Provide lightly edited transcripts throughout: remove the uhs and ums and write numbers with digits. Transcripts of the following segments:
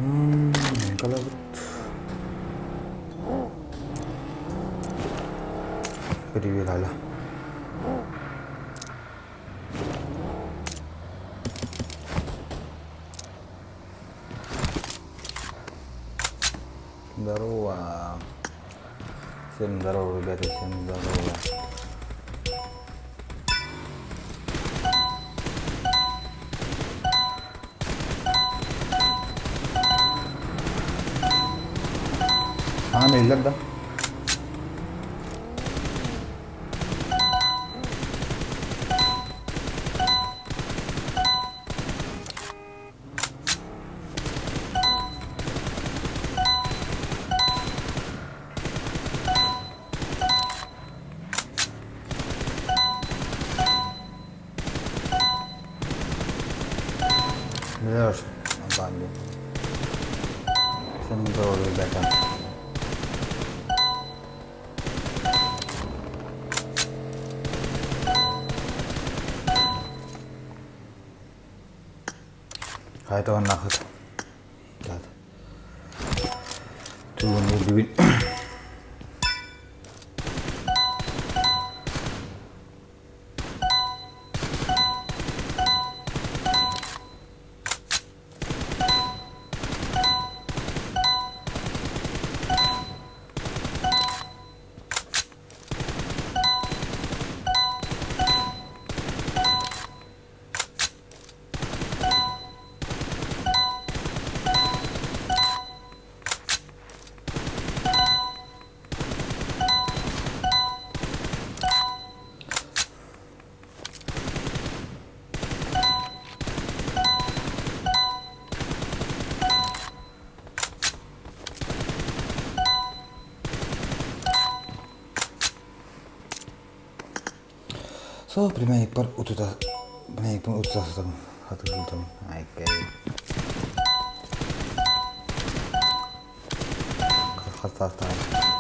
Калабыт. Привет, Аля. Здорово. Всем здорово, ребята, всем здорово. Аан өйлөр да. Всем здорово, ребята. Хайдах Бүгүн Сол племянникпар утута племянникпын утута сытабын хатыгыытым айкай хастаастаҕым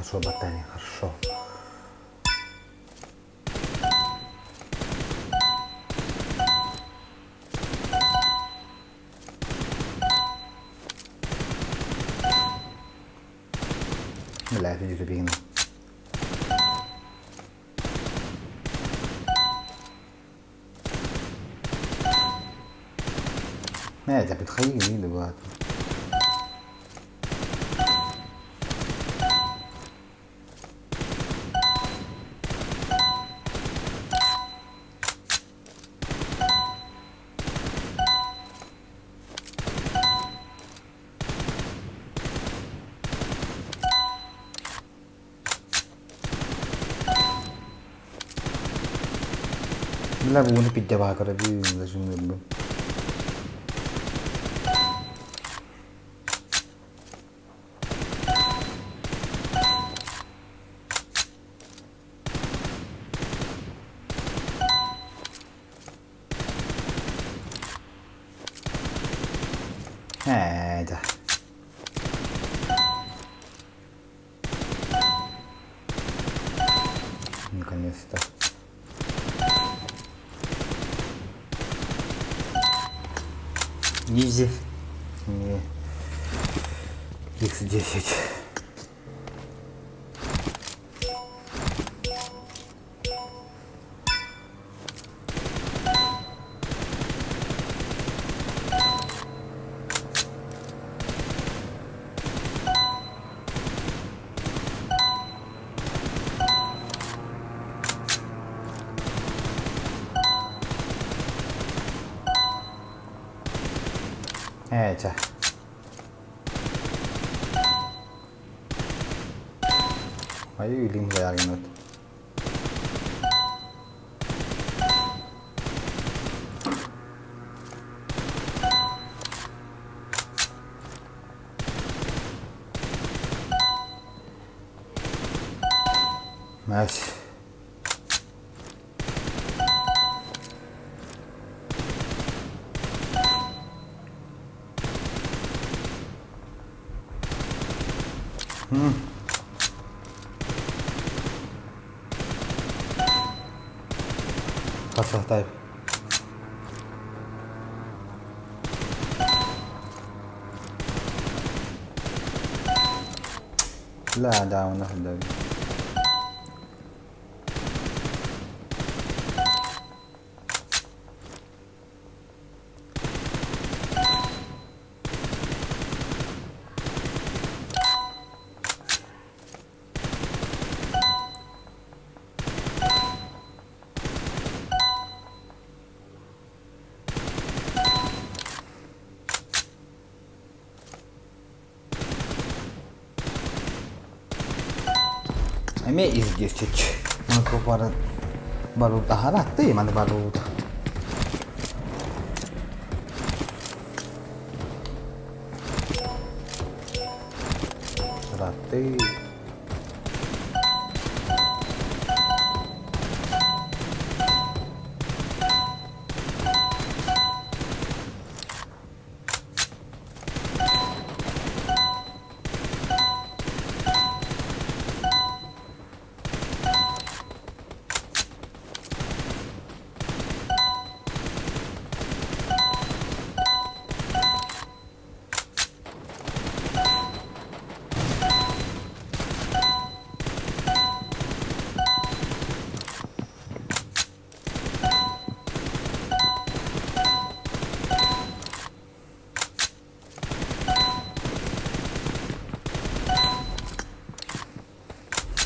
Хорошо, ботаник, хорошо. Бля, иди тупигина. Это подходи, не бывает. Бля, бугуну пиддебаакара бүү Ээ, да. Наконец-то. Изи. Не. X10. Ээ чэ. Айыы илиим байааргынат. Nice. Хасахтай. Ла да, онно сылдьабын. Эмиэ издевчик. Маны барутаһаратты, маны барута. Ратты.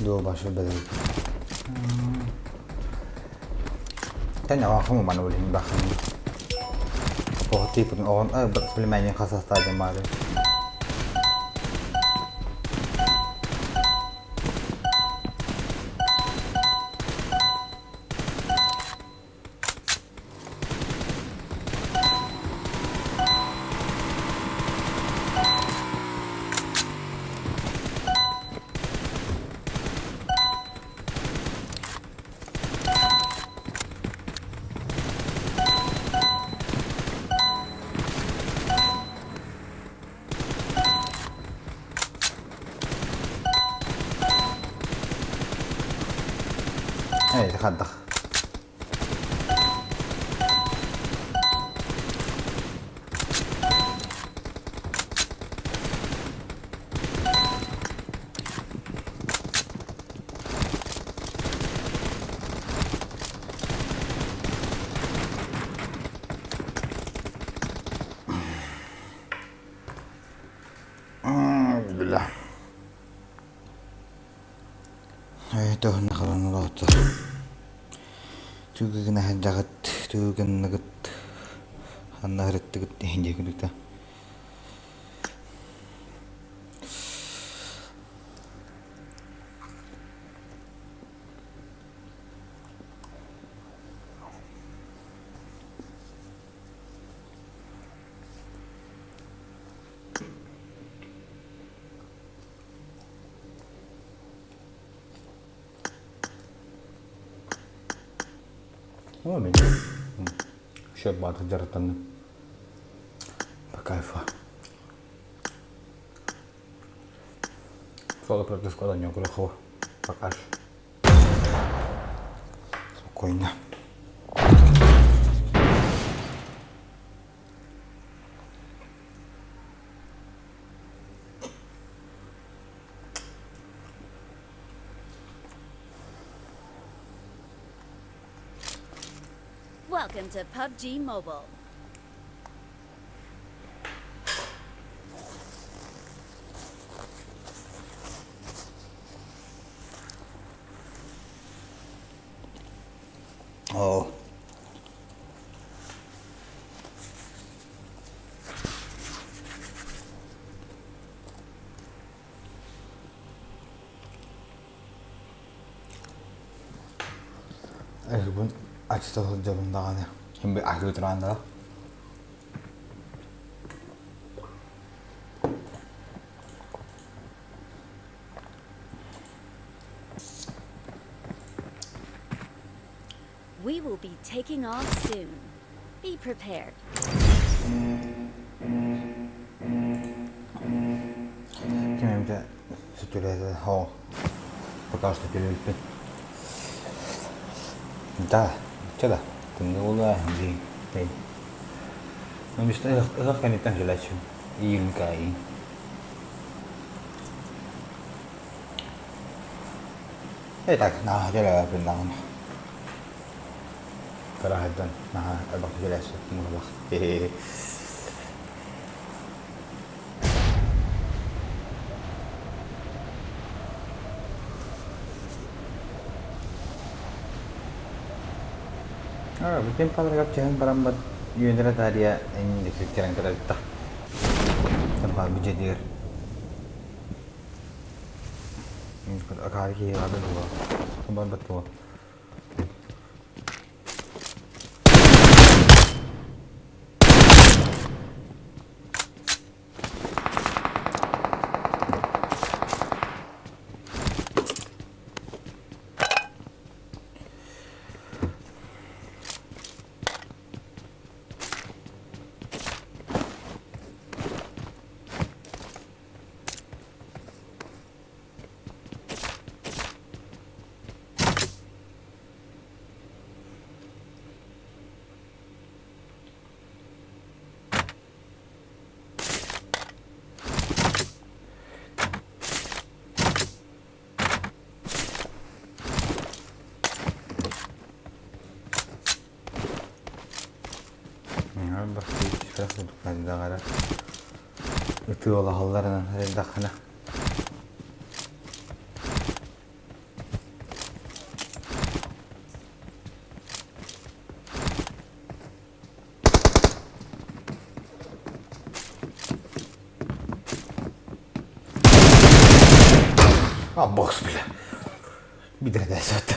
Дуо башы бэлэй. Тэн авахым маны билин бахым. Похти путун оҕон племянник хасастаадым баары. Эй, хаддах. Бля. Өйдөһүн хараҥалаата. Түгүгүнэ сылдьаҕыт, түгүгүнныгыт, ханна сырыттыгыт иһин диэки О, мин еще баатыр дьарыктанным. По кайфу. Соло против Пока. Спокойно. Welcome to PUBG Mobile. Oh. Эһигин аччыта сылдьабын даҕаны ким аһыы туран да. We will be taking off soon. Be prepared. Ким эмитэ сөтүөлээтэ оо пока что төлөбүппүн. Да, чэ да, тымныы буолуо дии Ыһыах кэнниттэн кэлээччим июнька Э так наһаа кэлээбэппин даҕаны. Кыра сылдьан наһаа элбэх кэлээччи буоллах. Бүтүн падарыгар түһэн бараммыт үөннэрэ таарыйа эҥин кэлэн кэлэбитта. Тампаар бюджетигэр Акаары киһи аҕата дуо? Барбат дуо? Ытыалаһалларынан эрдэххинэ А, бокс, бля. Бидредесет.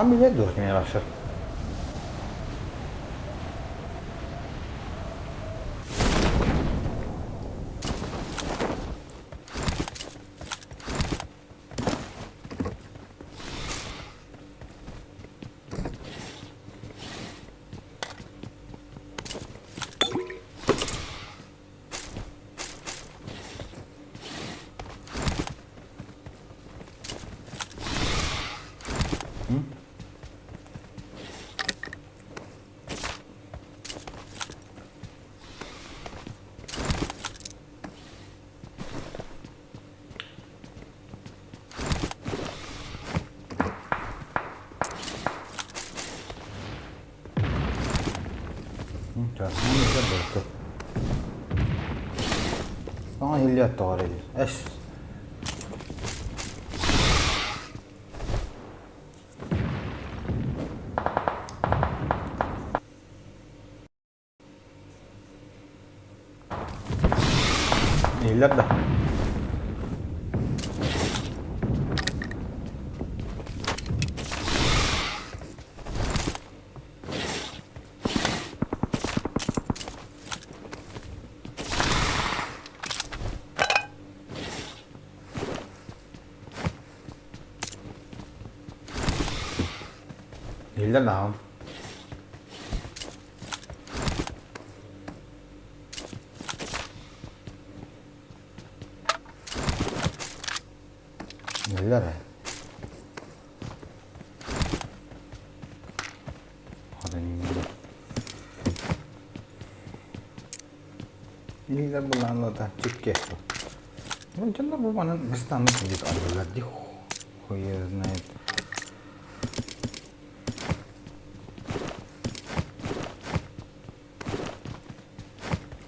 А билэр дуо кини барсар? Саҥа иһиллиэ тоҕо эрэ эс Иһиллэр да? Иһиллэр даҕаны. Иһиллэр ээ. Иһиллэр былаанната чикке. Ну, дьоннор бу манан бастаанна сылдьыт арыгылар дии хуй знает.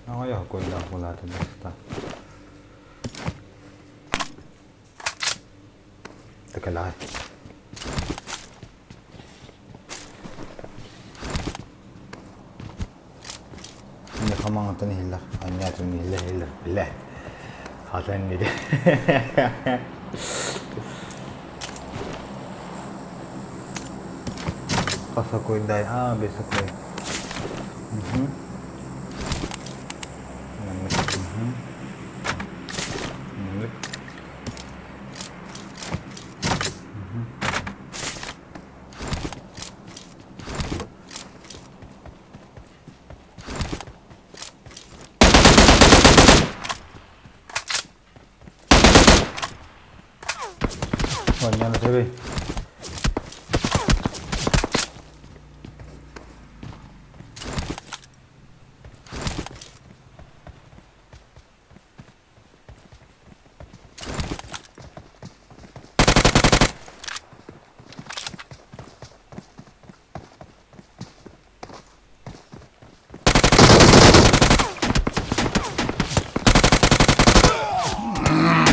Аҕыйах көйдөөх буолаата даста. Тыкалаҕай. Онтон иһиллэр, анньаатын иһиллэр, иһиллэр, блядь. Хатан диде. Хасакойдай, а, бесокой. Угу. Угу. Оонньоон үчүгэй.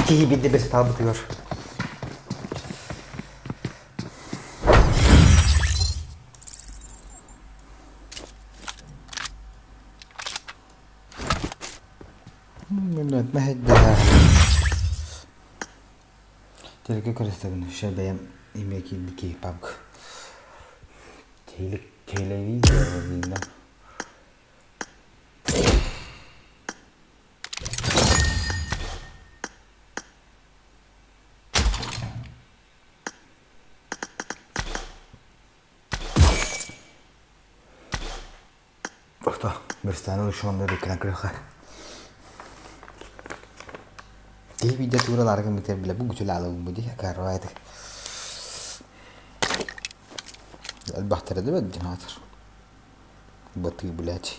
Киһи биирдэ бэстаабытыгар Мэһэйдэһэ. Телегэ көрүстэбин еще бэйэм имэ киирбит киһи пабг. Телевизор видно. Охто, Бөрстааны ушуонда биккинэн көрүөххэ. Киһи биирдэ туура лаары гыммытыгар билэ бу гүтүлаалабын дии акаарбаайты. Элбэхтэрэ да бэрдин аатыр. Батыы блядь.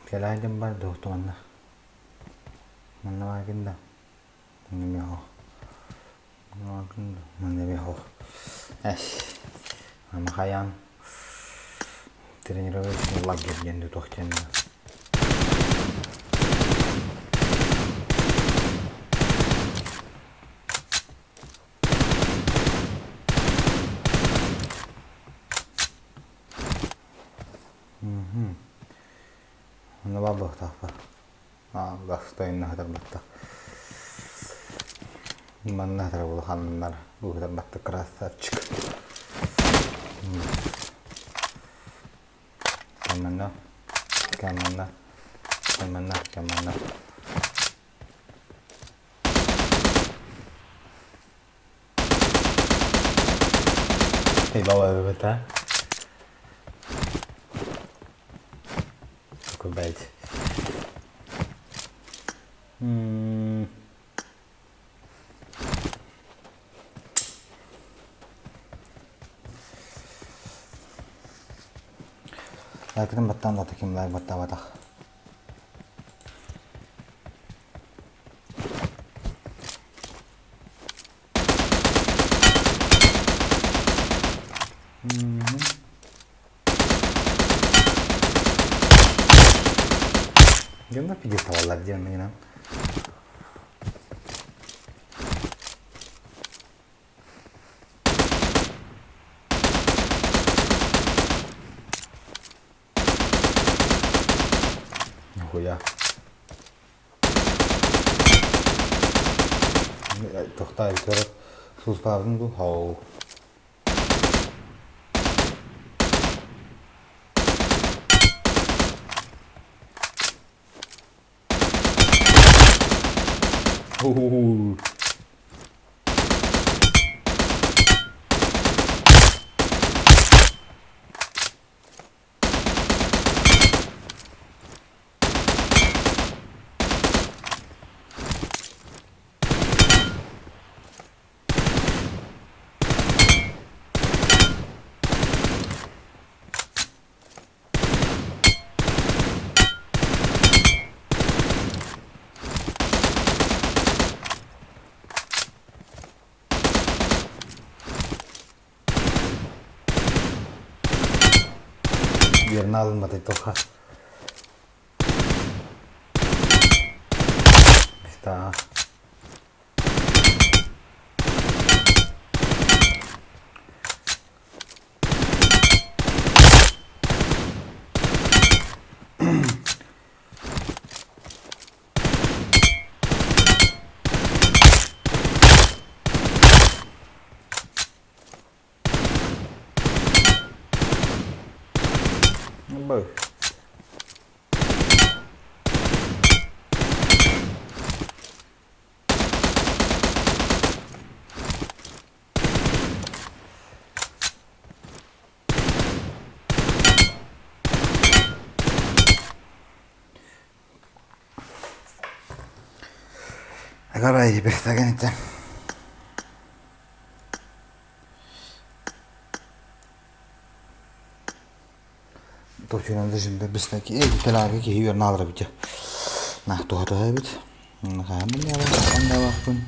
Кэлээн бар дуохтуганна. Манна бааргын да? Манна эмиэ Манна бааргын да? Манна эмиэ Эс. Ама хайаан тренировочный лагерь диэн тутуох диэн Онно баар буолуохтаахпа. Бастайынна хатарбаттах. Манна хатар улаханнар быһытарбаттык красавчик. Кэмэнэ, кэмэнэ, кэмэнэ, кэмэнэ. Ебала а? Такой, блядь. Лайкытын баттаан да ким лайк баттаабатах. Дьоннор пиздец табаллар диэн миҥинэн. Нихуя. Тохтаа көрөр сууспаабын дуу? Хоу. Ху-ху-ху. Yerine alınmadı Toha. Está. Агара бестагенте. Топчунан да жимбе бистаки э телаги киһи үөрнэ алар эбит. Нах туһа эбит. Хаһан онньалаахпын.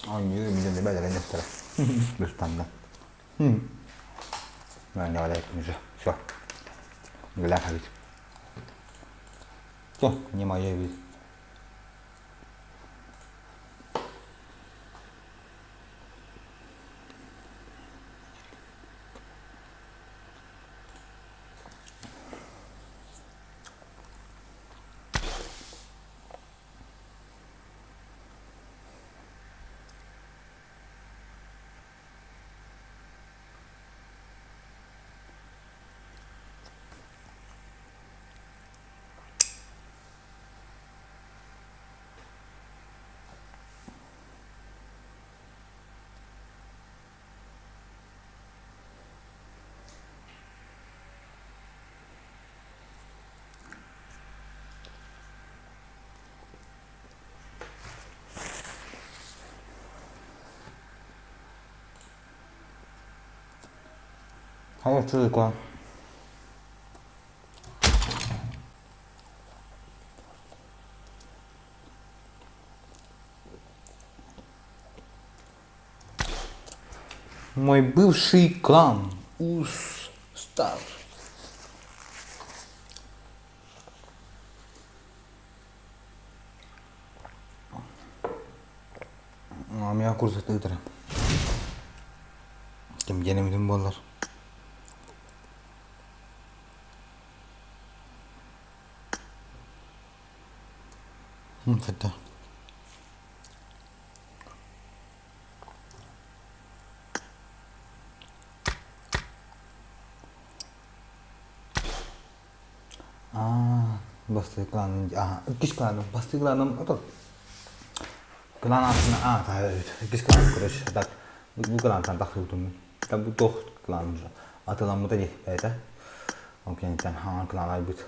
Оонньуу мин бэлэрэн эстэрэ. Быстанна. Все, все. Бляха ведь. Все, не моя ведь. Хайа чуйкуан. Мой бывший клан Ус Стар. Миа курсата ыытара. Ким диэн буоллар. Хотя. Аа, бастакы кланым, аа, иккис кланым, бастакы кланым, ото клан аатына аа, иккис кланым, короче, так, бу клантан тахсыбытым. Так бу туох кланым уже. Атыламмыта дии, бэйэтэ. Ол кэнниттэн хаҥан клан айбыт.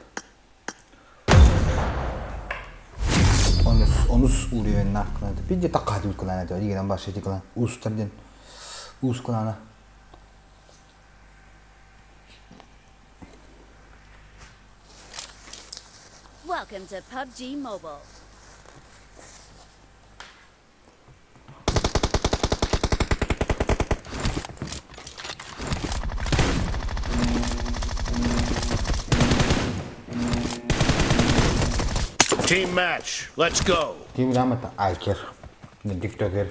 Онус, онус уровеннаах клан. Пиде такка клан это, дигенен баш эти клан. Уустар диэн. Уус клана. Welcome to PUBG Mobile. Team match. Let's go. Team грамота Айкер. Тиктокер.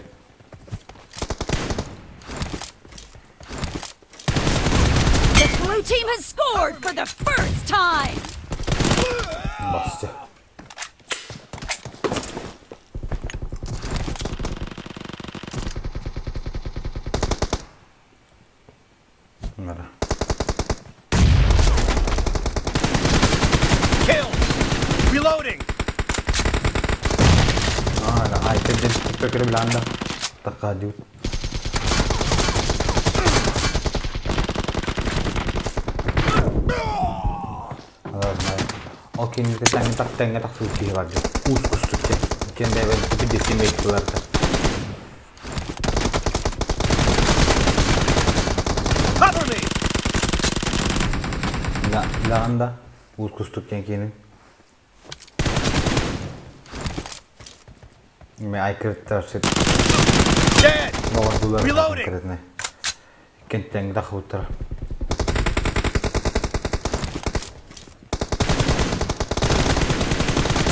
The blue team has scored for the first time. Басты. Мара. Kill. Reloading. Аа, Айкер диэн тиктокеры билэн да такка дии. Ол кинилэргэ тэҥҥэ тэҥҥэ тахсыбыт киһи бар дии. Уус кустук диэн. Иккиэн бэйэбэр бэйэтилэр Cover me. Билэҕин да Уус кустук диэн киһини. Мен айкырыттар сит Dead. доҕордуулар Reloading. конкретно. Иккиэн тэҥҥэ тахсыбыттара.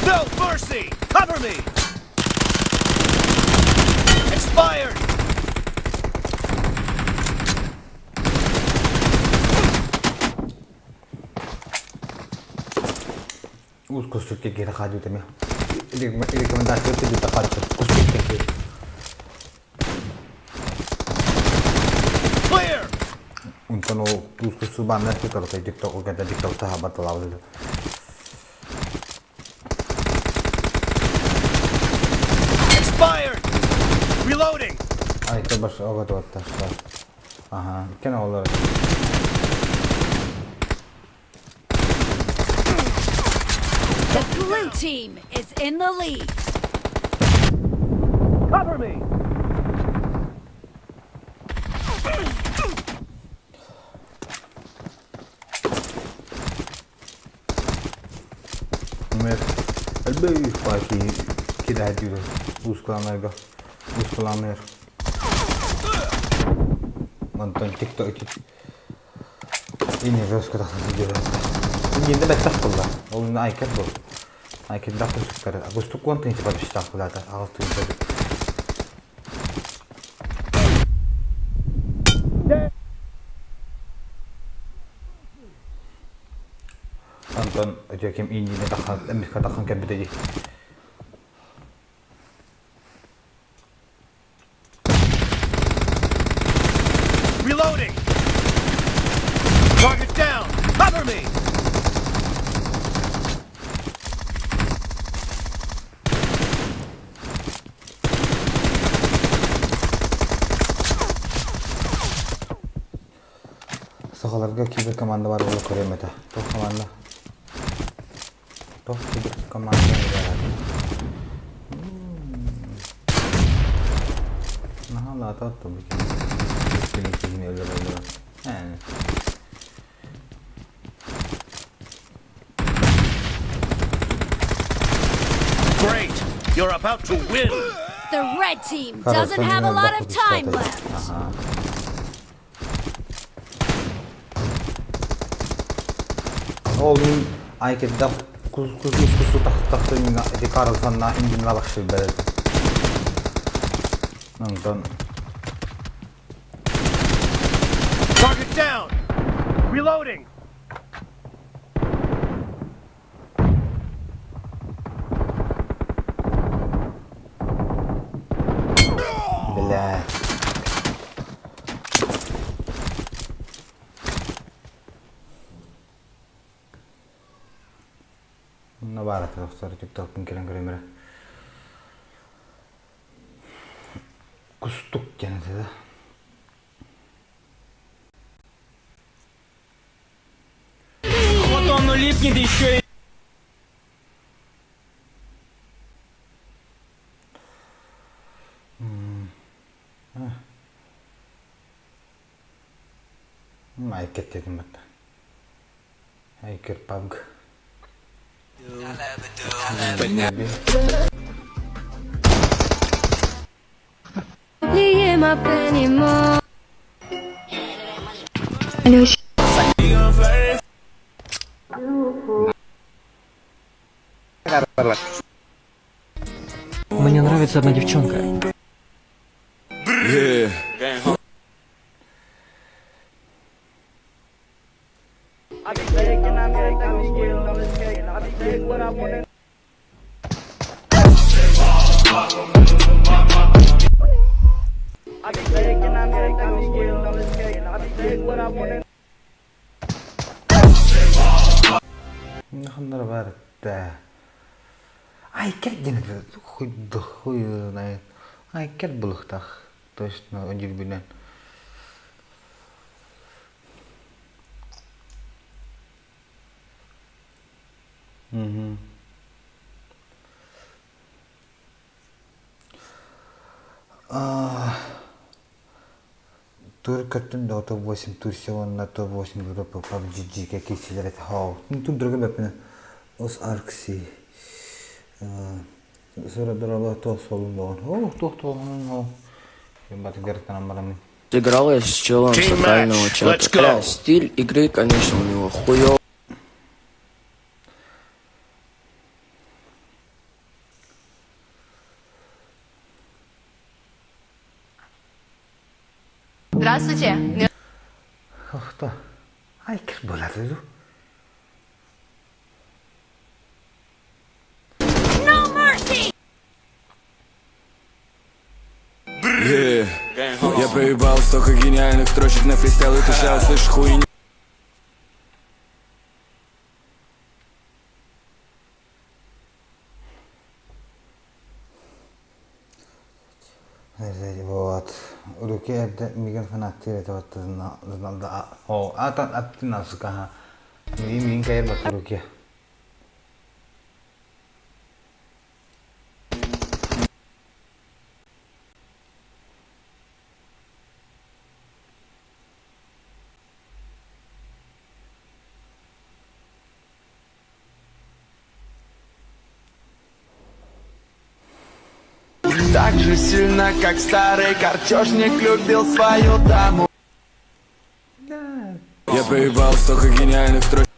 No mercy. Cover me. Expired. Кустук киһи хаадьыта эмиэ. Рекомендация тыгыта хааччы. Кустук киһи. Clear! Онтон ол туус кустук бааннар тутарытай тикток кэнтэ тикток таһаабатталаабыт. Expired! Reloading! Айта баш оҕотуоттарса. Аха, иккен оҕолор. The blue team is in the lead. Cover me! Элбэх баки кидэһдиир уускулаанарга уускулаанар. Онтон тикток Инньэ тахсан сылдьар. Инньэ бэттэх буолла. Ол айкар был. Айкырдаах кустуктары. Кустук уон тыһыынча подписчиктаах буолаата. Аҕыс тыһыынча. Онтон өтө ким инньини тахан, эмискэ тахан кэлбитэ дии. Reloading! Target down! Cover me! Сахаларга кибер команда бар буола көрүөм этэ. Туох команда? Туох кибер команда баар? Наһаа лаата оттубут. Кини киһини өлөр-өлөр. Ээ. Great! You're about to win! The red team doesn't have a lot of time left. Аха. Ол мин айкеддах кус кус кус тахтахты мин ити Карлсонна индин лабахшылбар Онтон Target down! Reloading! Бля. Онно баар этэ охсор тиктокпун кэлэн көрөмөрө. Кустук диэн этэ да. Вот он липнет еще и Айкет дедим батта. Айкер пабг. Oubliez ma peine et moi. Мне нравится одна девчонка. Ханнара баар этэ. Айкер диэн хуй хуй знает. Айкер булуктах. Точно дьүрбүнэн. Мгм. Тур көттүм да топ-8 Турция уонна топ-8 Европа PUBG-гэ киирсилэр этэ. Хоо, тур бэппинэ ос аркси сыры туох суолун буолан. Оо, туох туоҕунан ол. Батыгартан барамын. Играл я с челом Team сакрального match. чата. Let's go. Бля, стиль игры, конечно, у него хуёвый. Здравствуйте. Охто. Айкер буолар дуу. Yeah. Я проебал столько гениальных строчек на фристайл, и ты ща услышишь хуйню. Вот. Руки эрдэ мигин фанаттыыр этэ аттына Миин кайыр бат руки. Так же сильно, как старый картежник любил свою даму. Я проебал столько гениальных строчек.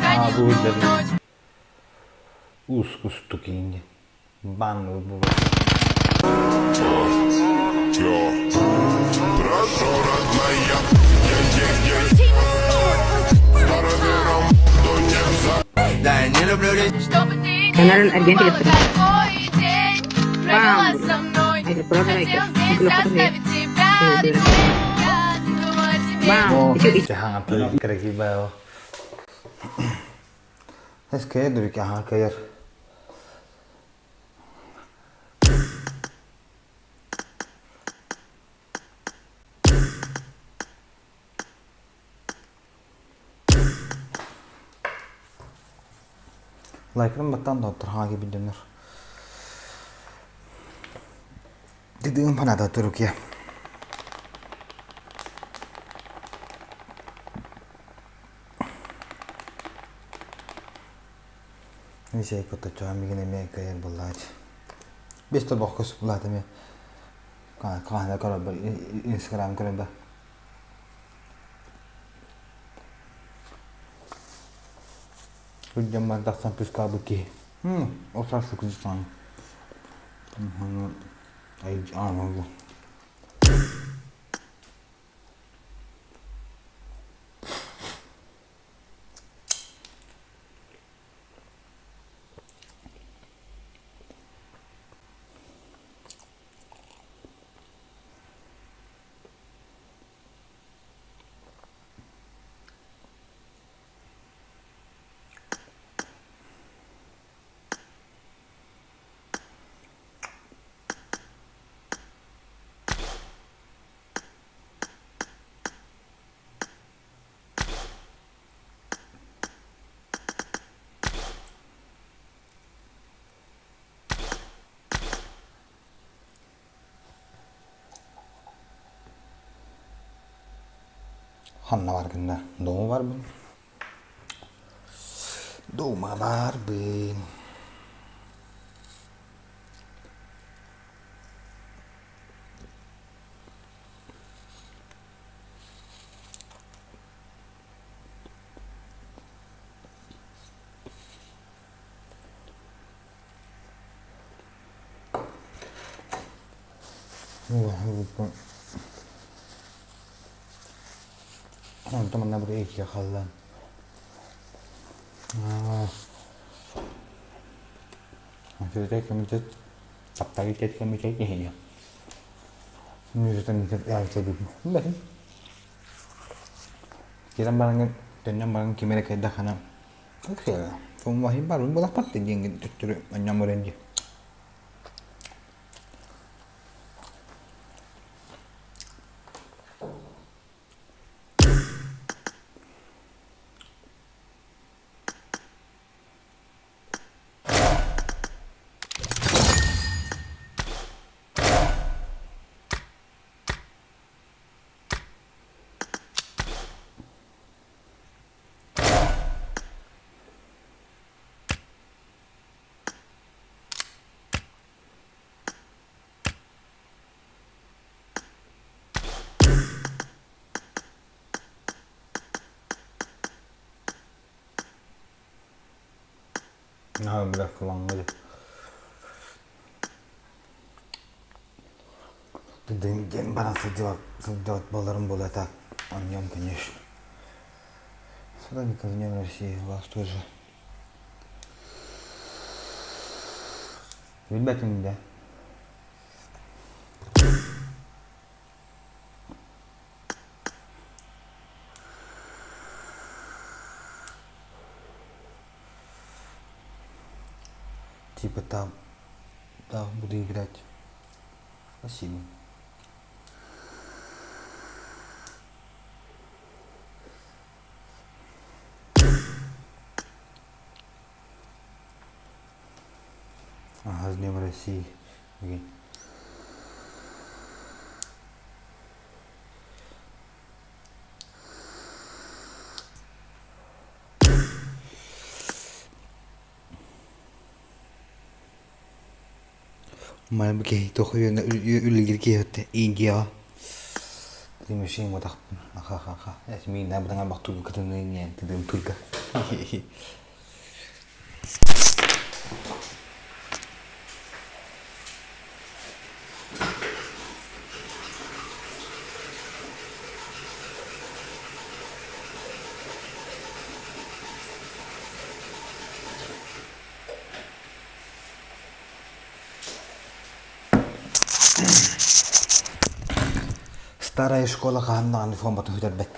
Аа бу билэр уус кустук иинньэ баан Ganaron Argentina. Бам! Бам! Красивая. Эскэ дүрүкэ аһаа кыайар. Лайкырын баттаан доҕоттор хаҥа киирбит дьоннор. Дыдыым фаната Турукия. Мисей кутаччуга мигин эмиэ кыайар буоллаҕа Бес тобохко супулаат эмиэ хаһан көрөрбөр Инстаграм көрөрбөр Күрдьэн тахсан пускаабыт киһи. Ол саас сукудьутаан. Ханна баргын да? Дома барбын. Дома барбын. Онтон манна бу икки халлан. Комитет таптагы комитет киһини. Кирэн баран төннөн баран ким эрэ кэлдэххинэ Фумваһин барбын буолахпат диэн төттөрү анньан баран дии. Наһаа бile кылаҥҥа. Диэн баран сылдьыбат, сылдьыбат буоларым буолуо так о нем, конечно. Садовников днем России, вас тоже. Билбэтим да. Типа там, да, буду играть. Спасибо. Ага, с Днем России. Окей. Манна киһи туох үлэлиир киһи Индияҕа Тимошин матахпын аха-ха-ха миин бытаҥа бахтууга кытынныын диэн тыдым турга Старая школа хаһан даҕаны фоматын сүтэрбэт.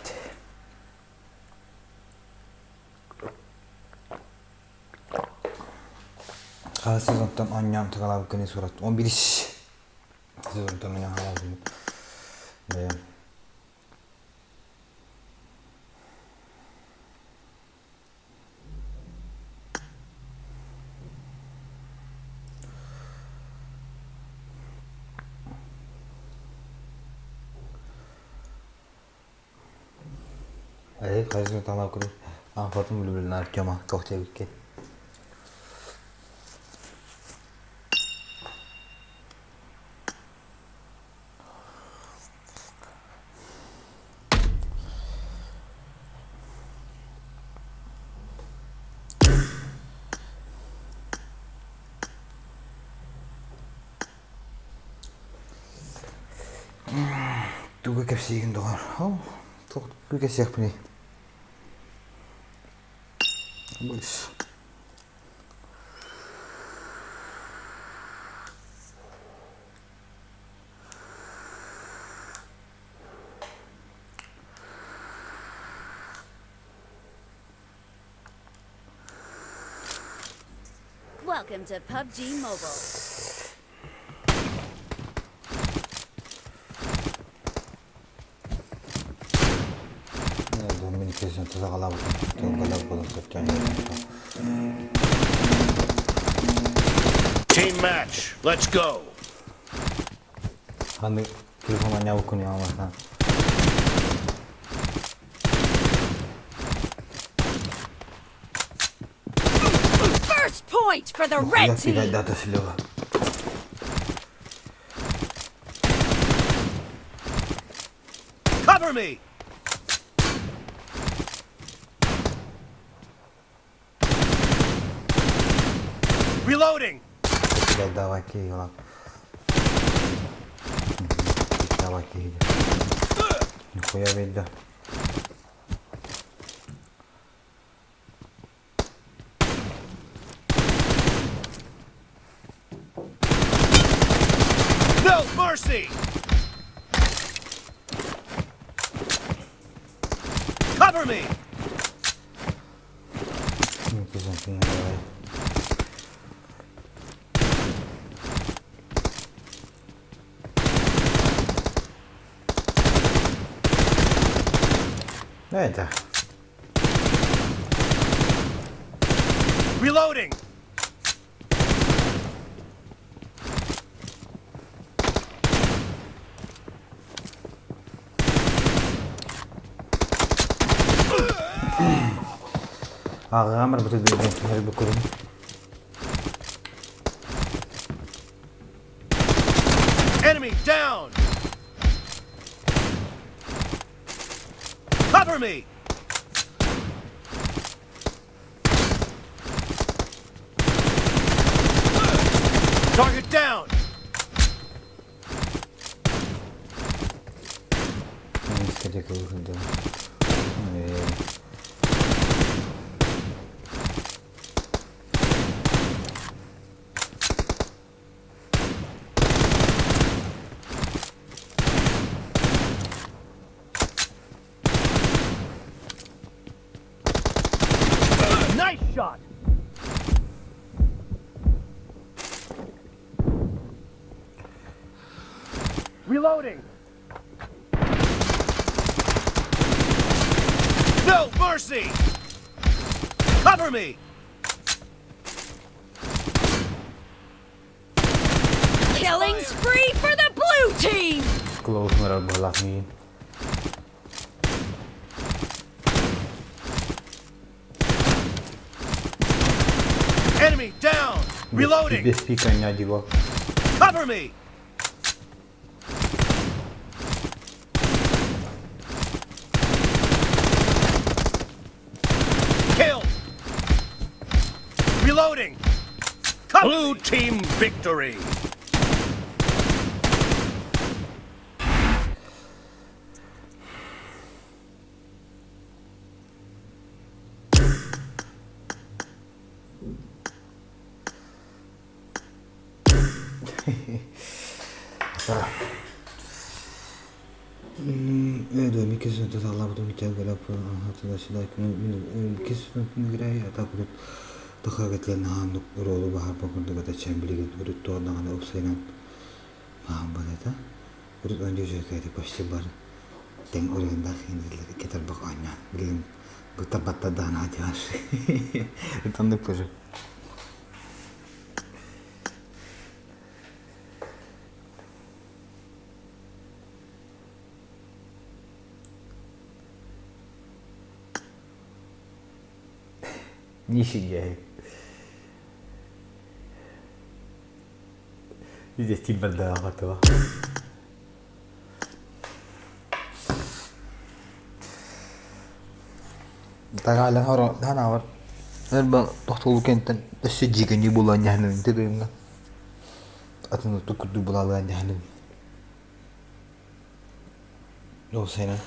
Хас сезонтан оонньоон саҕалаабыккыный сурат. 11 сезонтан оонньоон саҕалаабытым. Бэйэм. Эй, хайсы талап куру. Аан хотун билбилин Артема туох диэбиккин. Тугу кэпсиигин доҕор? Ол туох кэпсиэхпиний? Быс. Welcome to PUBG Mobile. Team match. Let's go. Ханнык телефон анньаабыккын яамасна. First point for the red team. дата слева. Cover me. Reloading. Блядь, давай, Кирилл. Давай, Кирилл. Нихуя ведь да. No mercy. Cover me. Давай. Это. Reloading. Ааҕыам барбыты бу көрүн. Enemy down. Cover me. Target down. диэки сылдьан. Nice shot! Reloading! No mercy! Cover me! Killing spree for the blue team! Close мөрөр быһылаах миигин. Enemy down! Reloading! Без пика не одевал. Cover me! Kill! Reloading! Cover Blue team victory! Тэҥ уруһундаах иҥэриллэр икки тарбах оонньоон билигин бу тарбаттардаан аатыгар оннук көрү Нифига. Здесь типа да, готово. Тагаалан хоро ханаабар өр тохтолу кэнтэн өссө дьигэни булан дьаһанын тыгыҥҥа атын оту курдук булалаан дьаһанын ол сена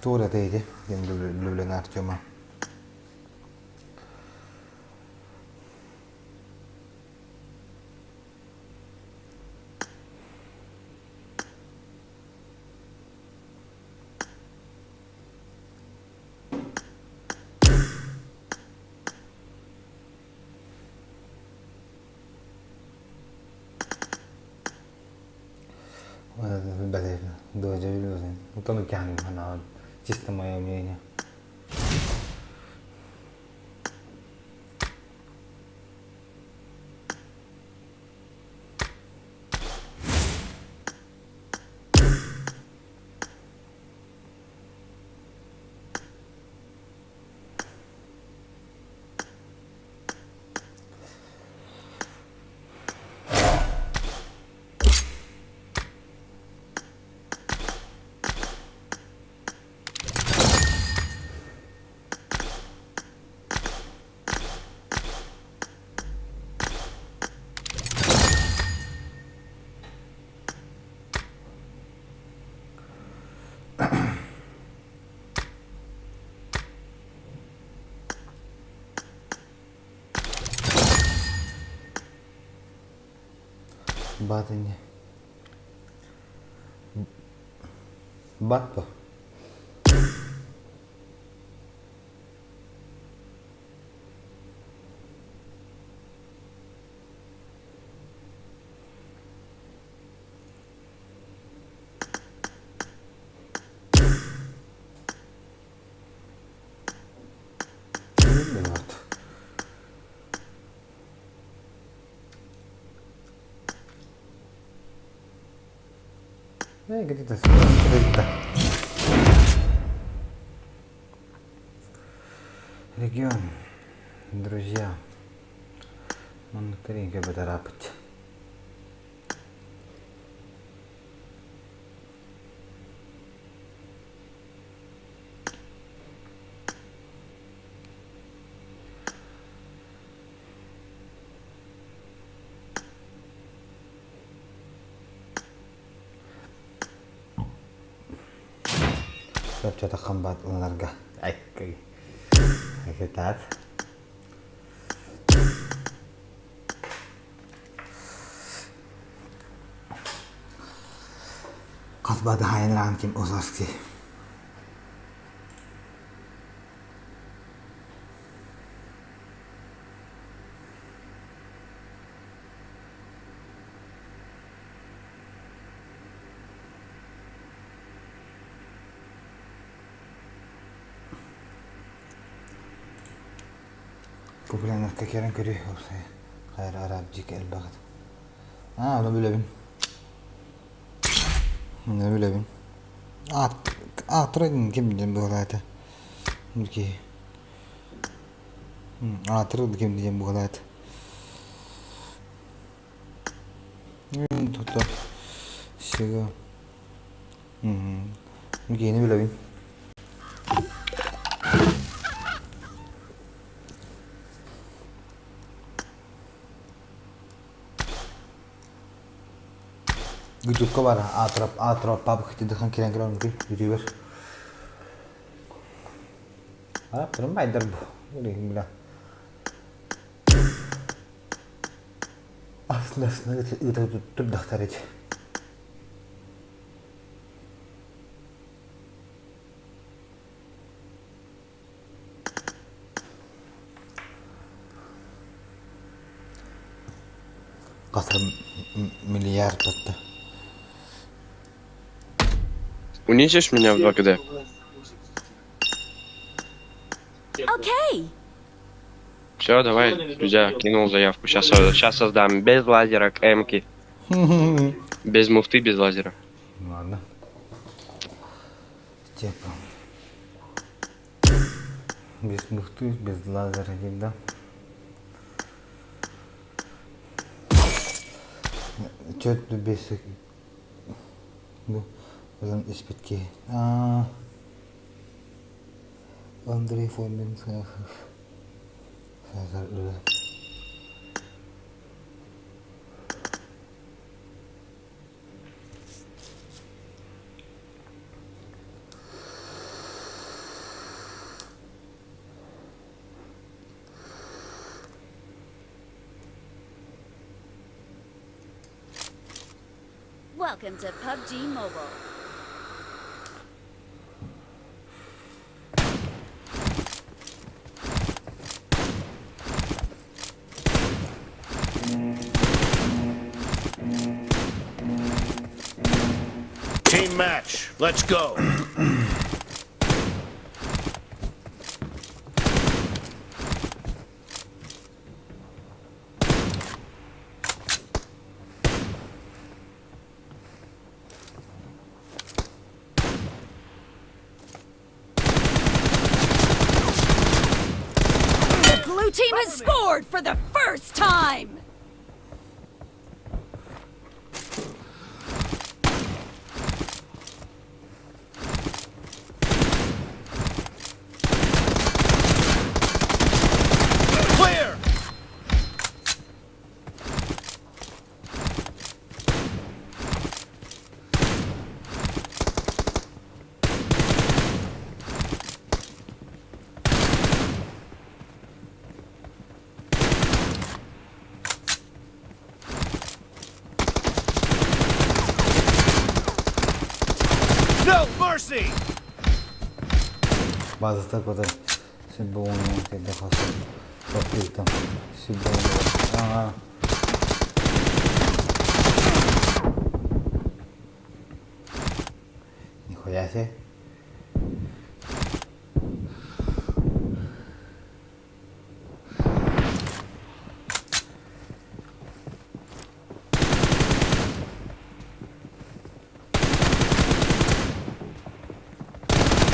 Туора этэй диэн влюблена Артема. Чисто мое мнение. Бат ини. Бат по. Где-то Регион, друзья, Манныктар бытарапыт. Сөпчөтөххөн баат ылынарга. Айкый. Кытаат. Хас баады хайын ким Озарский. Популярностка киирэн көрүү уопсайа хайа арааб дьиик элбэх этэ. Аа, ону билэбин. Ону билэбин. Аат аатыра ким диэн быһалаата. Киһи. Аатыра ким диэн быһалаата. Тута сига Киһини билэбин. Ютубка бар аатырап аатырап папа хитидыхан кирен кирен ютубер. А, турмайдар бу. Бля. Астына ыыта турдахтар ити. Хас миллиард батта. Унесешь меня в 2 КД? Okay. Все, давай, друзья, кинул заявку. Сейчас, сейчас создам. Без лазера, к М-ки. Без муфты, без лазера. Ладно. Типа. Без муфты, без лазера, да? Чөт без бу ылан испит киһи. Аа Андрей Фомин саатар ырыа. Welcome to PUBG Mobile. Team match. Let's go. The blue team has scored for the first time! Clear! No mercy! Базата көтөр сиббоҕунан кэллэ хас саппыйтан сиббоҕунан Нихуя себе.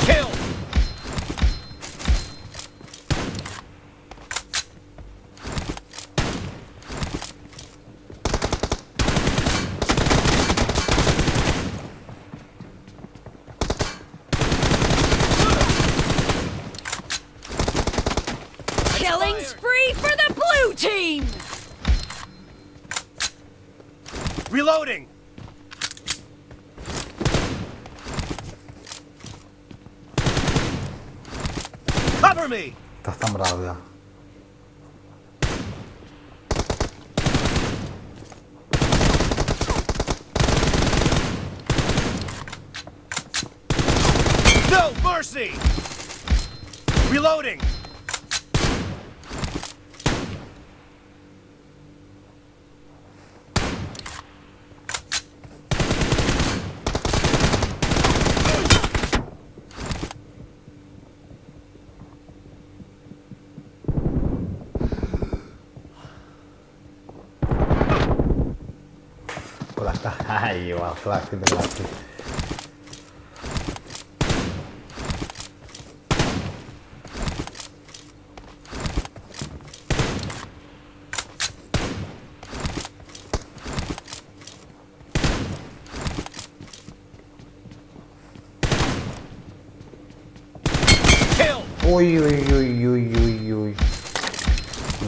Kill! Killing spree for the blue team! Reloading! Cover me! Тахсан быраҕыа. No mercy! Reloading! Kulakta. Eyvah kulakta kulakta. Kill! Ой ой ой ой ой ой.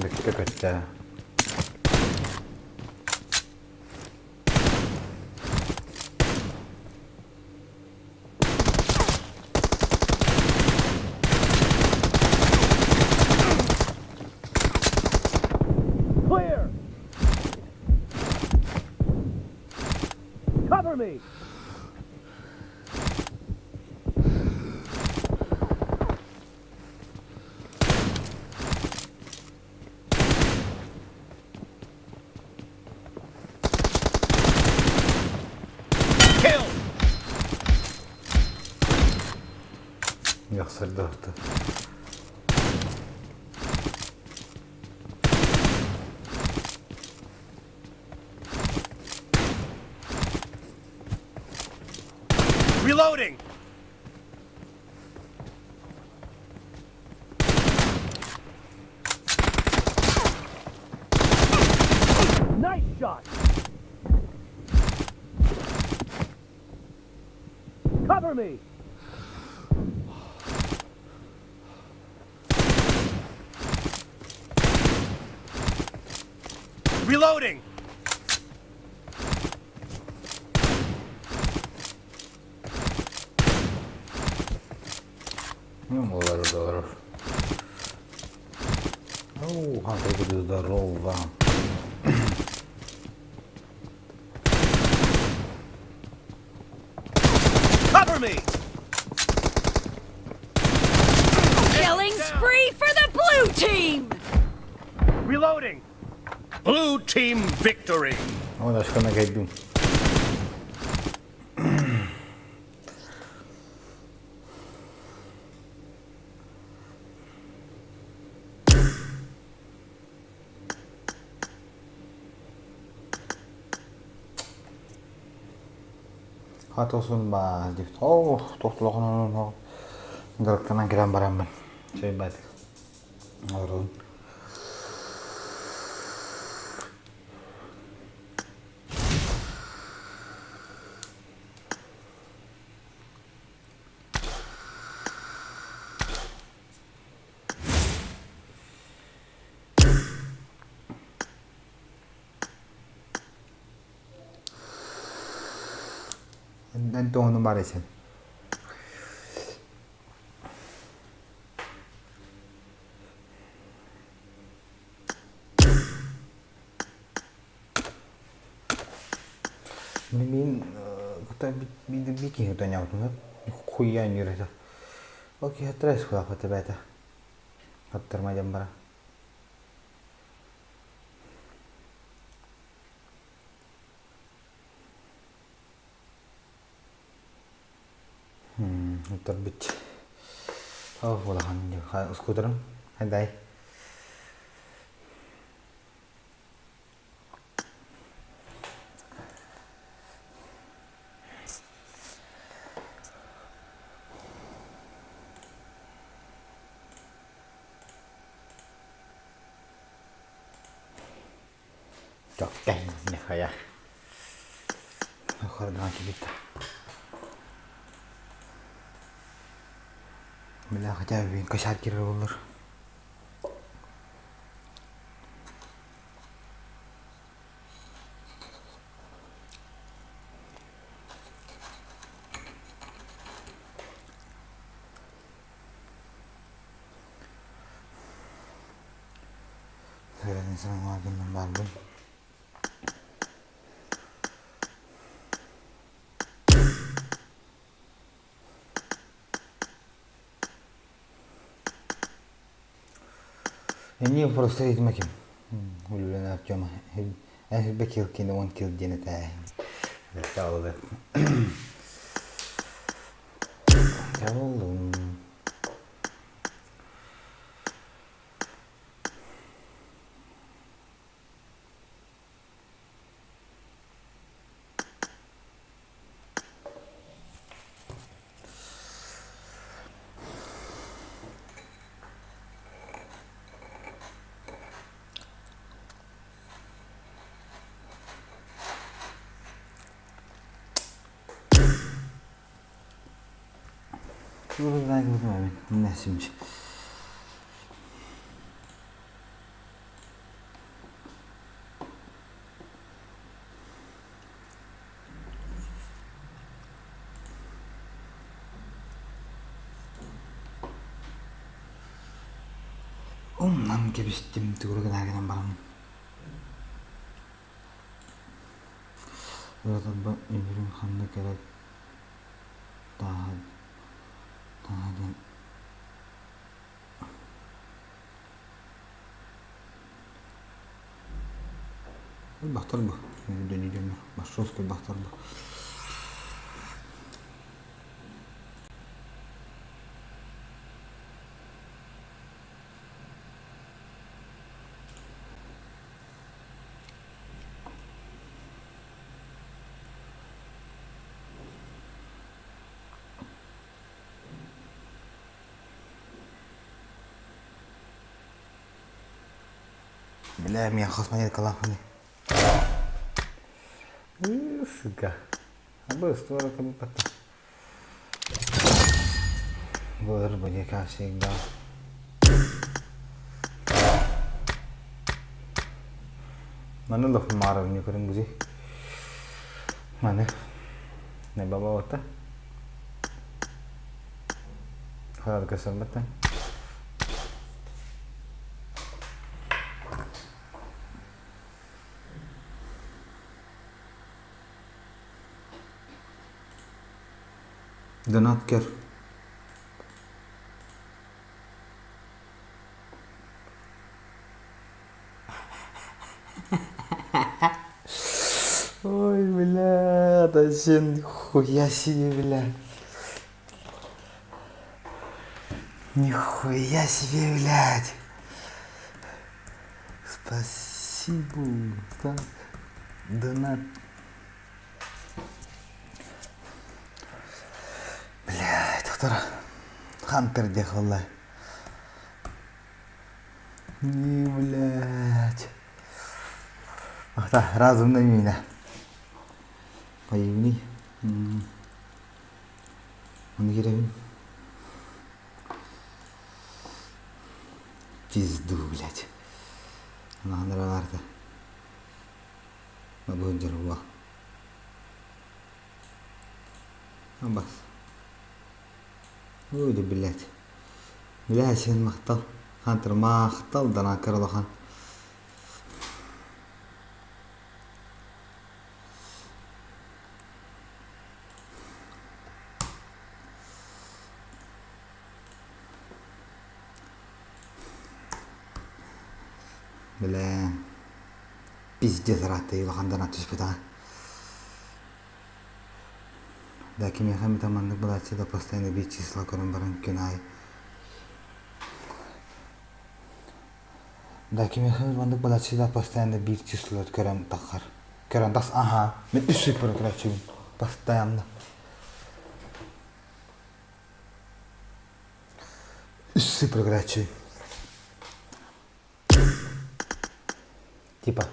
Бүттэ көттө. Clear! Cover me! Kill! Яхсырдыхты. Reloading! Nice shot! Cover me! Reloading! Ну, здорово. Оу, Хантер, здорово. Cover me! Killing spree for the blue team! Reloading! Blue team victory! Ой, ашкана кайдум. Хатосун ба диэбит. Оо, тохтолохонон дьарыктанан кэлэн бараммын. Чэй бат. Олорон. Эн туоһуну баар исин. Мин кытта биир киһи тоньаабытым хуйя ньүрэтэ. Ол киһи стресс хуяхата бээтэ. Хаттарма дьон бара. Утарбыт. Ол улахан скутерым хайдай. Хайа. Бля, хотя бы косяк olur. Баарбын. Эмиэ просто этимэ ким Үлүлэн Артема эн кил кини он кил диэн этээ. Боллум. Умнан кэбистим тугу гына баран Ыратарба үнүрүн ханна кэлэр тааһа тааһа диэн Бахтар бу. Маршрутка бахтар бу. Бля, меня хас монеткалаахпыный. Сука. Быстро как будто. Вырвали, как всегда. Маны лох маарабын көрүн бузи. Маны. Не баба ота. Хаар көсөрбөттен. Донат көр. Ой, бля, да хуя себе, бля. Нихуя себе, блядь. Спасибо. Так, донат. Блядь, доктор. Хантер дехалла. Не, блядь. Ах, разумный меня. Появни. Оны кирэбин. Пизду, блядь. Анаһаныраларда. Бабыын Бас. Ой, блядь. Бля, сен махтал. Хантер махтал дана кырылахан. Бля. Пиздец ыраатта улахан дана түспүт Да кимиэхэ эмитэ маннык буолааччы да постоянно биир число көрөн баран күн аайы Да кимиэхэ маннык буолааччы да постоянно биир число көрөн таххар. Көрөн тахс аха мен үс цифры көрөөччүбүн постоянно. Үс цифры көрөөччүбүн. Типа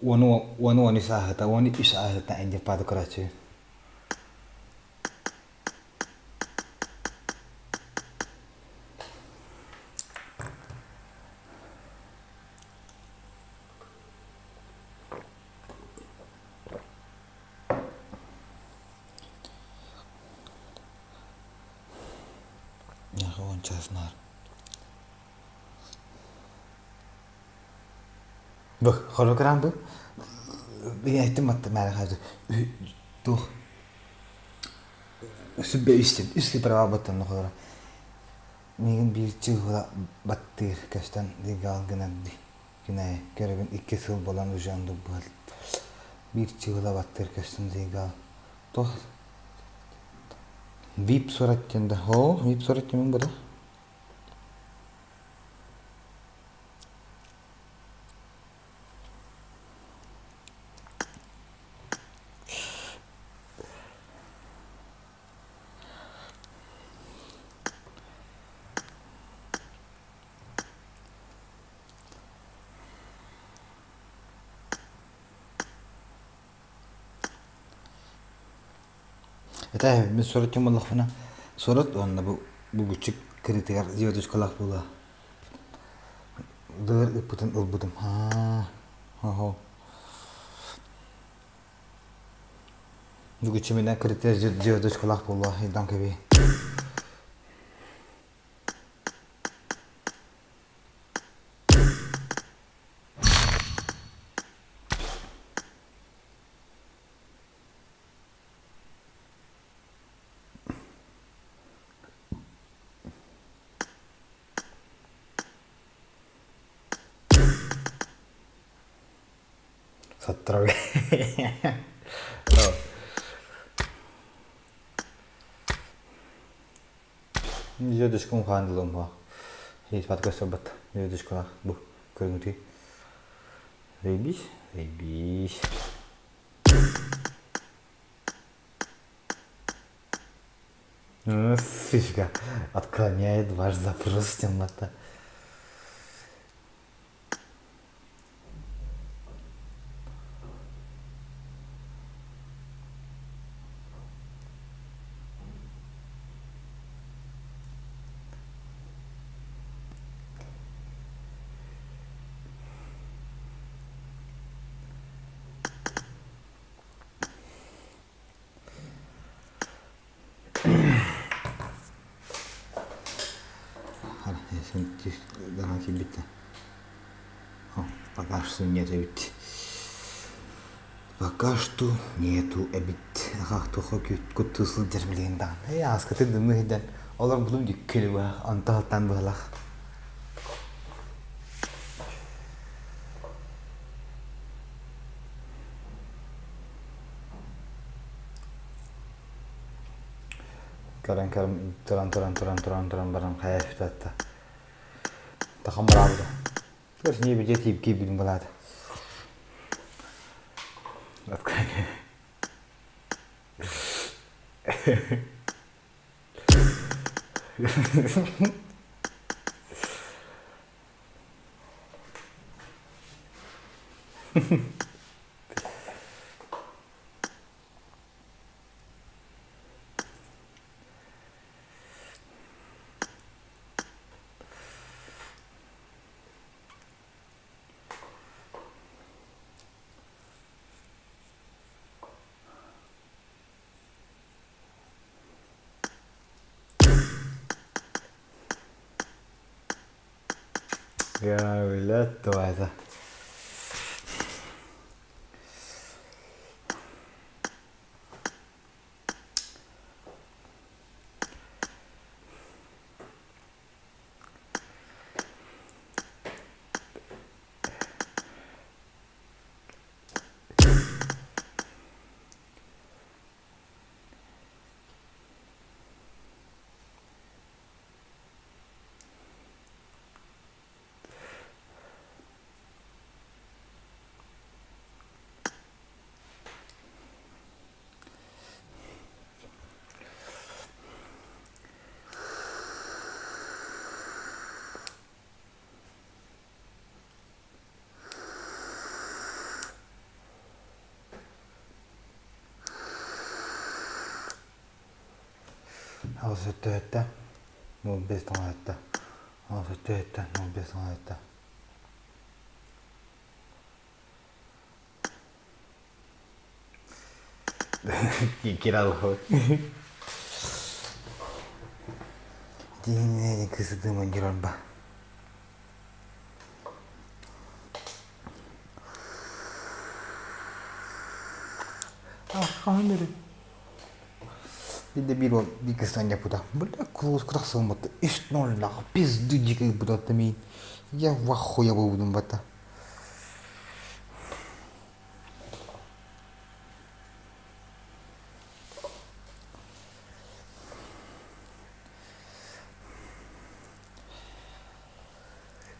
уону уону уон үс ааһыта, уон үс ааһыта эндиппааты көрөөччүбүн. Уон чаас наар. Бу холограмм бу. Ийэттим матта мээрэ хаазы. Туох сүбэ үстэн үс права баттан холора. Миигин биир чыыһыла баттыыр көстөн легал гынан Кинээ көрөбүн икки сыл буолан уже оннук буол. Биир чыыһыла баттыыр көстөн легал. Туох Вип сурат диэн да оо вип сурат диэн бу да Это мин суратым буоллахпына сурат уонна бу булгуччу кырыытыгар звездочкалаах буолуо. Дыр ыппытын ылбытым. Аа, оһо. Бүгүччү минэ кырыытыгар звездочкалаах буолуо, ыйдан кэбиһин. Соттор Дьүөдүскүм хаан дылым Иитпат көстөрбөт дьүөдүскүлах бу көрүҥүтүй. Заебись, заебись. Фишка отклоняет ваш запрос темнота. Пока что нет эбит. Пока что нету эбит. Ах, туха куттуу сылдьар билигин даҕаны. Эй, ааскаты дымны сылдьан олор булум дьүккүлү онто алтан быһалах. Көрөн көрөн туран туран туран туран туран баран хайа сүтэтта. Тахан бараабыта. Көрс не бije тиип киирбитин балаата. Өлөт это. Аҕыс өттө 05 тоҥоһутта. Аҕыс өттө 05 тоҥоһутта. Киралхо. Диинэ кысыдымын дьорба. Хаһан эрэ. Биирдэ биир уол биир кыыстан дьаппыта. Бля, кулуус тахсыбын батта. Үс ноллаах пизды дьикэй бутатта миин. Я в ахуя буолбутум батта.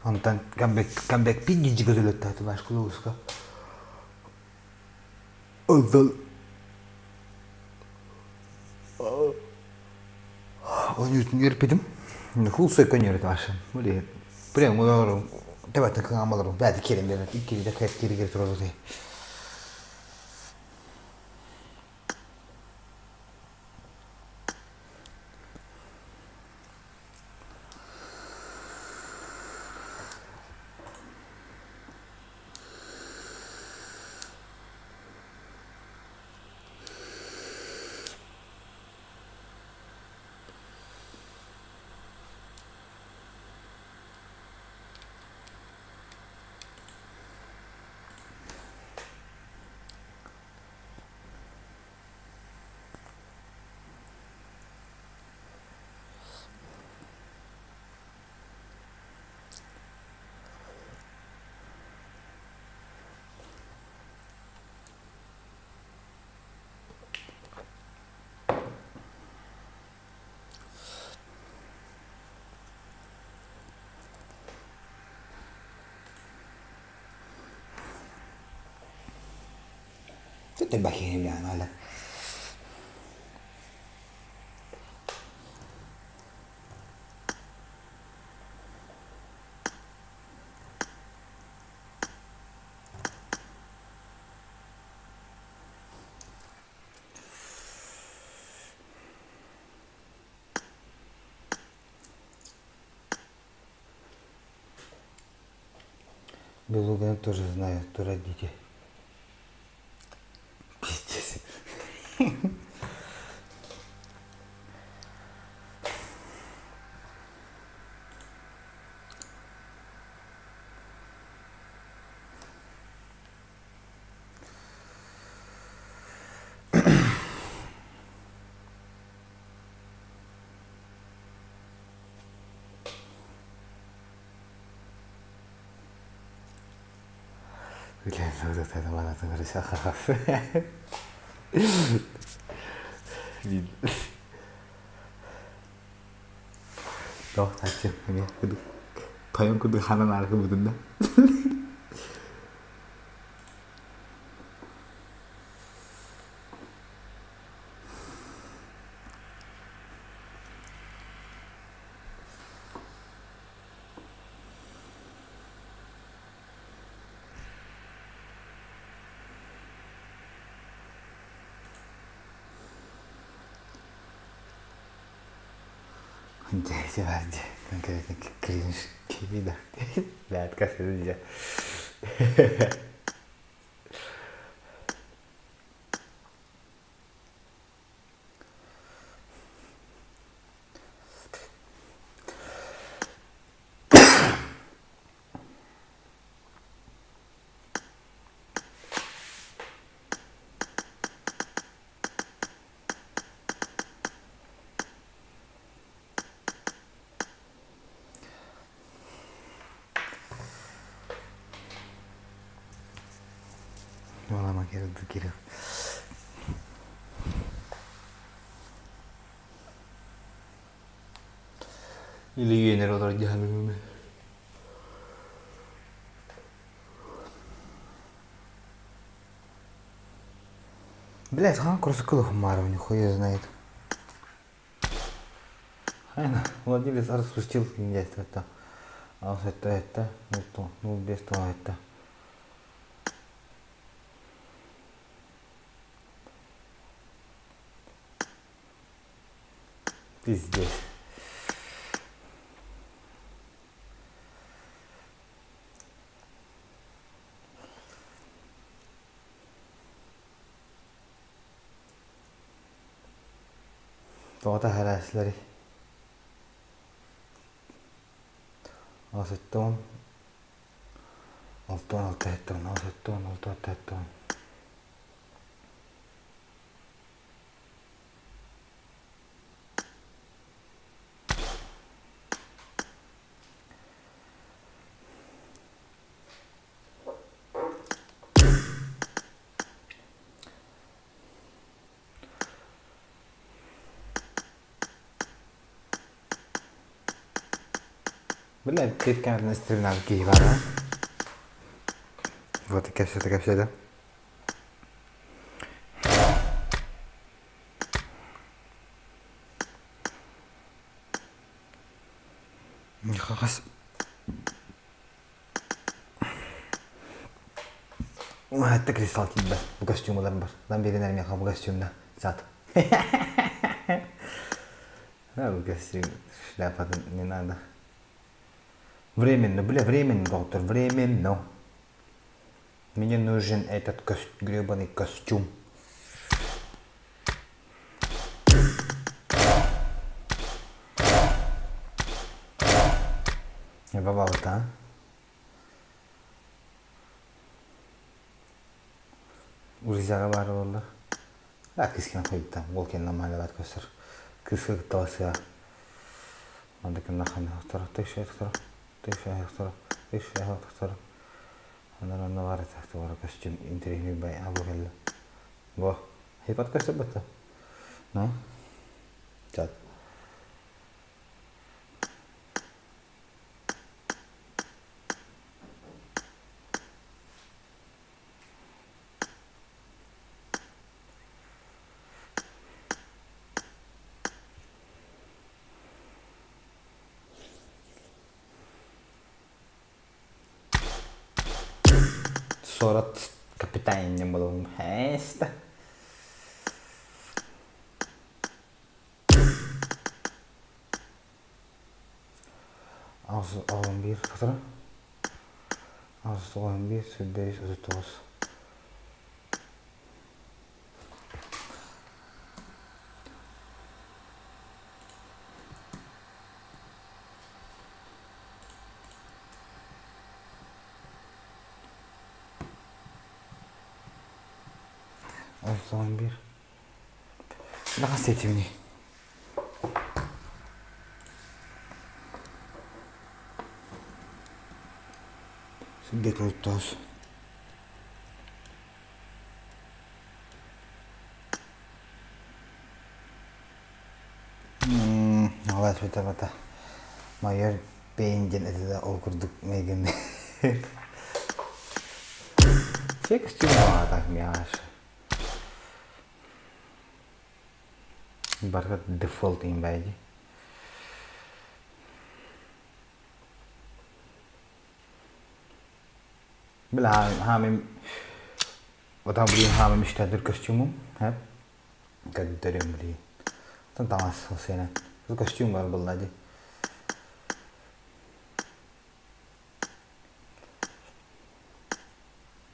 Онтон камбэк камбэкпин дьиджи көтөлөттөөтүм кулууска. Онтон Ойуутун үөрпүтүм. Хулсай көньөрүт аашым. Били прям олору тэбэттэн кыҥаамаларым бэйэтэ киирэн биэрэр иккилиитэ кэт кииригэр турар Бахиһилээн Белуганы тоже знаю, кто родители. Пиздец. Тоох тааччы эмиэ кудук тойон кудук ханан аргыбытын да Кринж кими да. Бэт Или үөнэр олорор дьаһаныгым. Блять, хаан курсукулов Маров, нихуя знает. Владелец распустил это. А это это, ну то, ну без того это. Пиздец. Тоҕо таһарааччыларый? Осоттоон, олтуон алтыһыттан, осоттоон, олтуон алтыһыттан. Бля, петкаатын стримнаабыт киһи баар аа. Вот кэпсэтэ кэпсэтэ. Хас Уһатта кристалл тиийбэт. Бу костюм ылар бар. Lan берин миэхэ бу костюмна сат. А, бу костюм шляпатын не надо. Временно, бля, временно, доктор, временно. Мне нужен этот ко- гребаный костюм. Бабалыта. Уризаҕа баар буолла. А кыыс кэнэ хойутта. Уол кэннэ маалабат көстөр. Кыыска кытта басыа. Манна кэннэ ханна тохторо, тыш тохторо, тыш тохторо, тыш тохторо. Онон онно баар тохторо костюм интэриэһинэй бай абы кэллэ. Бо, хипат көстөр бата. Ну, чат. Суорат капитан буолуом һээстэ. 11 хатара 11 39 81 Наҕас этимний. Сүүрбэ тоҕус. Алаас бата майор Пейн диэн этэ да ол курдук мейгин Все костюмы так мяш. Барыта дефолт иҥ баайы дии. Били хаамым отан блин хаамым үстээдир костюмум хэп көрдөрүм блин Оттон таҥас сыана костюм бар буолла дии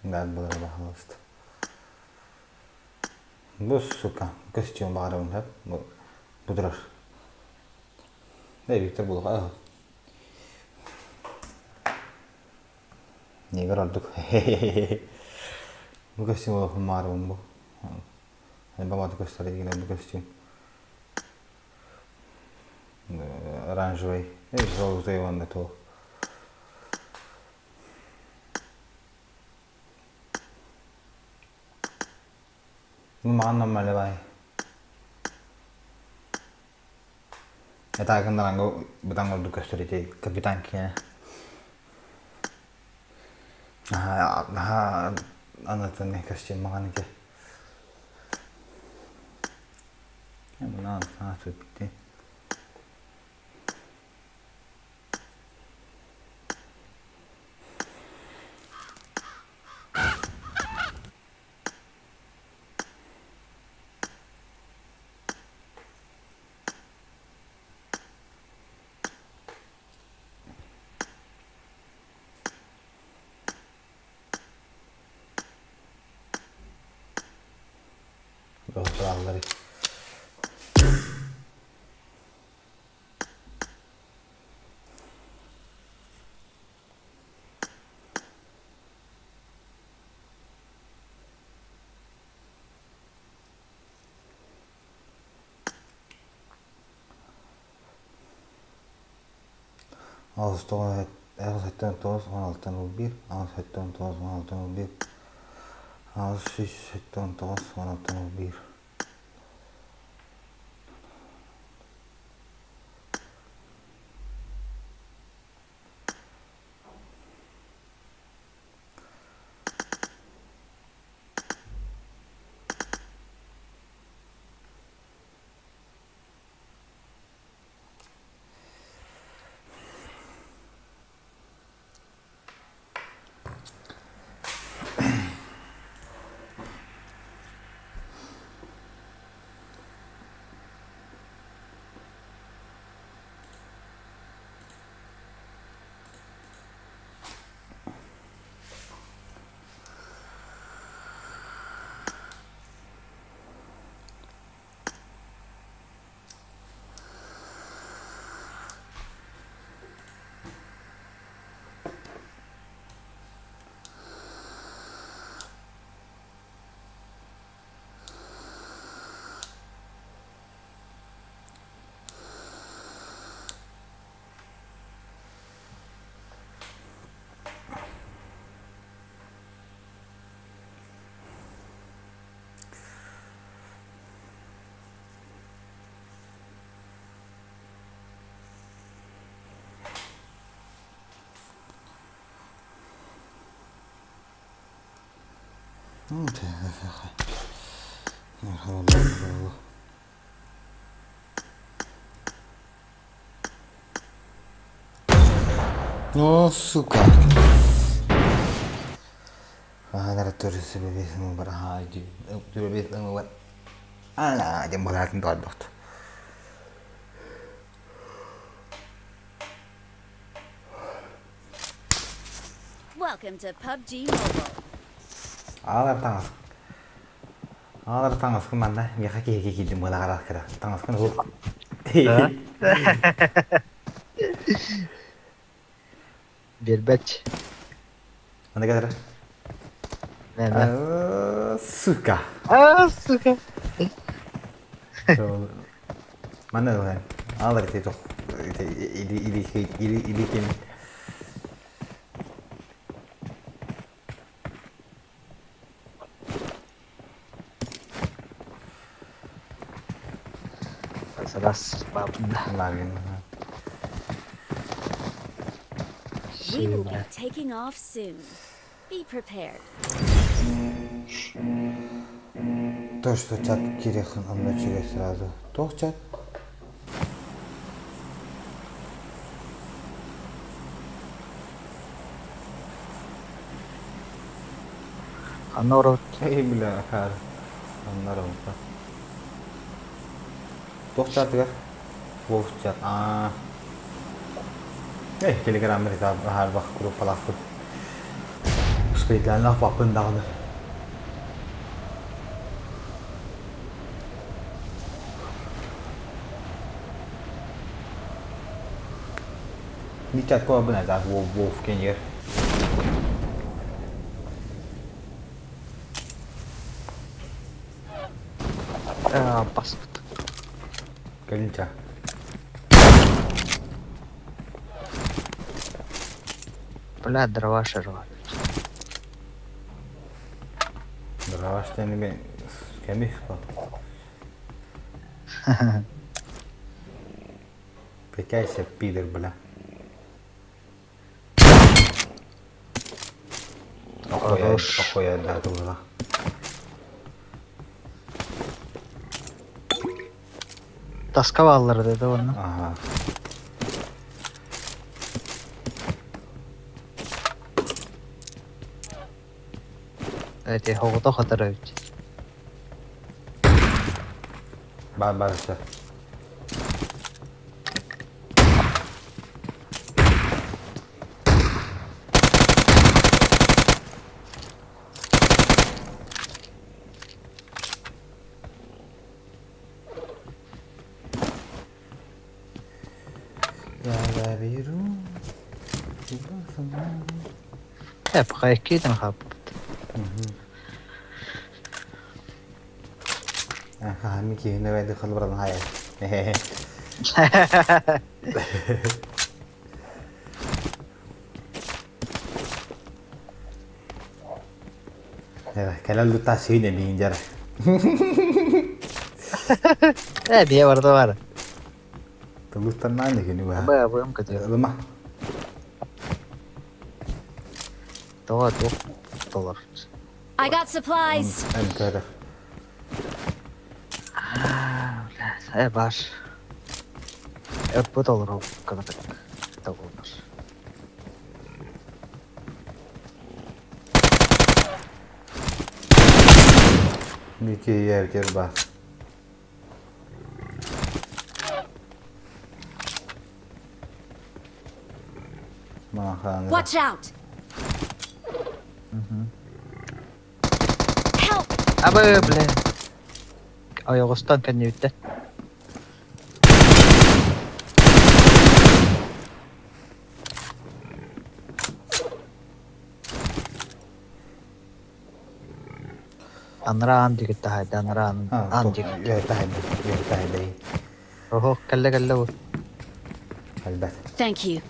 Баар буолара баһаалыста Бу сука костюм баҕарабын сөп бу бу турар. Эй Виктор булуха Негр ордук. Бу костюм олохун маарыбын бу. Баматы көстөр игинен бу костюм. Оранжевый. Эй, желтый уонна туох. Маҕан малевай. Это гыннаранга бытаҥ ордук көстөр ити капитан киэнэ. Наһаа наһаа анатыны костюм маҕан ити. Мына наһаа сүппүттэ. Kuralları. 8 9 16 01 8 9 16 01 8 9 16 01 Ну, сука. Аһанара диэн балаатын тоҕойбот. Welcome to PUBG Mobile. Аалар таҥас. Аалар таҥаскын манна миэхэ киһиги киирдим буолаҕар кыра. Таҥаскын уһук. Биэрбэт. Аны кэлэр. Мэ Сука. А, сука. Манна ылан. Аалар ити тох или или или или ким Раз бабында. We will be taking off soon. Be prepared. То, что чат кириэххин онно үчүгэй сразу. Туох чат? Ханна олоробут? Эй, бля, акаары. Онно оробуппат. Туох чатыгар? Вов чат. Аа. Эй, телеграммар аһаарбах группалаахпын. Успейдааннаах баппын даҕаны. Биир чатка барбын это Вов Вов кэнигэр. Баспыт. Кэлин ча. Бля, дрова шарва. Дрова штаны кэмих по. Пытайся, пидор, бля. Охуя, охуя, да, тула. Таска бааллар деді оны. Ага. Эти хоҕото хатар эбит. Бар бар все. Э, пока киитин хааппыт. Хаһан киһини байды халбаран хайа. Кэлэн лута сиин эмиин дьара. Э, бие барда бар. Тылыттан дигини ба. Бая быам көтө. Ылыма. Тоға туох толор. I got supplies. Эн Э, бар. Э, бу толору кынатык. Толору. Мики ертер бар. Watch out! Help! Абы, бля. Ойоҕостон кэннибиттэн. Анараа аан диэки таһайда, анараа аан диэки. Оһо, кэллэ кэллэ бу. Элбэт. Thank you.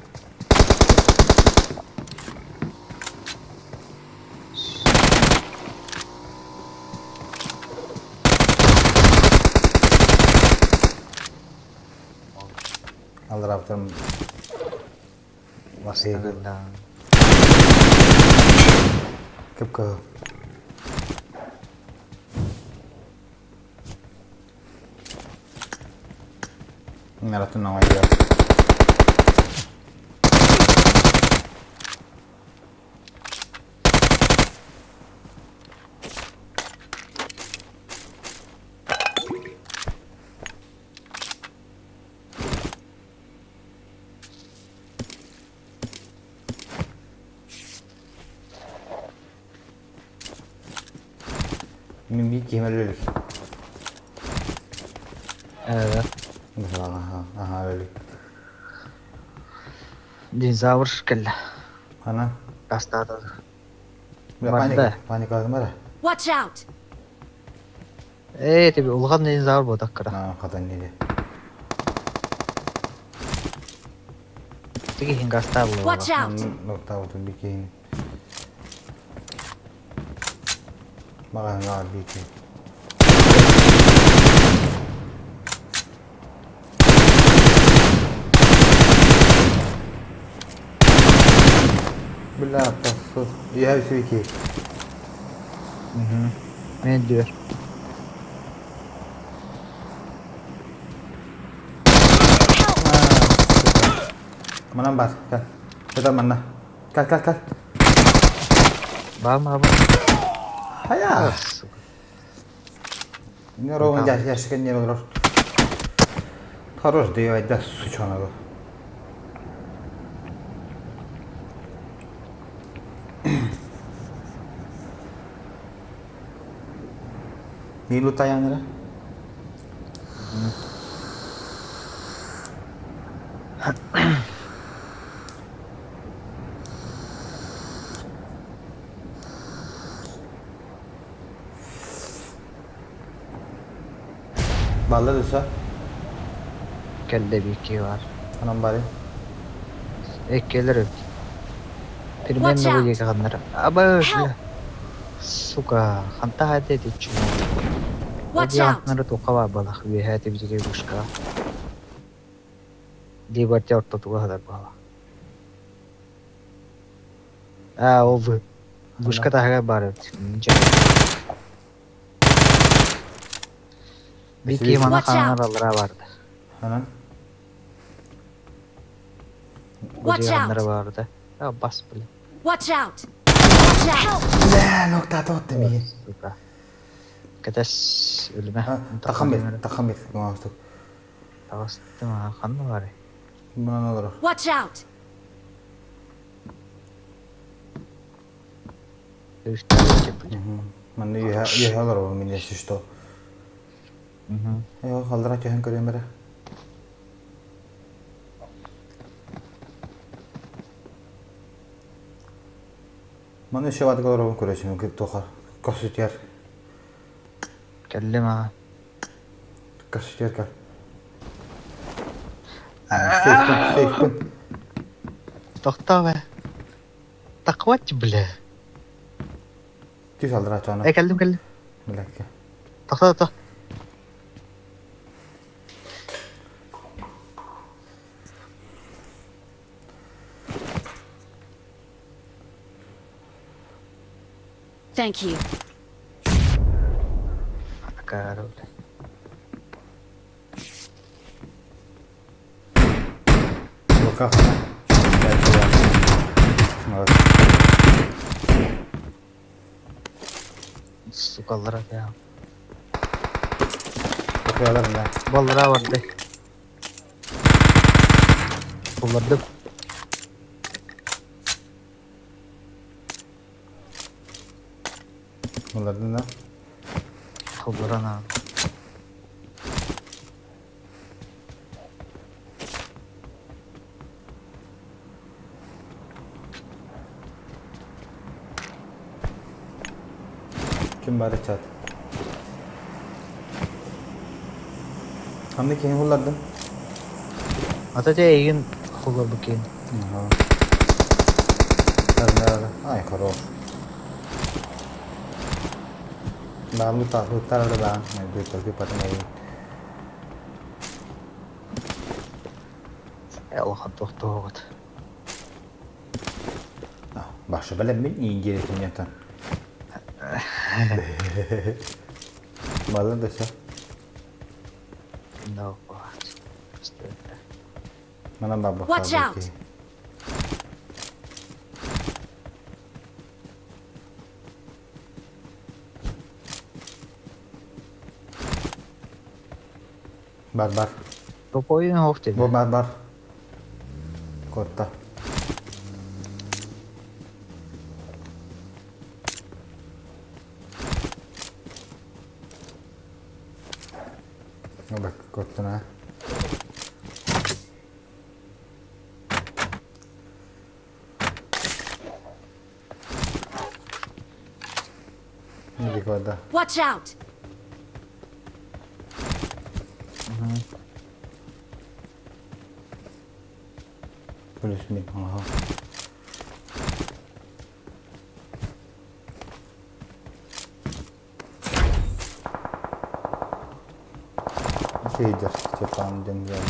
Аллараптан Бастагында. Кып-кыһыл. Наратын оҥойдо. Мин биир киһим өлө илик. Э, Аха, аха өлө илик. Динозавр кэллэ. Хана? Бастаата. Бля, Барда. паника, паникалаатым эрэ. Watch out! Ээ, тебе улахан динозавр буолбатах кыра. Аа, хатан диэри. Тиги иһин гастаа Watch буолуоҕа. out! Нуктаабытым биир киһини. Маҕаһыҥҥа биир киһи. Бля, посуд. Я үчүгэй киһи. Мен дүөр. Манан бар, кэл. Кэтэр манна. Кэл, кэл, кэл. Баам аба. Хайа! Сука. Не ровно ящик не олорор. Хорош, да я да сучоногу. Мин лутаянара. Баллар өссө Кэллэ биир киһи баар. Онон бары. Эккэлэр эбит. Watch Примерно бу out! диэки ханнара. Аба, Help! бля. Сука, ханта хаата ити чума. Ол Watch out! диэҕиннары туохха баар буолах үөһээ тибитигэ вышкаҕа. Либерти ортотугар сытар буолла. Аа, ол вы вышка таһыгар баар эбит. Дьэ. Биир киһи мана Watch хаанар out! аллараа баарда. Онон Бу Watch диэҕиннары out! баарда. А, бас, блин. Watch out! Watch out! Бля, нуктаата отты миигин. Сука. Кэтэс өлүмэ. Тахам бир, тахам бир. Оҥостук. Таҕыстым аа, ханна барай? Мунан олорор. Watch out! Манна үөһэ үөһэ олоробун мин если что. Эйо, халдара түһэн көрүөм эрэ. Маны еще ватык олоробун көрөсүм туха косутер. Кэллим аа. Косутер кэл. Сейфпин, сейфпин. Тохтоо бэ. Таквач бля. Түс алдыра чоно. Э кэллим кэллим. Билэккэ. Тохтоо тохтоо. Thank you. Акаары бля. Лука хана. Сукалара бля. Окуялар да. Баллара барды. Буллардым. Буллардын да. Холлорон аа. Ким бары чат. Ханна киһи буллардым? Ата дьэ эйигин холлорбут киһин. Ай, хорош. Баамы таахыттар да баан. Бүйтөргү потом Э улахан туохтуоҕут. Башы бэлэммин ииндиэрэтинньэтэн. Балын да все. No, вот. Манан Watch барбахтаабыт out. киһи. Бар бар. Топойун оһох Бу деді. бар бар. Котта. Bak kottuna. Mi ricorda. Watch out! Плюс мин. Ага. Фидер, Степан Демьян.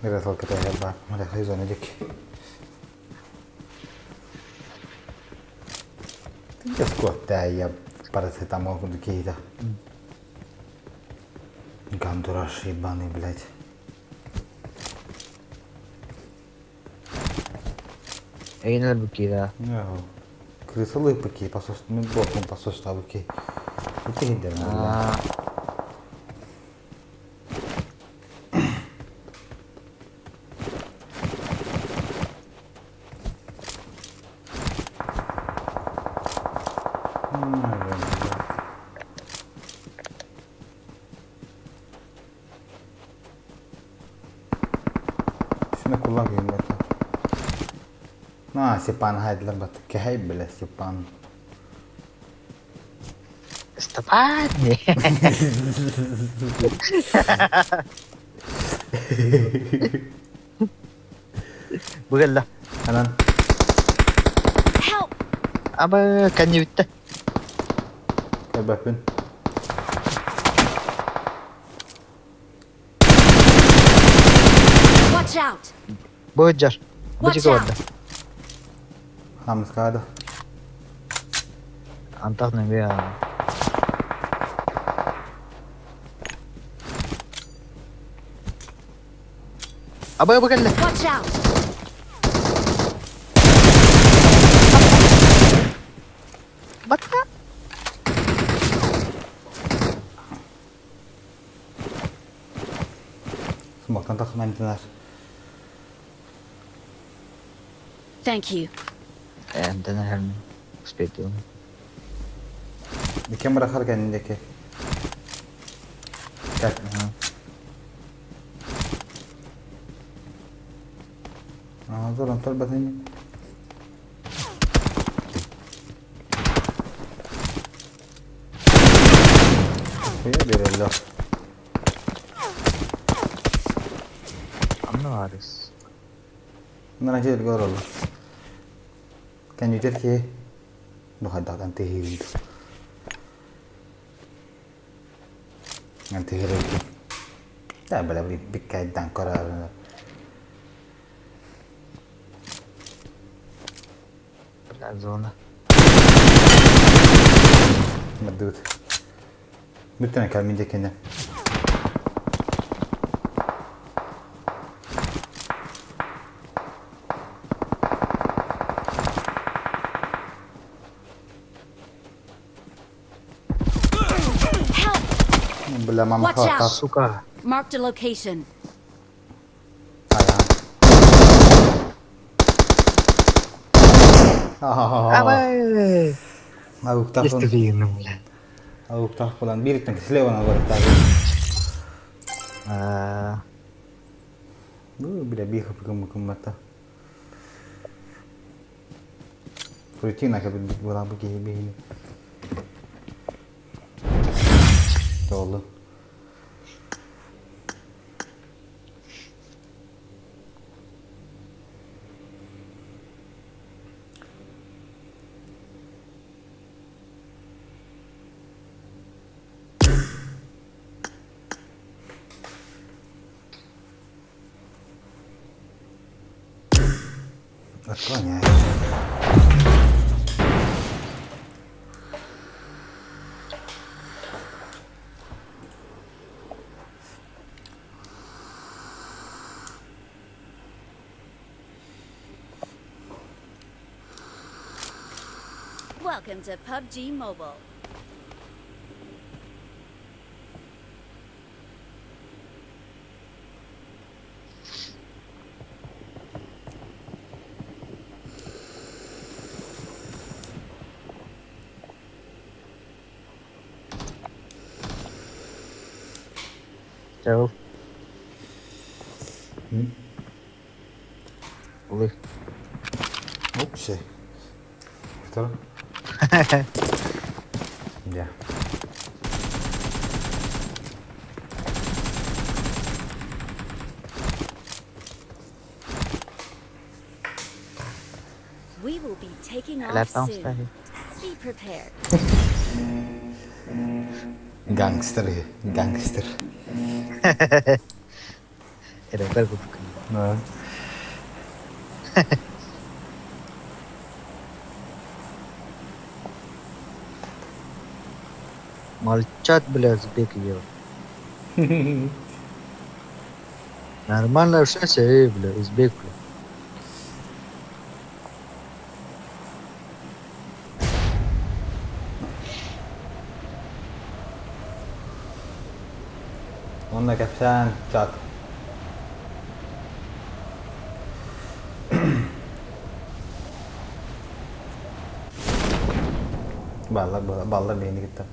Мира бар. Мара хайзон едик. Jos парацетамол курдук киһитэ. Гандураш ебаный, блядь. Эйнер букира. Крысалы паки, посос, мен боком посостабы ки. Ити хиндер. Şuna kullan bata. На, Степан хайдлар бат. Кехай биле Степан. Степан. Бугелла. Анан Help! Аба кәнне битте. кәбәпин. Watch out! Бу жар. Бу Watch жиге барда. out! Хамскада. Антах нөңгө. Аба бугелла. Watch out! Батта. Смоктан тахман динар. Thank you. Энтен хәм успеть. Камера хар кәндеке. Так. А, зоран торбатын. Хуя береллер. Анна варыс. Мына жер көрөлөр. Кән ки. Бу хаддан тehil. Антihil. Да, бля, биккайдан көрөр. Бля, зона. Мадут. Бүттен кәл минде кене. Help! Бля, мама Watch out. хата. Сука. Marked a location. Ая. Аба. Ауктафон. Естественно, бля. Ауктаф болан бириттен слева на бар. А, Ну, бля, биха пыкым кыммата. Рутина как бы была бы бихи. Толы. Отклоняюсь. Welcome to PUBG Mobile. Чао. Улы. Вообще. Второй. Yeah. We will be taking off Лапам soon. ставит. Be prepared. Gangster, gangster. Эрэ курдук. Да. Молчат, бля, узбеки, ё. Нормально общайся, эй, бля, узбек, бля. Онно кэпсээн чат. Баллар баллар бэйэни кытта.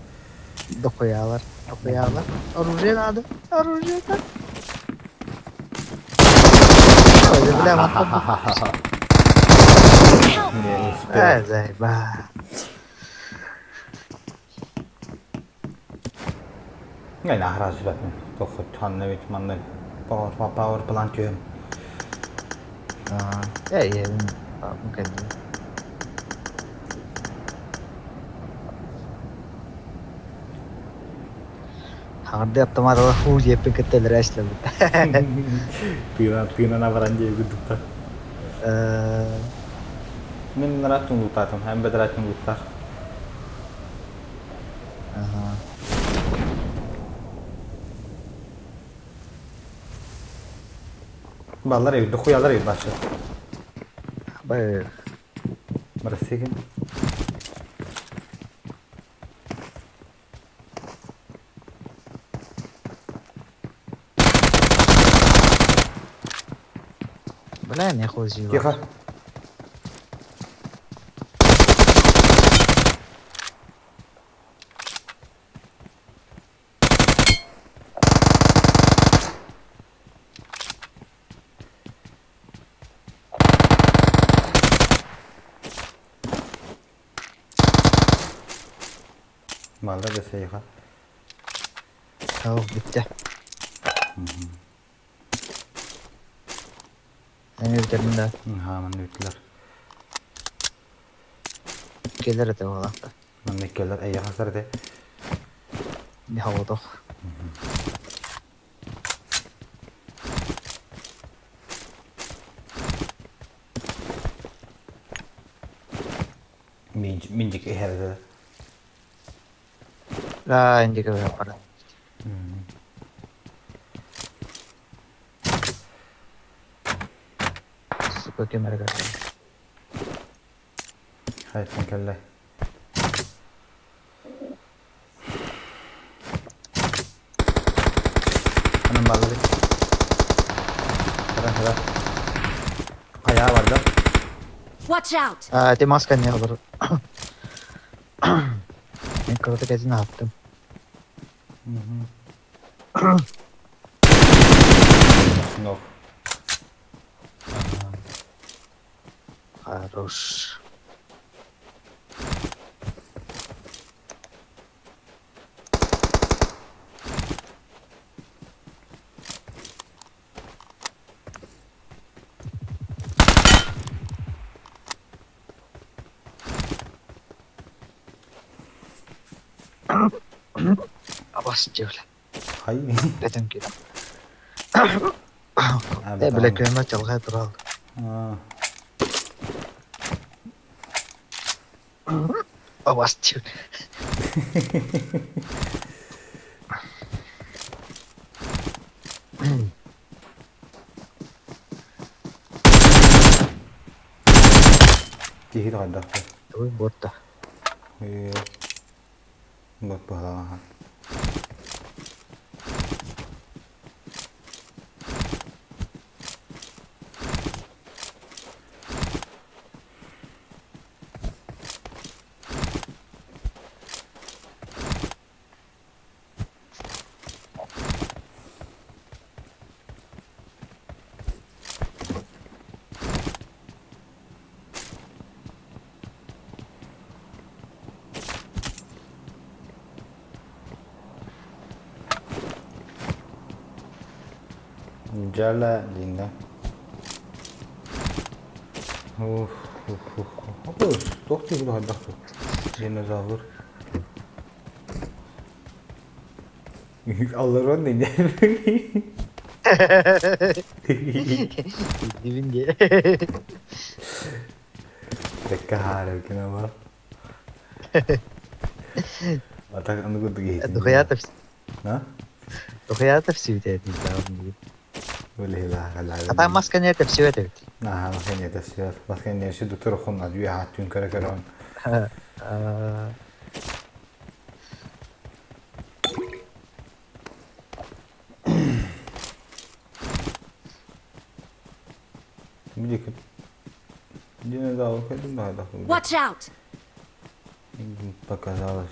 Дохуялар, дохуялар. Оружие надо, оружие надо. Ой, бля, мантан Не успел. Э, заеба. Мен аһара сүбэппин. Тоххут ханна бит манна power power plant түһүм. Э, я, ну, конечно. Хаҥардыы аптамаат ала хуу диэппин кытта өлөрө эслэбит. Тыына тыынана баран дии гудуктар. Э, Мин нараат тунгуттаатым, һәм бэдэрээт тунгуттар. ага. Баллар эбит, дохуялар эбит башы. Бай, Барасыгын. бля, не хуй Тихо. Баллар да сейха. Тау, битте. Эми бүтермин да. Ха, манна бүттүлэр. Келер это буолаахта. Манна иккиэллэр эйиэхэ сар этэ. Не холодох. Миндик иһэр этэ. Да, индика бара. Сука, кемер кэллэ. Хайттан кэллэ. Анан баллар. Хара хара. Хайа барда. Watch out! А, ты маска не olur. Мен кыргы кезин аттым. Нок. Хорош. Абас бля. Хай. Бетем кида. Э, бля, көмө чалгай турал. Аа. Абас бля. Киһи хайдах. Ой, ботта. Бот быһалаан. Дьала диҥҥэ. Ух, ух, ух. Туох диэки хайдах Динозавр. Алларон Дибин дии. Бэккэ хаарыкын ама. А так аны курдук иһитин. Духуята А? Духуята всүтэ Ата маска не тэпсибэт эбит. Аха, маска не тэпсибэт. Маска не все доктор хонна дүйэ хааттүүн көрө көрөн. Watch out! Показалось.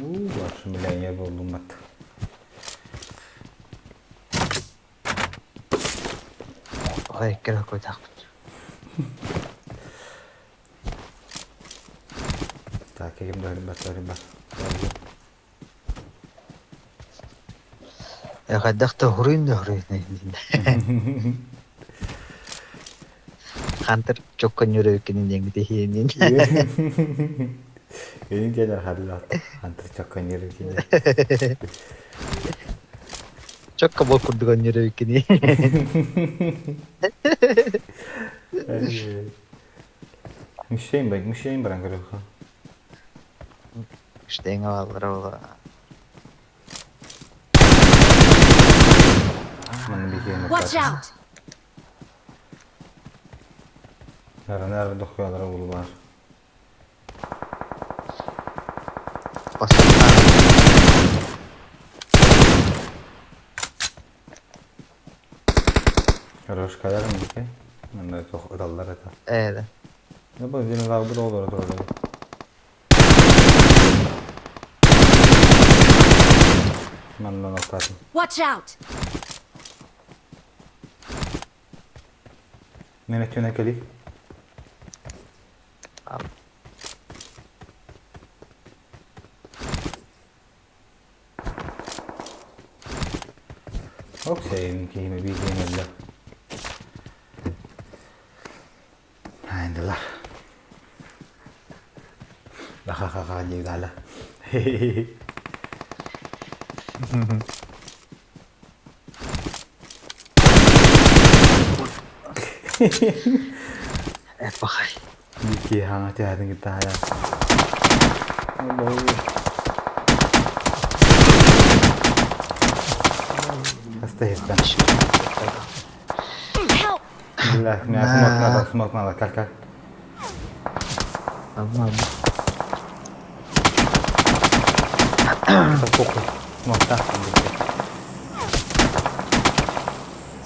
Уу, шумляние буоллум бат. Ой, кыракуйтахпыт. Так, ким да бар, бар. Хайдах да хуруйн да хуруйн. Хантер чокконнюрөккинин диэҥ тиһиэнин. Эйин кэлэр харлаат. Хантер чокконнюрөккинин. Чокко бол курдук оннюрөккини. Мишень бар, мишень баран көрөөхө. Штейн алалара була. Watch out! Наранар дохуялара булбар. Хорош кадар мики. Мында тох ыталлар это. Ээ. Ne bu dinozavr olur olur. Манна ноктатын. Watch out! Мен өттүнэ кэлий. Оксейм киһими биитиэмэллэ. Айдылар. Ха-ха-ха диэгаала. Эпахай. Дикки хаҥа түһээтин кытта хаайан. Хаста иһиттэн. Help! Бля, меня смог надо, смог надо, как как? Ама Смогта.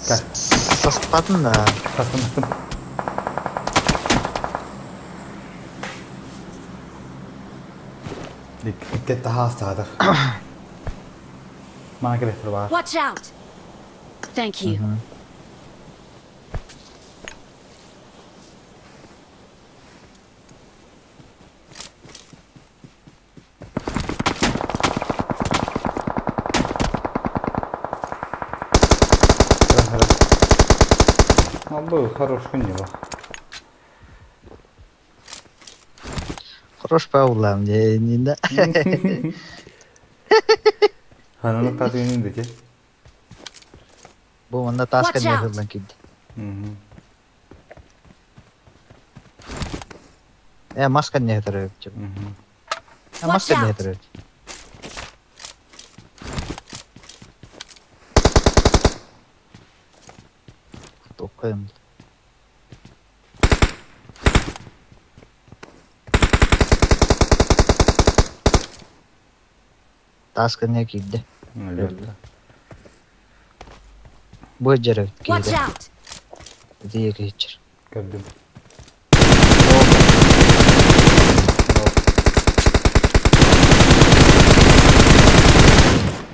Как? Саспатын да. Састым, састым. Икки таһаас таһатар. Мана кэлэхтэр баар. Watch out! Thank you. Ну, был хорош хуйня. Хорош паулам дьэ да. Хананы татыйын дете. Бу манна тааска Watch out. нехыллан киирдэ. Э, мас кэнниһэ төрөөбүт. Э, мас Watch кэнниһэ out. төрөөбүт. Токкайым. Таас кэнниһэ киирдэ. Өлүөттэ. Бу дьэрэ Watch киһитэ. out! Ити киһиччэр. Көрдүм.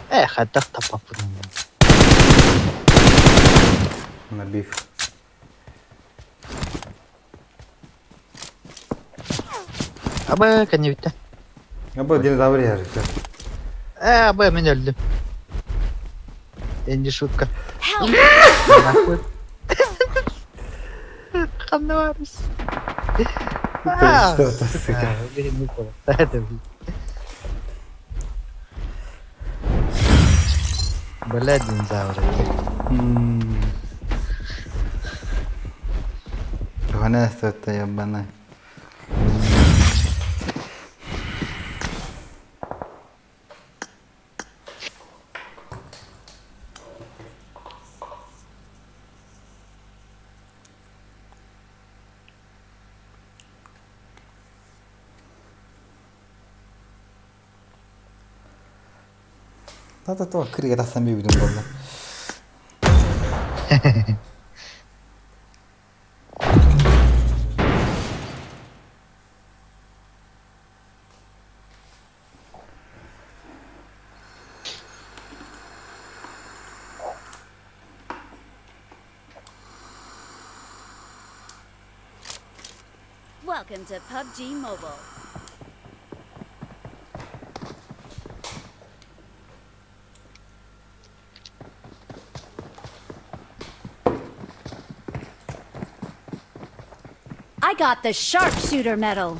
Э, хайдах таппаппын. Набив. Абы кэннибиттэ. Абы динозавр ярыктар. Э, абы мин өлдүм. Энди шутка. Help! Нахуй. Ханна барыс. Что это, сука? Бля, динозавры. Туһана это ебаная. Та-та-та, кырга тахсан биэбитим буолла. Welcome to PUBG Mobile. I got the sharpshooter medal.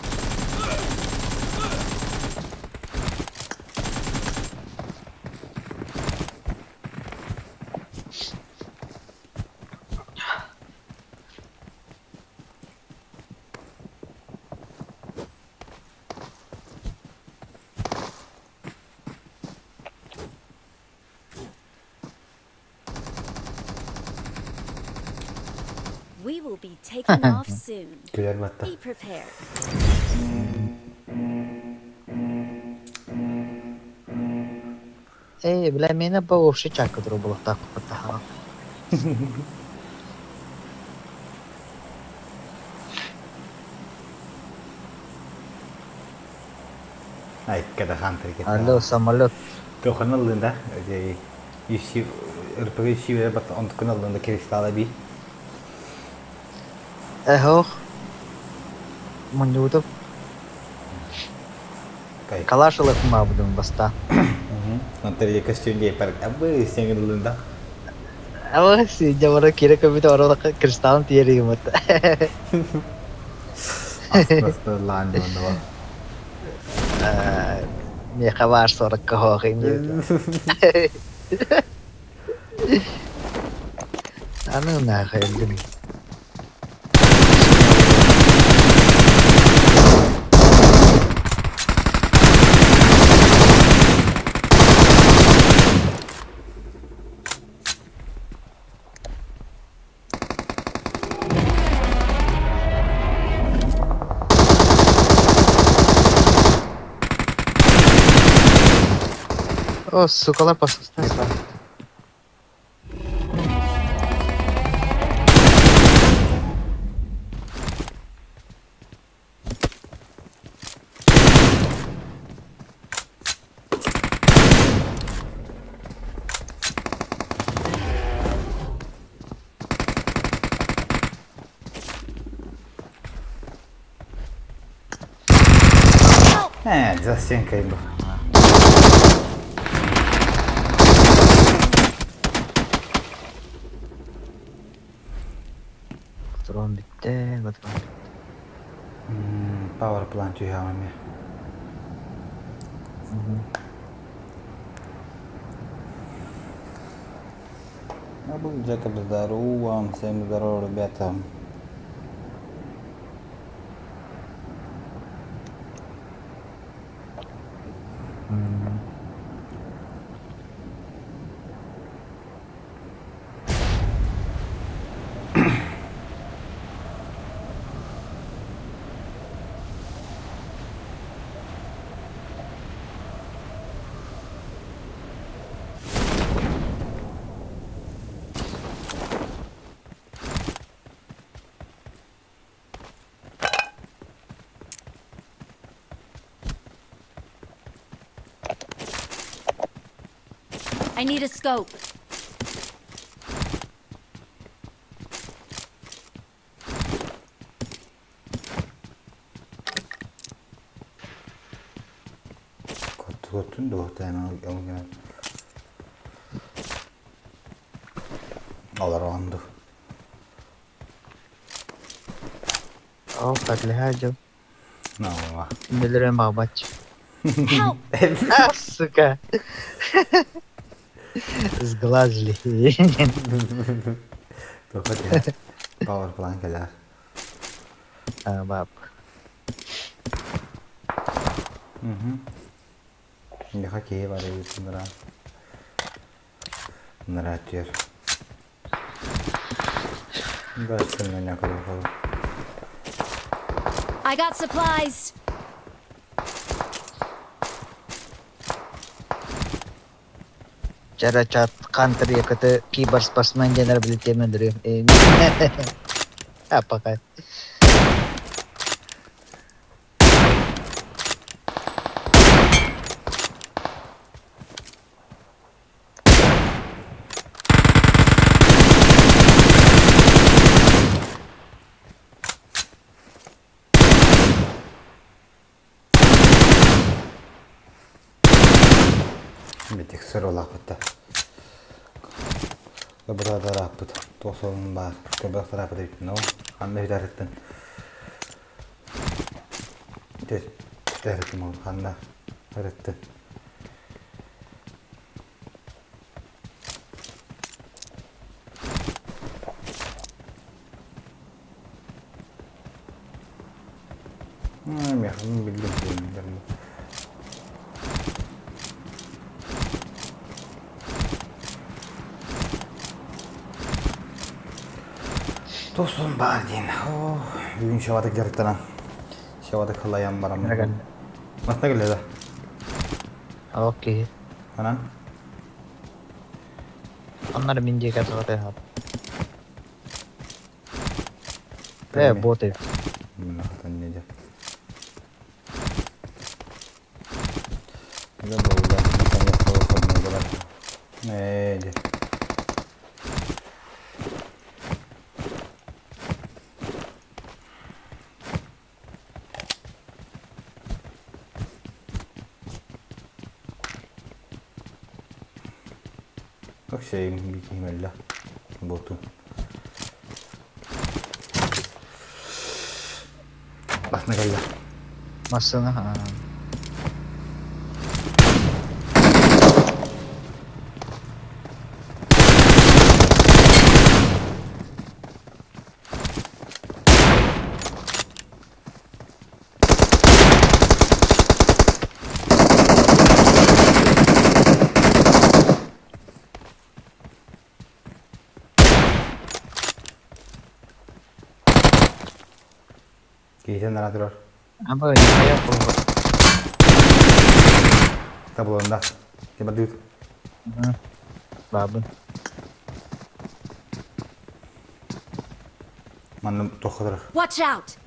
We will be taking off soon. Күлэр батта. Be prepared. Эй, бля, меня по вообще чайка было так вот. Ай, когда хантер Алло, самолет. Тохан ыллында, иши РПГ иши бат онтукун ыллында кристалла би. Эхох. Муньютов. Кай. Калашылых мабдым баста. Онтер костюмге парк абы сен ыллында. Ама си жамара кире көбүт орала кристаллын тиери гымыт. Астасы лаан дьонно. Меха бар сорок кохохин. Аны нахуй өлдүм. О, сукалар басыстан. Э, за стенкой был. Патрон битте, патрон. Power plant түһэҕим А был Джекоб здорово, всем здорово, ребята. I need a scope. Көттүн дуо ол гынан Олороон ду. Ол катлеха дьыл. Ноо. Кинилэрин баҕбач. Help! А, сука. Сглазили. Туохха түһэр. Power план кэлэр. А, бап. Миэхэ киһи бары ыытыннара. Нара түөр. Да, сымнаня көрө I got supplies. Чара-чат Хантер якаты киберспортсмен диэнэр билитиэмэ А пока. Битик сыр улааппыта. Лаборатораппыт. Туох баар. Лаборатораппыт эбит. Но ханна үтәріттен. Үтәріттен ол ханна үтәріттен. Механизм билдим. Тосун баар диэн. Бүгүн шаватык дьарыктанан. Шаватык халайан бараммын. Масна кэллэ да? Окей. Анан? Оннор мин диэки атаҕа Э, боты. Мин не Это был, да. Э, Как бикимелла боту. Басна кэллэ. Массыына. Киһитин нара турар. Аба, я по. Таблонда. Тиба дыт. Бабын. Манна тохотор. Watch out!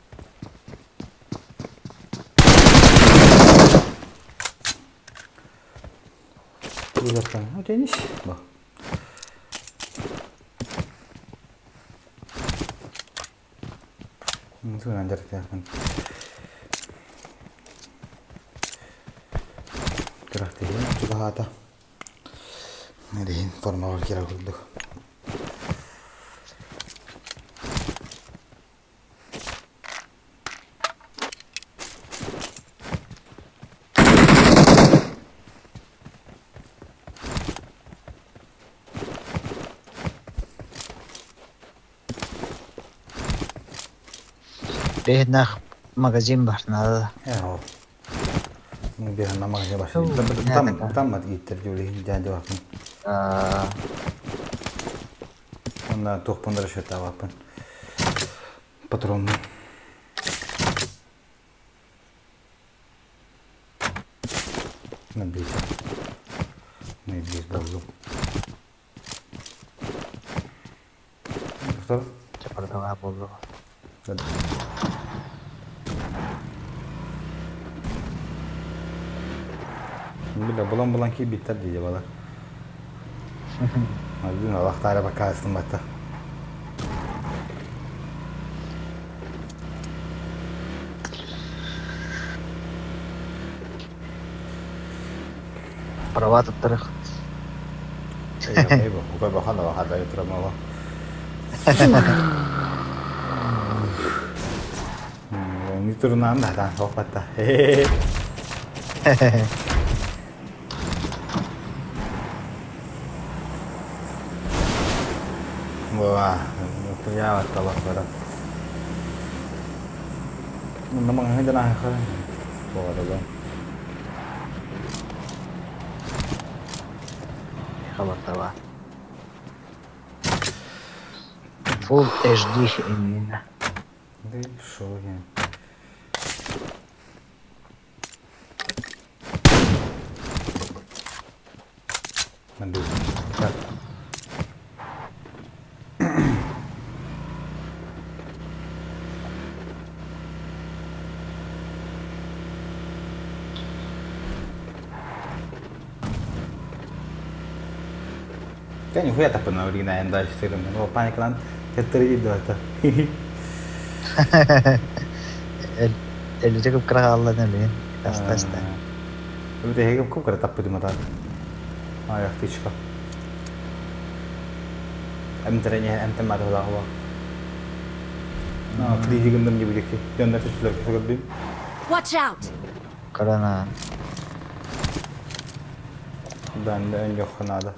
Uzaktan. O geniş. Bak. Тугунан дьарыктаахпын. Күрэхтэһиим чугаһаата. Эриһин формабар киирэр курдук. Бэһнах магазин бар надо. Ээ, Биһанна магазин башын. Там там ииттер дьулиһин дьаан дьабаппын. Онна туохпун расчеттаабаппын. Патронмун. Набийся. Набийся боллум. Что? Чапардала боллу. Бля, булан-булан киирбиттэр дии балар. Бүгүн алахтаары бакаастым батта. Права туттарых. Не турунан да хоппатта. Буа, нихуя талахтара. Намаҥаһы дьанаһы Буолара Хабартава. Full HD именно. Да и шо я. Так. Кэ нихуя таппына билигин дальше сырым. Паникалан тэттэрии дуота. Өлүтэ кып-кыра хаалла билигин. Аста-аста. Эһиги кып-кыра таппытым ата. Аяқтычка. Эмтэрэ эмтэммэт ыһылаах Фризи гынным дебудеки. Дьоннор түстүлэр көрдүм. Watch out! Корона. Дан да өнжохха надо.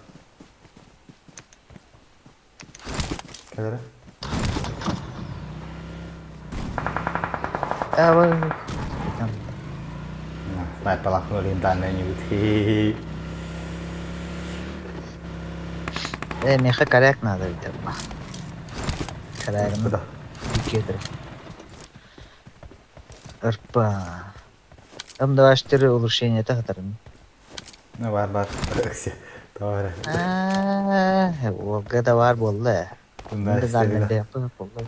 Кэлэрэ. А, Снайпалах нолин дан өнүгүт. Э, меха коряк надо ведь. Коряк. Куда? Кедр. Арпа. Там 24 улучшения это хатарын. Ну бар бар. Тавара. Аа, Волга да бар буолла. Кунда Бу да бэйэккэ буолла.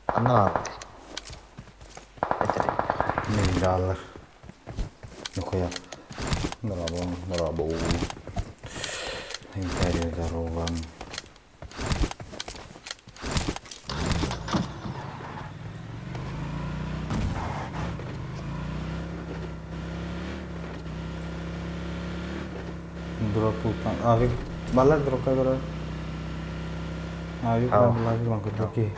Анна баар. Этэр. Миндаллар. Нихуя. Здорово, здорово. Империя здорово. Дроп Авик. Балар дропка көрөр. Авик Ау. балар балар көрдөки.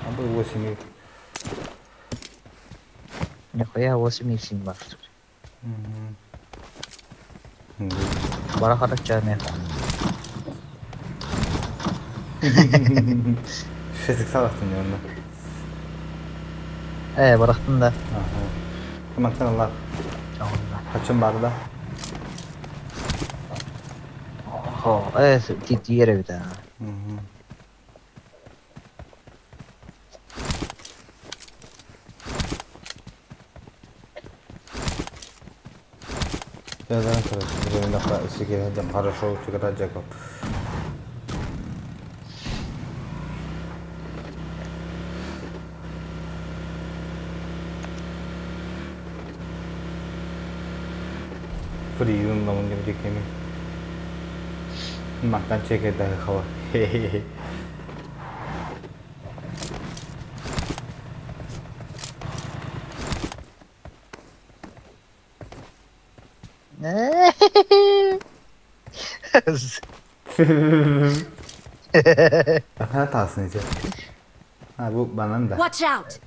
А бы 8 Нихуя 8 икс бар. Бара харача меха. Шестик салахтын онно. Э, барахтын да. Кыматтан алар. Хачын бары да. Хо, э, тире бит. Жазан короче, хорошо сыграть Джекоб. Фриюн ламын деп жекеме. Мактан чеке да хава. Ахана тасын иче. А бу банан да. Watch out!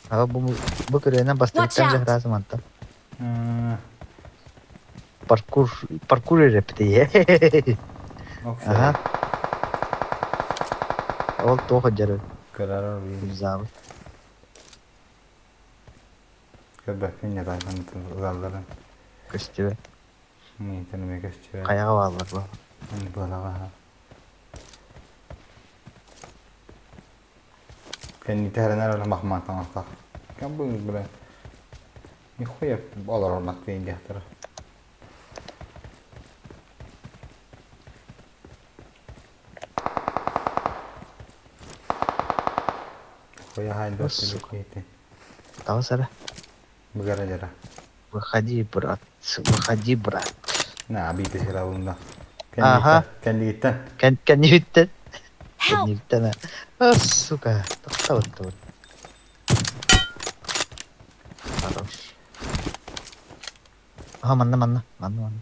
А бу бу көрүнэн Watch бастыктан out. жахрасы манта. Паркур паркур репти. Аха. Ол тоха жары Көрөр би. зал. Көрбөккүн ятайхан залларын. Көстүбэ. Мийтен мекесче. Каяга баалар бу. Балаға. Кэнни тэрэнэр махмаатан астах. Кем бу бля. Нихуя алар орнак дейин дияхтара. Хуя хайда Сука. кейти. Тава сара. Быгара дьара. Выходи, брат, выходи, брат. На, биитэ сирабында. Ага. Кэннигиттэн. Кэн кэннибиттэн. Help! Кэннибиттэн. А, сука. Тохтоо Хорош. Ага, манна, манна, манна, манна.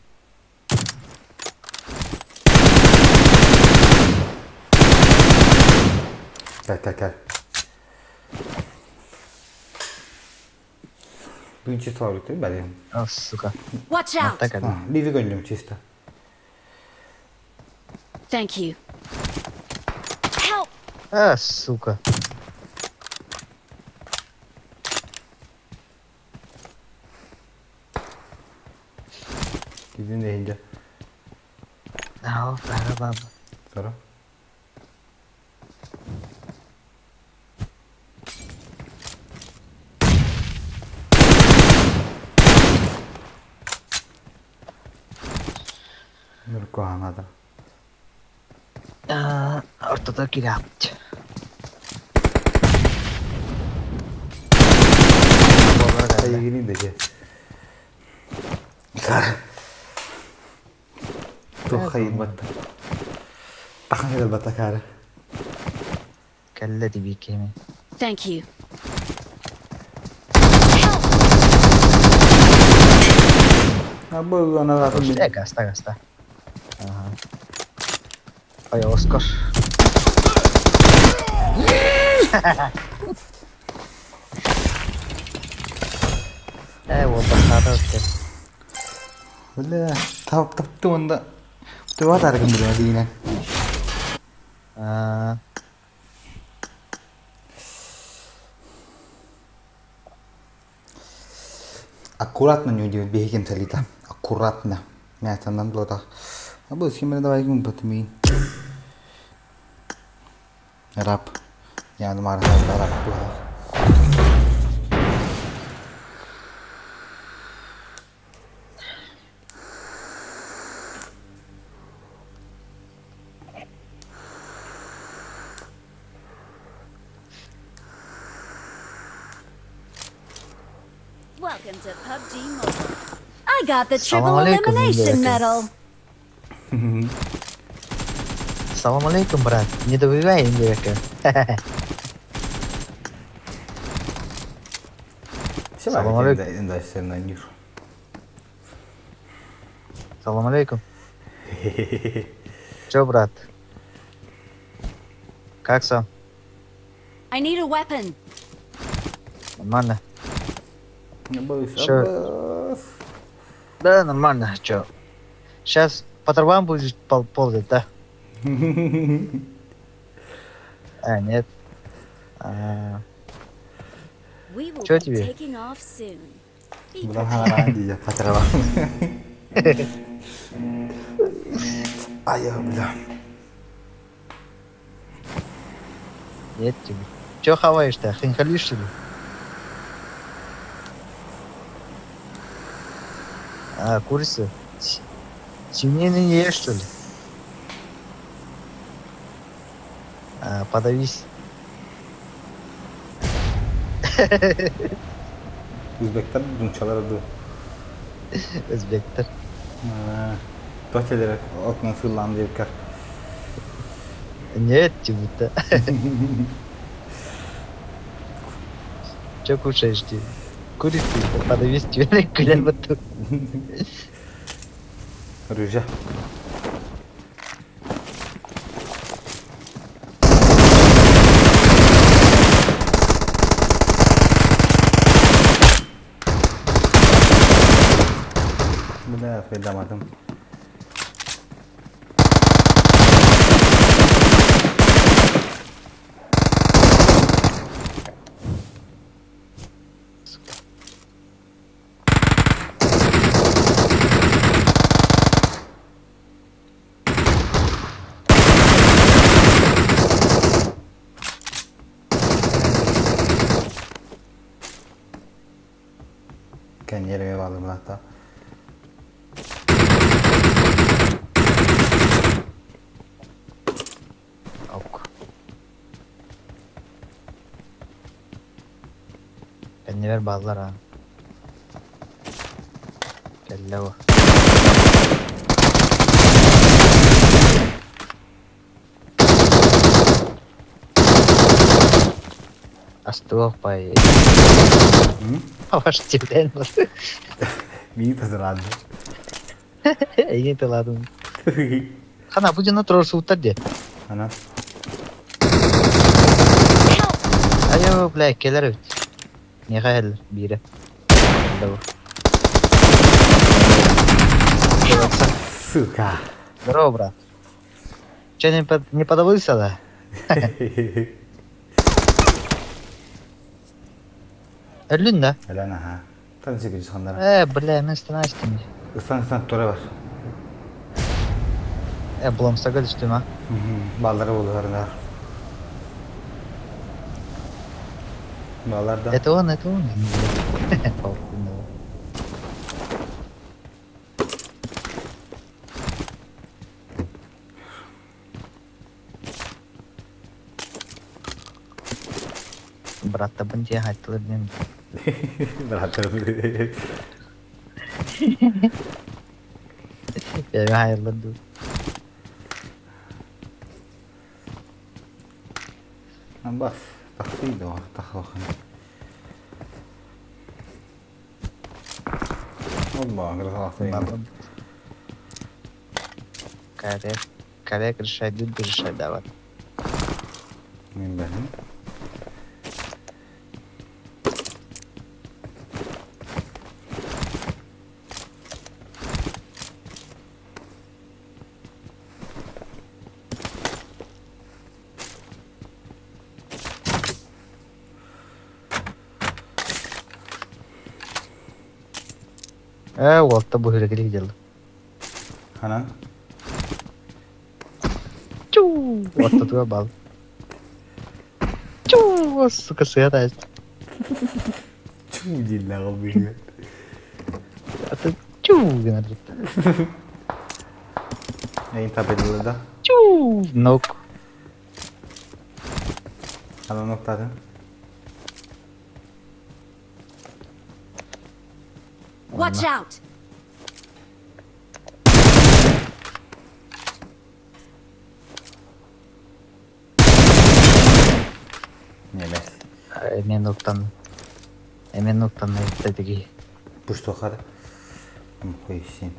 Кэл, кэл, кэл. Бүгүн чисто барбыт бали. А, сука. Watch out! Манта кэллэ. Биир көрдүм чисто. Thank you. Help! А, сука. Кидин иһинде. Аа, бара баба. Сара. Нурку анада. Аа, ортото кирэпт. Болор кэллэ. Айгини деже. Туох хайын батта. Тахан кэлэр батакаары. Кэллэ дибикеми. Thank you. Help! Абы ана Э, гаста, гаста. Ага. Ой, Оскар. Э, вот бастаата өттө. Бля, тап тапты онда. Туа таргын биле диинен. Аа, Аккуратно не удивит бегем солита. Аккуратно. Мясо нам было А был схема давай гум потмин. Раб. Я думаю, раб был. Welcome to PUBG Mobile. I got the triple Салам алейкум, elimination Индия. medal. Салам алейкум, брат. Не добивай индейка. Салам алейкум. Салам алейкум. Чё, брат? Как сам? I need a weapon. Нормально? Чё? Да, нормально. Чё? Сейчас по травам будешь ползать, да? А, нет. А, We will Чё be тебе? taking off soon. Be Будан prepared. хараан дии патырaba. Ая, бля. Нет тебе. Чё хаваешь-то? Хинкали, что ли? А, курица? Свинины не ешь, что ли? А, подавись. Узбектар дунчалар ду. Өзбектер. Тохелер отна сыллам деп кар. Нет, тебе-то. Чё кушаешь ты? Курицу подавись тебе, куля вот Рыжа. Бля, файдамадым. Кэньерме балым лата. Ок. Кэннибэр бааллар аа. Кэллэ бу. Астыах бай. Ваш тилэн бар. Миин тазалаады. Эйигин тылаадым. Хана бу дьоно туруорсубуттар диэ. Ана. Айо, бля, кэлэр эбит. Миэхэ иһэллэр биирэ. Сука. Здорово, брат. Че, не, под, не подавился, да? Өллүн да? Өлөн аха. Тан сигин ханнара. Э, бля, мен станастым. Ыстан ыстан тура бар. Э, буламсага түстүм а. Баллары булуһарынар. Баллар да. Это он, это он. Быраттабын дии аһаттылар диэн. Быраттабын. Бэйэм аһайаллар дуу. Бас, тахсый да тахлахан. Коррект. Коррект решай, дуд решай, давай. Мин бэһин. Ээ, уолта бу үрэгили дьылы. Ханан? Чуу! Ортотугар бал. Чуу! Сука, сыа таайт. Чуу дииллээх ол биһиги. Аты чуу гынар дьиттэ. Эйин табыллы да? Чуу! Нок. Ханан октатын? Watch out! Ньэмэс. Эмиэ уктан эмиэ уктан тэтиги. Пуштуохара. Хуйсин.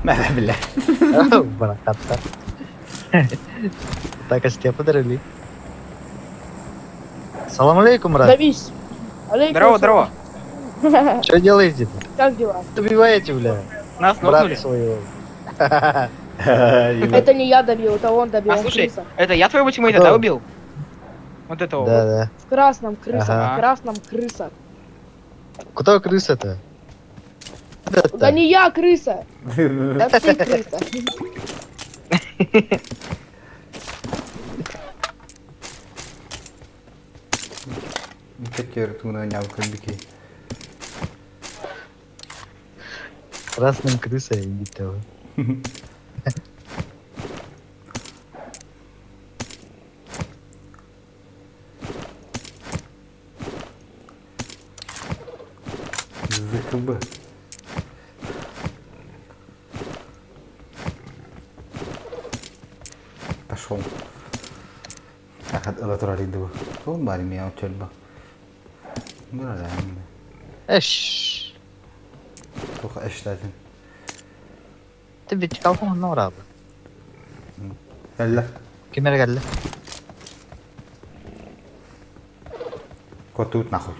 Мэ бля. Баракатта. Так, а подарили. Салам алейкум, брат. Давись. Алейкум Здорово, здорово. Что делаете? Как дела? Убиваете, бля. Нас Брата нокнули. своего. Это не я добил, это он добил. А он слушай, крыса. это я твоего тиммейта, Кто? да, убил? Вот этого Да, вот. да. В красном крыса, Ага. в красном крыса. Кто крыса-то? Да не я крыса! Да ты крыса. Кеттер туна нявка бики. Красным крыса иди того. ЗКБ. Пошел. Ахад ыла турар иди Туон баар мия очольба. Бара Эш. Туха эштатин. Ты ведь калфон норабы. Кэллэ. Ким эрэ кэллэ? Котуут нахуй.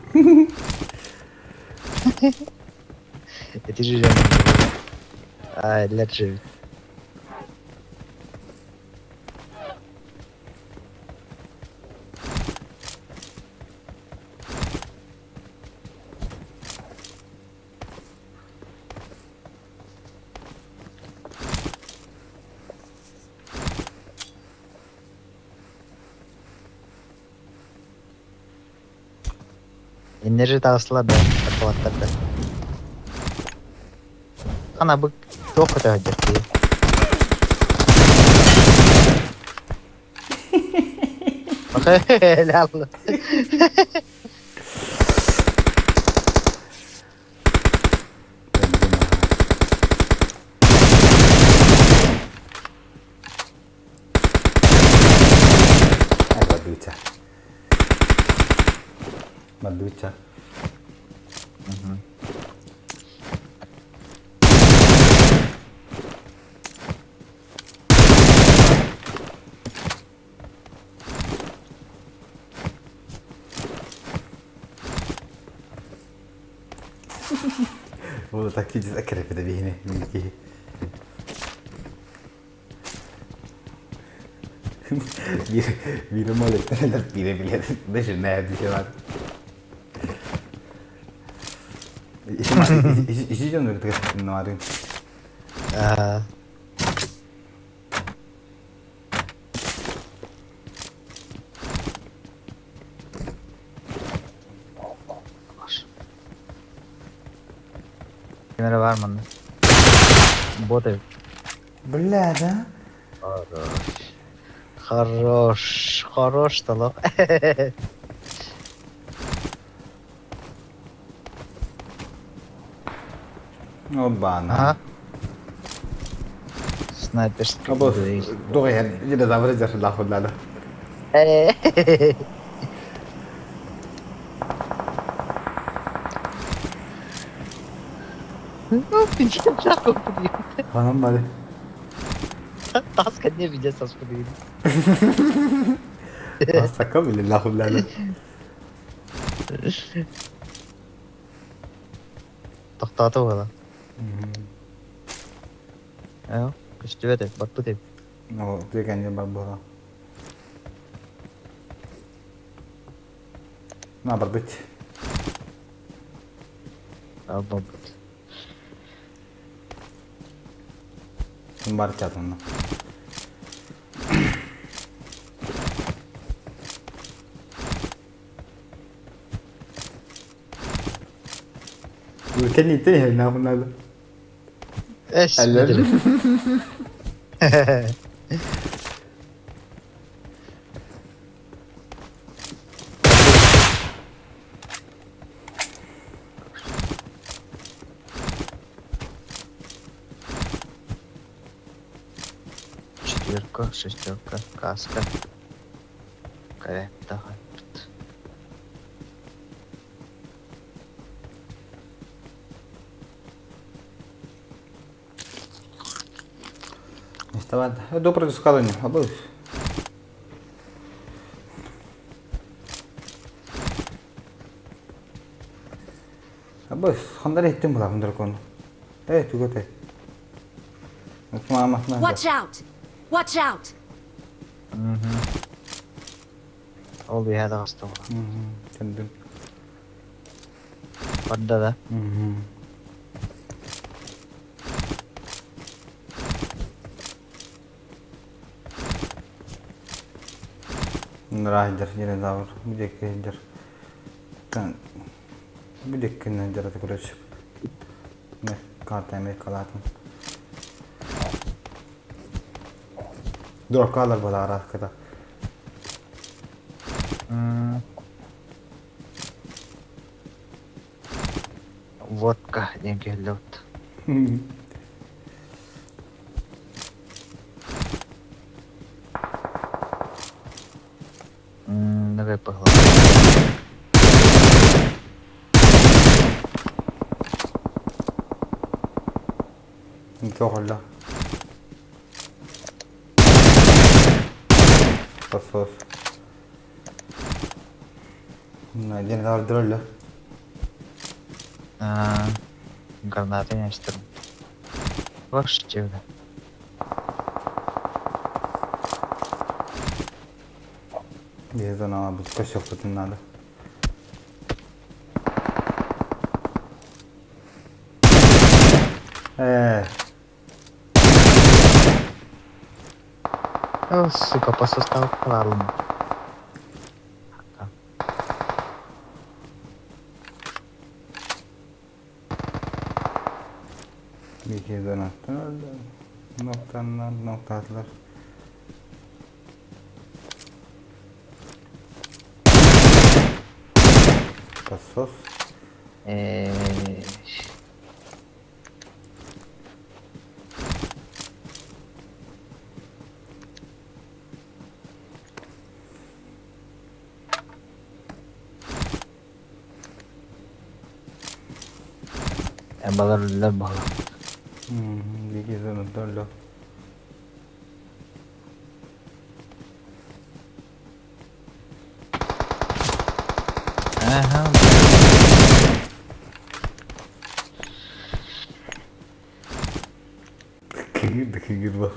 Эти же А, лет же. Эннери таҕыстылар да, дакылааттарда. Хана бу Туох көтөһөрдөр киһи? Лалла. Бардыбыча. Бардыбыча. Ол так киһи кэрэпитэ биһини киһи. Биир молеттен бире билер. Даже не дишевар. Иши жон нарын. Ким эрэ баар манна. Бот эбит. Бля, да? Хорош. Хорош. Хорош толох. Оба-на. Ага. Снайперский. Або дугайан, иде завры жашылахуллала. Ханан бары. Тас кэннэ видео саспытыгын. Бастакка билиллахуллала. Тохтоото буола. Ээ, көстүбэт эбит, барбыт эбит. О, тыа бар буола. На барбыт. Барбыт. Бар чатынна. Кэнниттэн иһэр Эс. Әллә. Четверка, шестерка, каска. Корректно. Вставать. Добре сказано, або. Або хандар иттим була хандар кону. Э, туготе. Watch out! Watch out! Ол үөһэ таҕыста Кендим. Барда да. Нрайдер, динозавр, где кендер. Там, где кендер, это короче. Карта Америка латын. Дуракалар була араската. Водка диэн киһиллэбит. Давай погладим. Тоҕолла. Посос. Динозавр дролло. Гранаты не стырым. Ваш тебе. Где-то надо косёк потом надо. О, сука, по составу правильно. Биир донаттан ноктаннар ноктаатылар. Посос. Балар үллэр баҕа. Биир донаттан өллө. Аха. Кыгыр да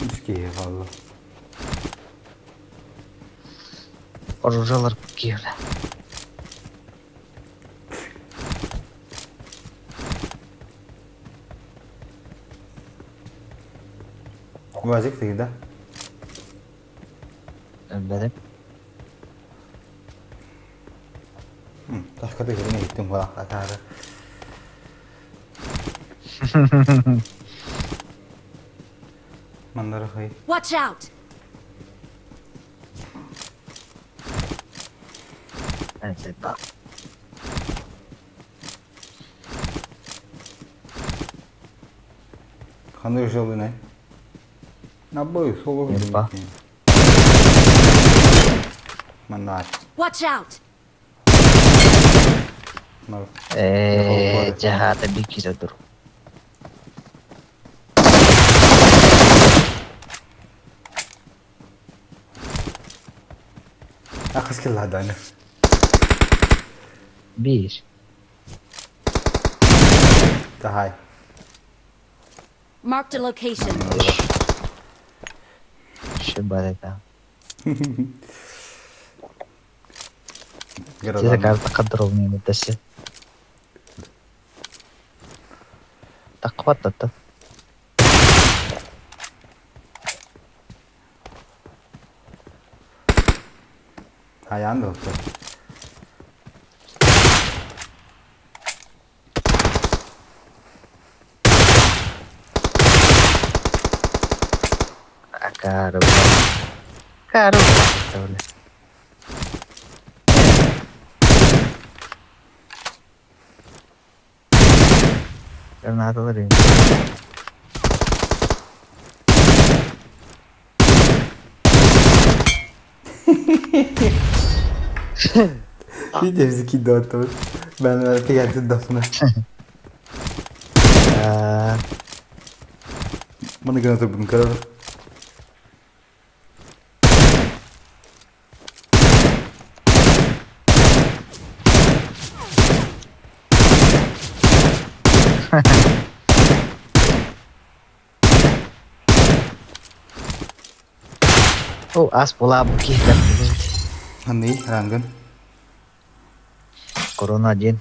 Үс киһи хаалла. Оружалар киирдэ. Уазик тыгда. Өлбөтүм. Ташка тыгырын иһиттим кулаахтаары. Маннары хай. Watch out! Ханнык жылынай? Набой, соло Имба. Маннаар. Watch out! Ээ, дьаһаата биккитэ тур. Ахыс килладаны. Биир. Таһай. Marked a location. Шибарета. Тизе карта кадровный метаси. Так хватит. Хайаан да отто. Акары. Акары. Гранаталар Видишь, закидывает. Ben опять дафна. Маны гына турбун көрөр. О, ас була бу киһи Ханный рангын. Корона один.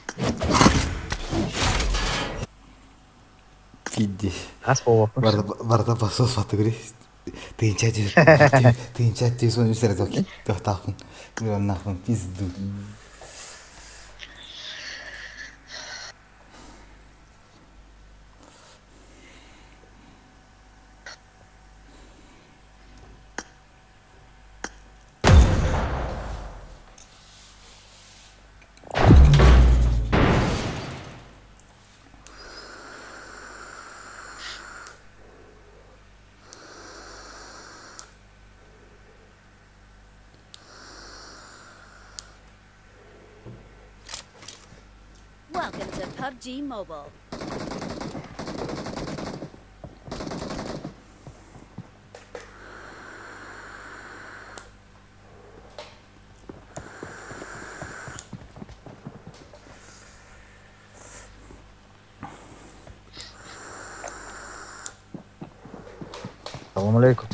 Кидди. Ас була. Барда басос фатыгри. Тыынча тыынча сон үсер токи тохтаахпын. Граннахпын пизду. Welcome to PUBG Mobile. Салам алейкум.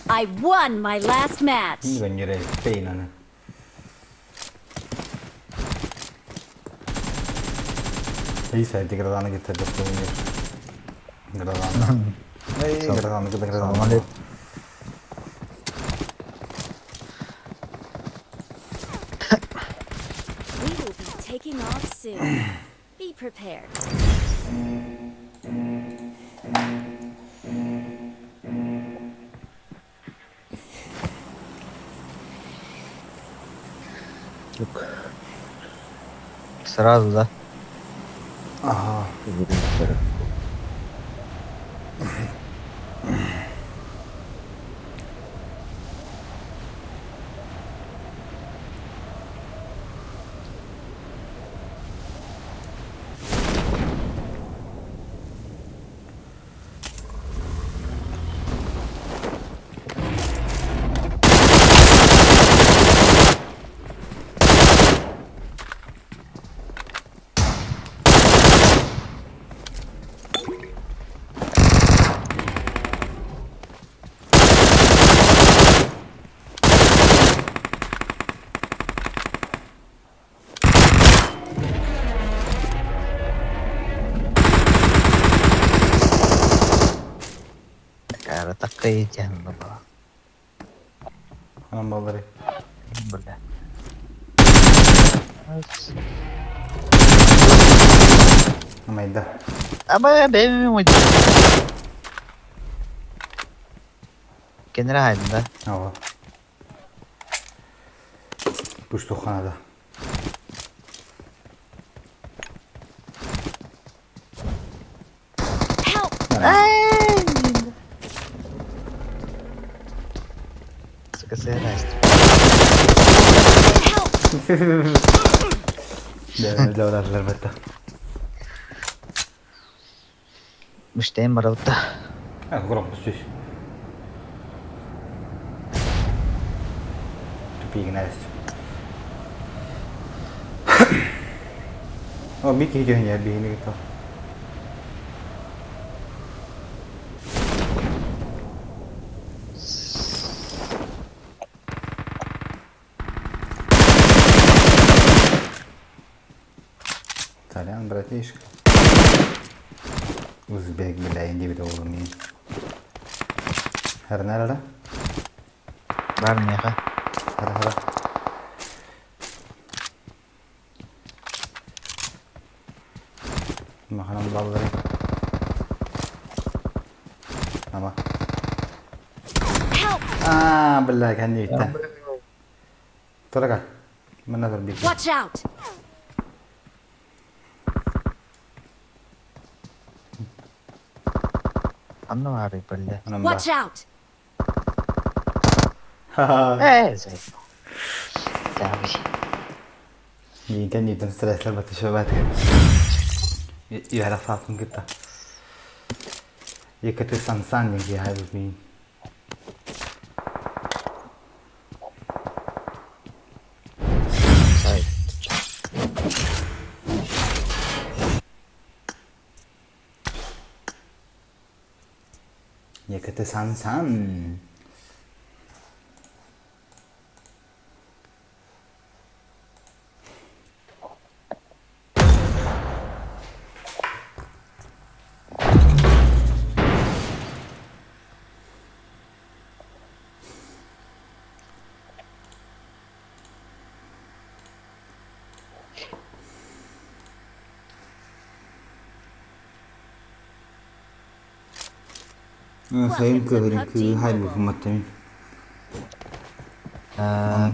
I won my last match. Гонерей, пейнаны. Исай, граданы гиттерде Граданы. Эй, граданы, граданы. Салам алейкум. soon. Be prepared. Сразу, да? Ага. Такая такая тема была. Анан баллары. Бля. Амайда. Аба бэби Кенера хайда. Ава. Пуштуханада. Help! Сука, сыграйся. Help! Дәүләтләр бетте. Мыштайын баралта. Громко сүз. Тупигин әрес. О, бик иһдиһин биһини кытта. Сорян, братишка. Узбек, бля, индивидуал мин. Хернелле? Бар меха. Хара, хара. Маханам баллары. Ама. Help! Аа, бля, кәнниттен. Тұрға. Мына тұр бик. Watch out! Анна бары, бля. Watch out! Э, зай. Давай. Кәнниттен стресслер баты шөбәт. Яра сатын китта. Екати сансан неге хайбыз мин. Сай. Екати сансан. Сайын кыһырын кыһы хайбы фуматтамин.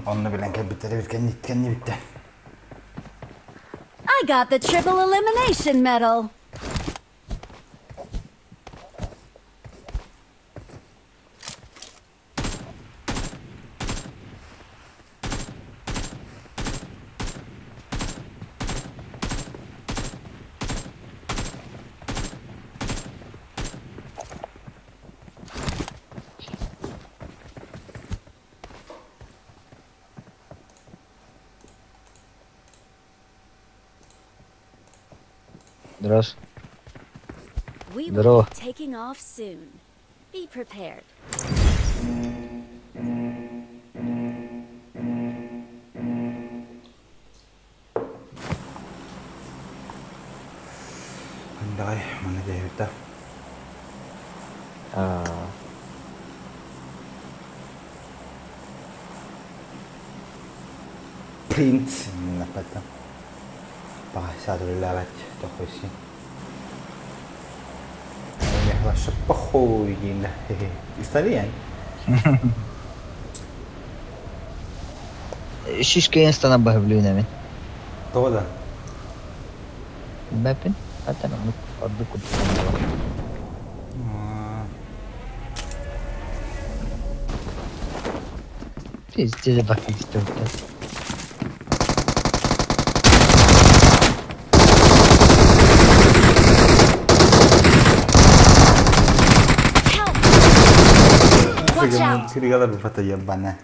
Онно билэн кэлбиттэрэ бит кэнни кэнни биттэ. I got the triple elimination medal. Здравствуй. We will Здорово. be taking off soon. Be prepared. Давай, манна дээбитта. Принц напата. Баҕа саатар үлэлээбэт тоххойсуй. Миэхэ похуй диин да. История. Шишкин стана баһыблүүнэмин. Тоҕо да? Билбэппин. Хаттан оннук ордук курдук санаабат. Пиздец бакыйсты Help! Watch out! Киригалар бufata ебана.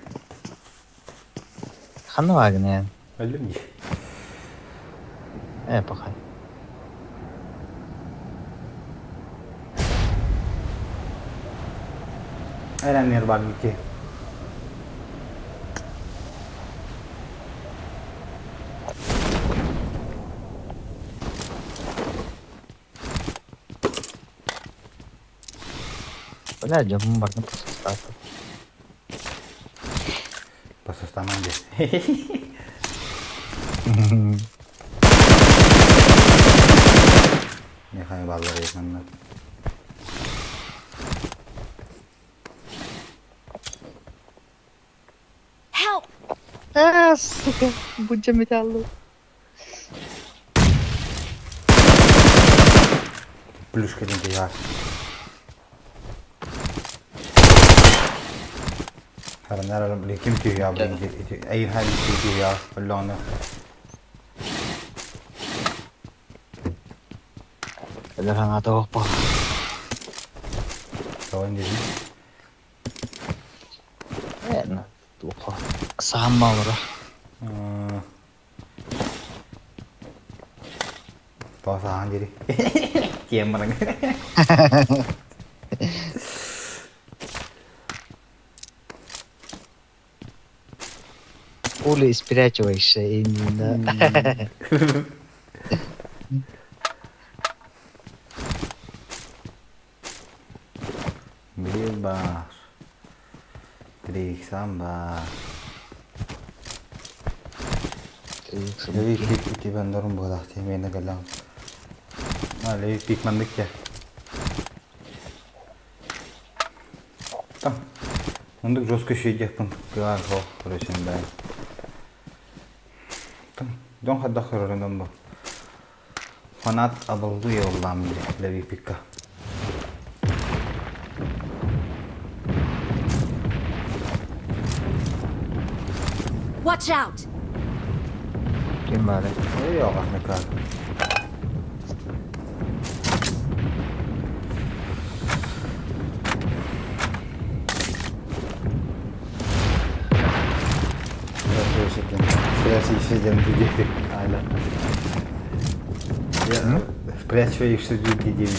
Ханна баагын Өлүм дии. Ээ, пахай. Эрэннэр бар ики. Бля, дьоммун барытын посостаатым. Посостаман дии. Михаил баллар манна. Help! А, сука, будь металлу. Плюшка диэн киһи баар. Харанар ким түһүө эйиэхэ түһүө өллөҕүнэ Өлөр санаата оһохпо. Тоҕо диэбин Ээ, туохха саамма олорор. Тоҕо саһаан диэри киэн баран Пули спрячиваешься именно. Биир баар, Триксан баар. Леви пик ити бандорум буолаах тиэмиэнэ кэлэн. Леви пик маннык дьэ. Там. Оннук жестко сидиэхпин кыаар суох короче да. Там дьон хайдах көрөрүнэн бу. Фанат обалдуй оллаам Леви пикка. Watch out! Ким баарый? Ой, оҕахныка. Спрячь своих 69.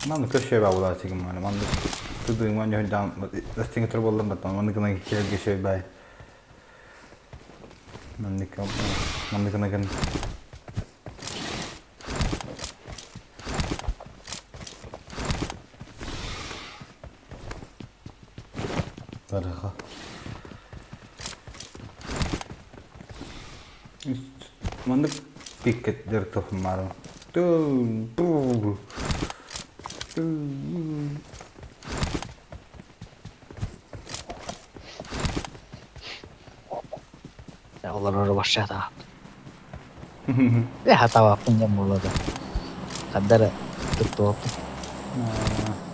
Манна көшөй баа булаачыгым маана манна тудуйман дьоһундаан астыҥа тур буоллам баттан маннык гынан кэлэргэ шөй баай маннык маннык гынан Барыха. Маннык пиккет дьарыктафыммаарым. Олорор баршата. Хатабаппын дьон буолла да. Ханна эрэ туттубаппын.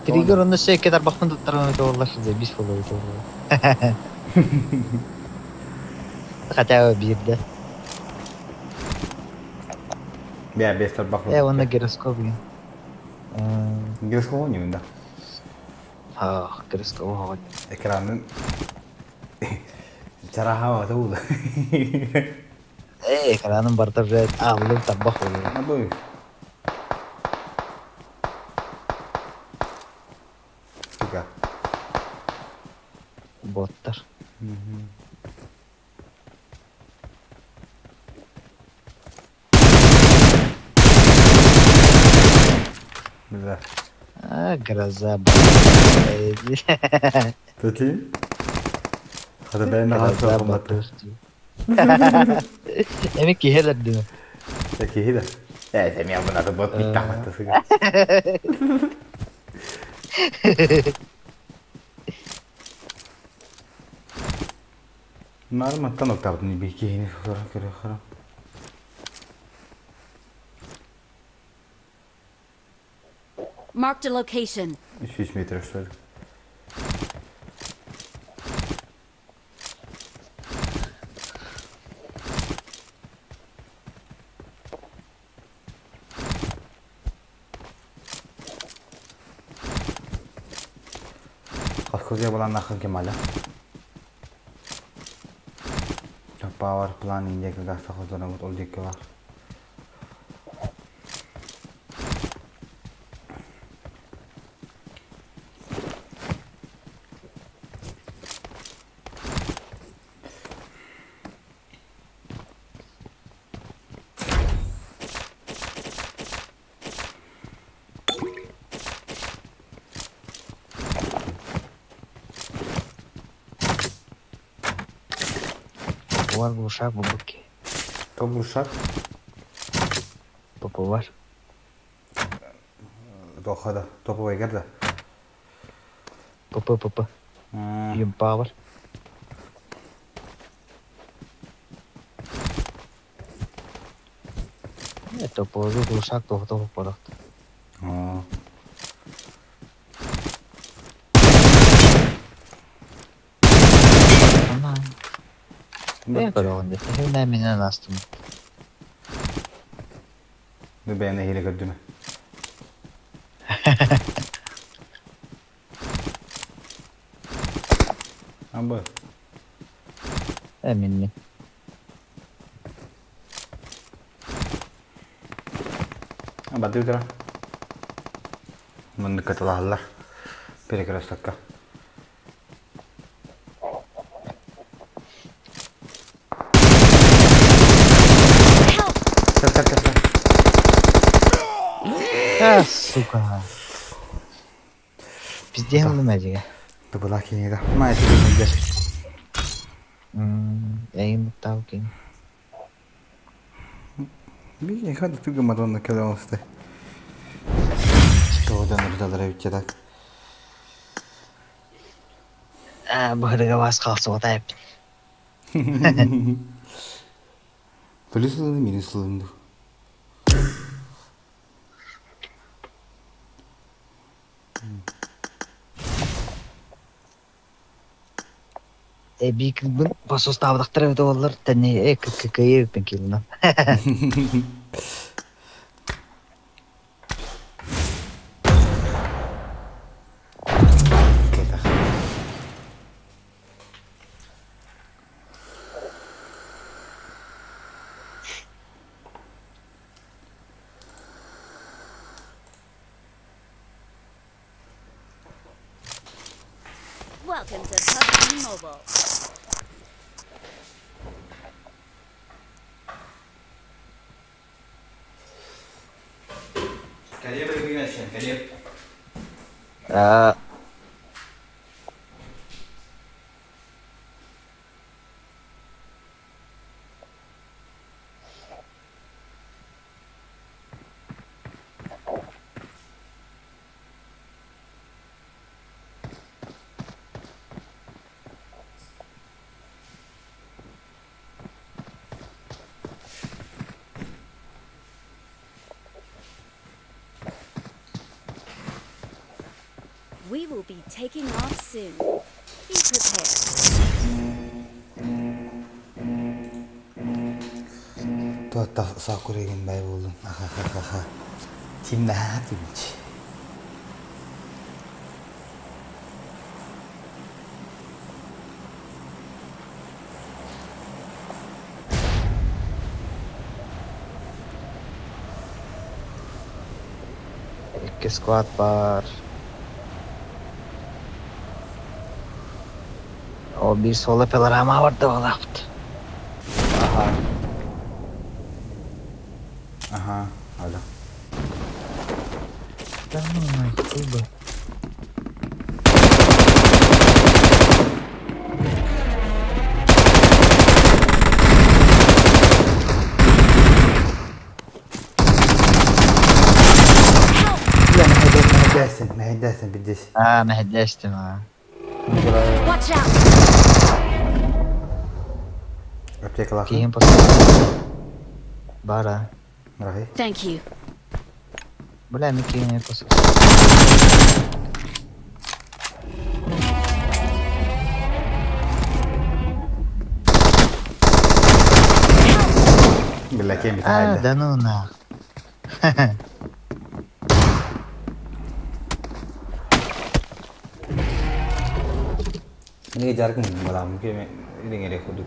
Триггер онно өссө тарбахпын туттаран это буоллар заебись буолуо эбитэ буолуо. Хотя бы биирдэ. Бээ, бэс тарбах. Э, уонна гироскоп диэн. Гироскоп оонньуубун да. Ах, гироскоп оһоҕо. Экранын чараһаабата буолла. Ээ, экраным барыта уже ааллым тарбах буолуо. Абы. Сука. Боттар. Да. А, гроза, блядь. Прикинь? Хата бэйэн наҕаа Гроза суох батыр. Эми киһи элэрдими. Киһи да. Э, эмиэ бунаты бот биттахматта сыга. Наар маттан октабытын би киһини сорон көрө харам. Marked a location. 300 метр что ли. Хас буланнахын кемаля. Power plan индия газ хозонобут ол диэки бар. Повар глушак бубуки. То глушак? Поповар. Тоха да, топовый да. ПП ПП. Юмпавар. Это положу глушак, то готово порохт. Бэйэн эһиилэ көрдүмэ. Амбы. Эмин мин. Бады утра. Маннык каталаһаллар. Перекрестокка. Help! Тап тап тап тап. А, сука. Пиздец мадига. Тубала кинига. Май тибин Эйн таукин. Бии хады туга Мадонна кэлэ Тоҕо ырдалара бүтчэ так. А, быһырыга бас қалсуға тайып. Плюс ылыны, минус ылынды. Эби кылбын басостаабыдахтар эбит оллар тэнни э кккэ килна. Кетах. Welcome to PUBG Mobile. Калеб Игнатьевич, Калеб. А, We will be taking off soon. Be prepared. Туатта сакуреген бай болдум. Аха-ха-ха-ха. Тимна тимч. икки склад бар. О, бир сола пилорама бар да олапт. Аха. Аха, алло. Мэһэйдээстин пиздец. Аа, мэһэйдээстим аа. Watch out! Аптекалаах. Киһим просто Бара. Рахи. Thank you. Бля, мен киһини просто Бля, кем А, битахайда. да ну нах. Ini jarang malah mungkin ini ngere kuduk.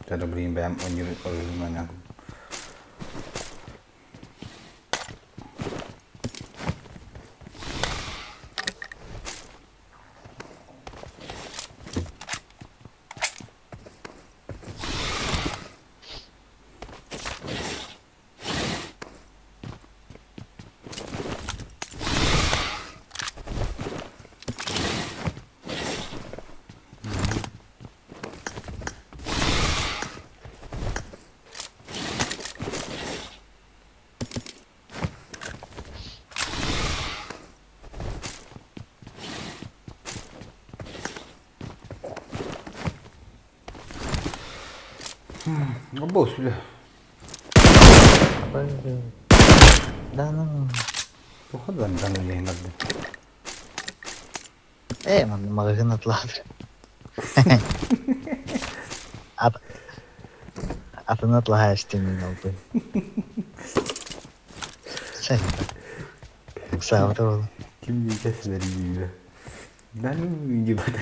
Чэ добрый бэйэм оонньуур Бос, бля. Да ну. Походу там не надо. Ээ, манна маҕаһыын атлаатыр. Ат... Атын атлаһа эстим албын. Сэ. Ыксаабыта буолла. Ким диэчэ силэр Да ну ебать.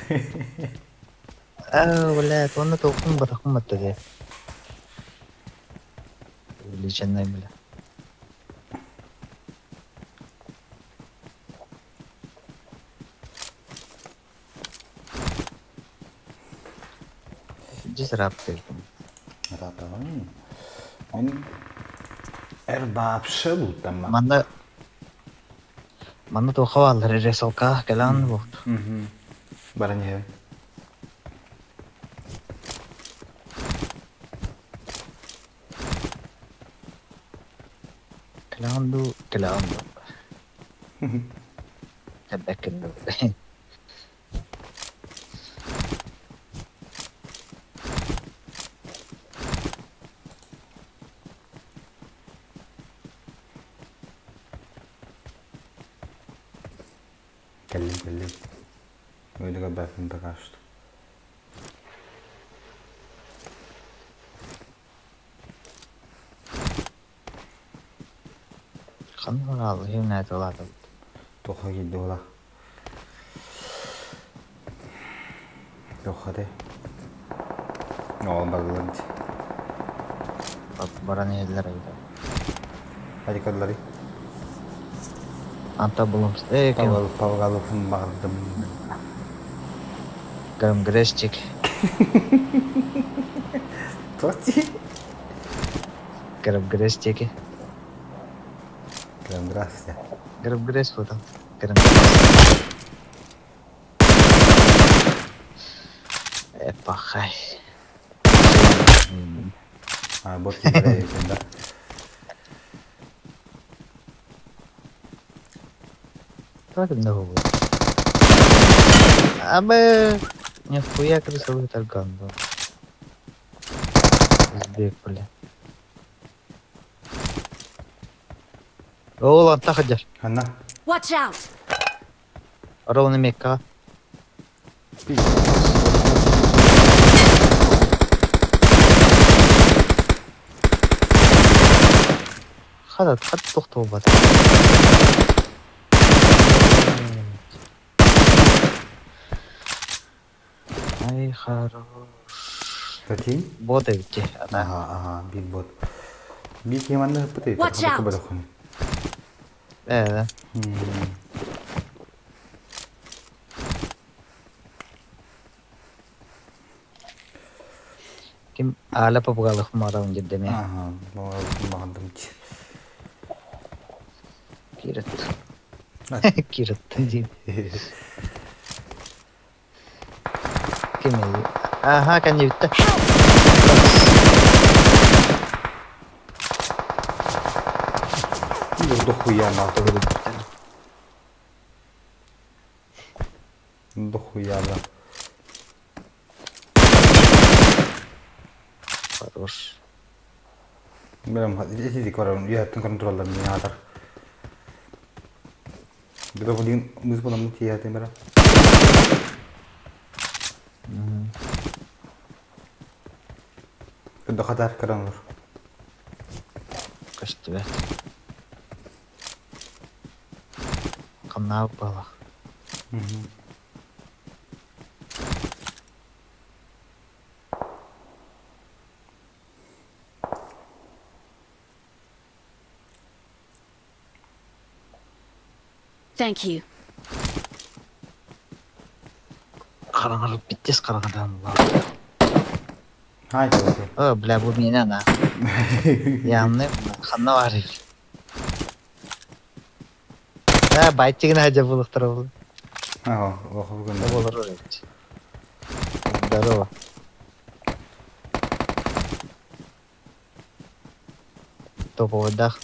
Аа, блядь, уонна толкун батахым батта дии. Увлеченный, бля. Дьэ сырааппыйбын. Ратаван. Мен эр вообще бултамма. Манна манна туохха бааллар ресалка кэлэн буолт. Баран иһэбин. Кэлэҕин дуу, кэлэҕин дуу. Кэлбэккин дуу. Кэллим, кэллим. Өйдө көрбөппүн пока что. Ханна хаалла, ким улаатабыт. Туохха киирдэ буолар? Туохха этэй? Оо, баллар дии. Баран иһэллэр эбит. Адикаллары. Анта булумс. Э, ким? Павел Павловын баҕардым. Грэмгрэсчик. Тоти. Грэмгрэстики. Здравствуйте. Грэмгрэс фото. Грэм. Э, пахай. А, бот киирэ да. Так много. Абы! Нихуя крысовый тарган был. Узбек, бля. Ол анта ходишь. Ханна. Watch out! Ровно мекка. Хадат, хат тохтобат. Ай, хорош. Какие? Бот эбит дии, ата. Аха, аха, биир бот. Биир киһи манна ыппыт Watch хатыкка out. бөлөххүн. Ээ. Ким Аля попугалых мараун дирдеме. Аха, баҕардым. Кирит. Кирит дии. Ким Аха, кэннибиттэ. Дохуя нахуй. Дохуя, да. Хорош. Бэлэм ититик барабын үөһэттэн көрөн тураллар мин аатар. Бөтөх билигин мыс буламмын тиийээтим бара. Көрдө хатар көрөн олор. Көстүбэт. Хамнаабыт буоллах. Thank you. Хараҥар биттес хараҥадан Хай туолу. О, бля, бу миэнэ на. Явно ханна баарый? Ээ, байтигин хадьа булуктар ол. Аа, олох бүгүн. Болор эбит. Здорово. Топовойдаах.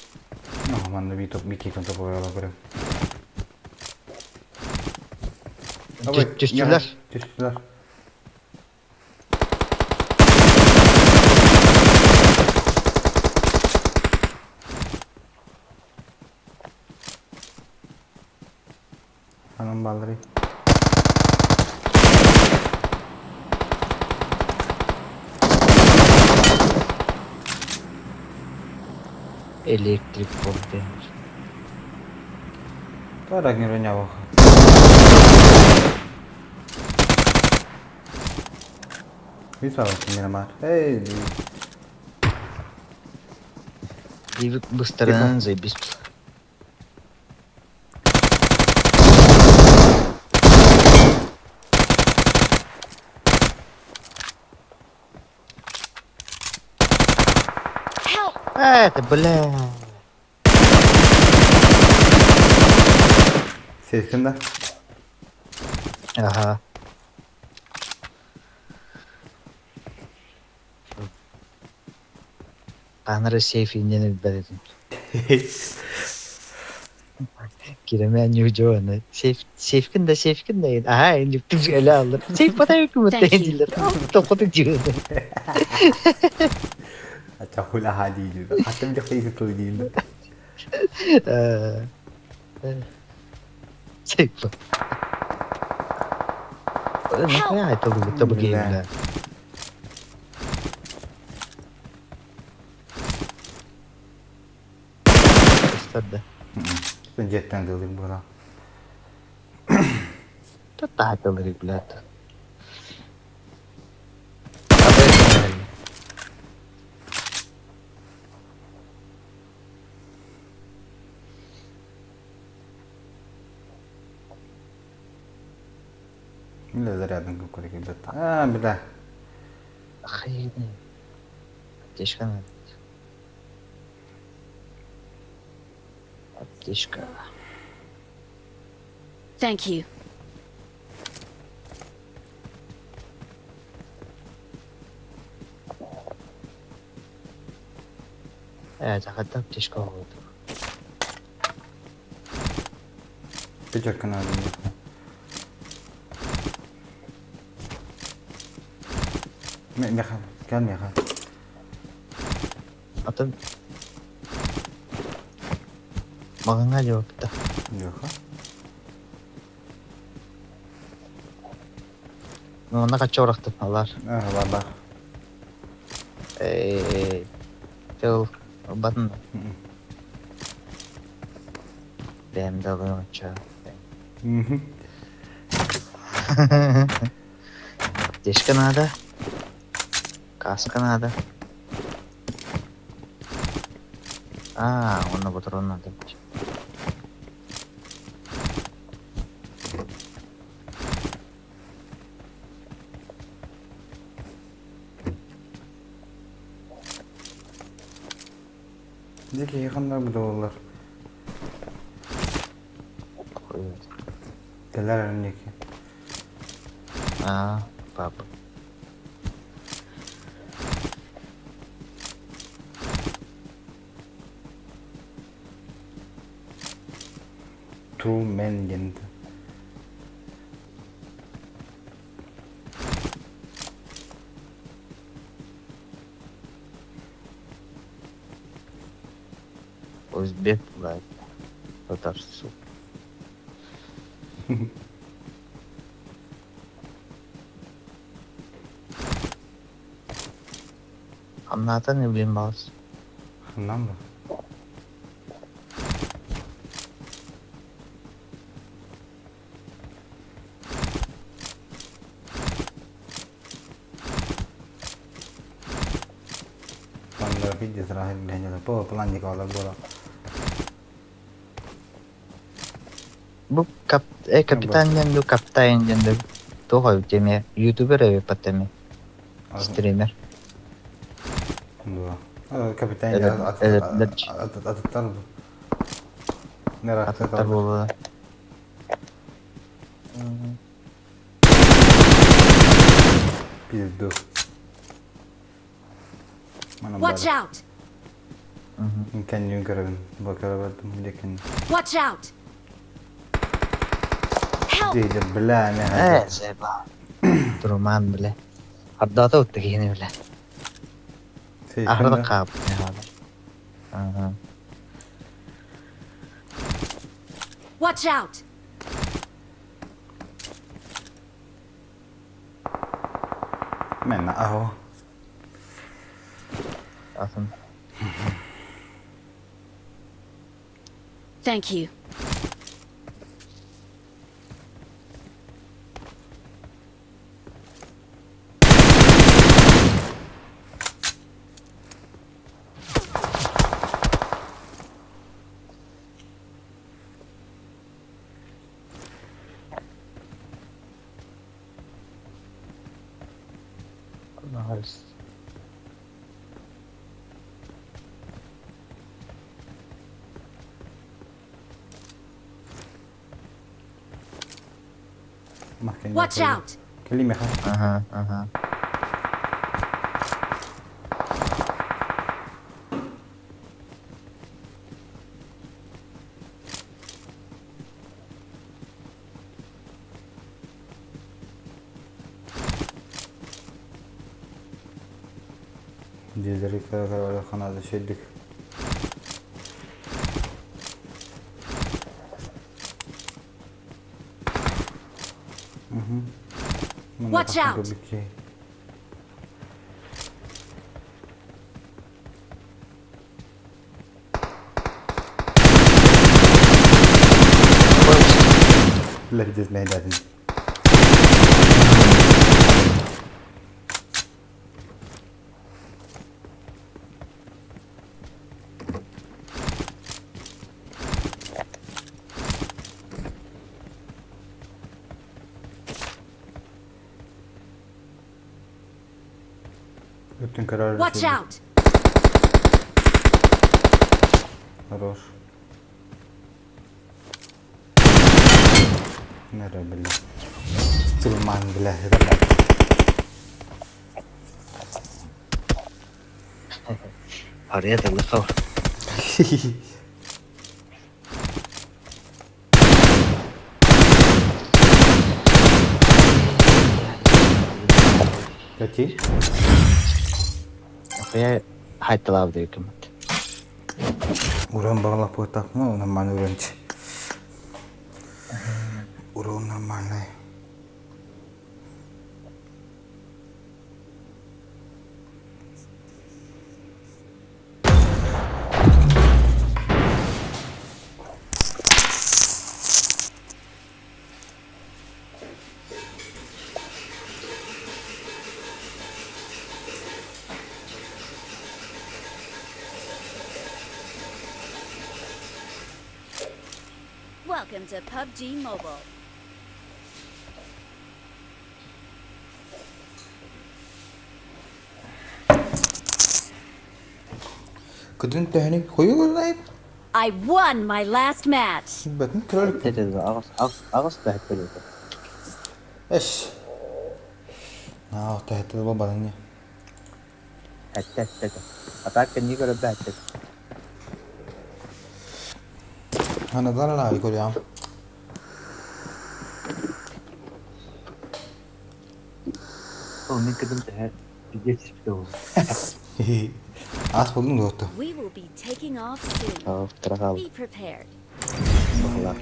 Манна би топ би кикон топовой ала көрөм. Түстүлэр. Түстүлэр. Анан баллары. Электрик болды. Тара не Мирамар. Эй, Дивик быстарынан заебись. Help! Это, бля. Сеткин да? Ага. Анары сейф иннен билбэт этим. Киреме ньюжуаны. Сейф сейфкин да сейфкин да. Аха, инниктим эле алыр. Сейф батай Thank you. үкүмөттө диилер. Токоту диир. Ачахула хади диир. Хаттым жакта тыл диир. Сейф. Нахуя это было бля. Көстөрдө. Жеттен тылдыр була. Тататылыр, блядь. Бля зарядын көп керек бит. А, бля. Охренеть. Аптечка надо. Аптечка. Thank you. Захата аптечка болду. Пятерка надо. Меха, кел меха. Атын Мағыңа жауапты. Жоқ. Онна кача орақтытналар. А, бар бар. Эй, тыл батын. Бэм дагы ча. Аптечка наада, каска наада. Аа, уонна ботурон наада эбит. Дьэ киһи ханна будуллар? Кэлэр эрники. Аа, папа. True man диэн Узбек лайк. Татарсу. Хамнаатан илбиин баҕас. Ханнан ба? Quando figli sarà il legno del popolo, планник буола. Бу кап э капитан диэн дуу, каптайн диэн дуу туох эбит эмиэ ютубер эбит эмиэ стример. Дуо. Капитан атыттар бу. Атыттар буолуо. Пизду. Watch out! Кэннин көрөбүн. Бу көрөбөтүм декин. Watch out! Help! Диде бля мен. Э, заебал. Турман бля. Ардаата утта киһини бля. Ахырда хаап. Ага. Watch out! Mennä aho. Атын. Thank you. Nice. Watch out! Кэлиим меха. Ага, ага. Дизель ханада шеддик. Watch out! Лебедев мэйдэтин. Өттүн көрөр. Watch out! Хорош. Нere бля. Стурман бля. Арыйа тыллыха. Какие? Охуя хайталаабыт кыммыт. Уран бағлап қойтақ, ну, нормальный урончик. Урон нормальный. Welcome to PUBG Mobile. Кыдын төһөнүй? Хойу көрнайып? I won my last match. Бэтин кролик. Аҕыс төһөттөлөтө. Эш. Аа, төһөттө бу баланья. Әттэ әттэ. Атак кэнни көрөбө әттэ. Ана дала көрüyorum. Ол мин кыдым төһө пиздец испите ол. Ас булдум доҕотто. We will be taking off soon. Тыра Be prepared. Бахалар.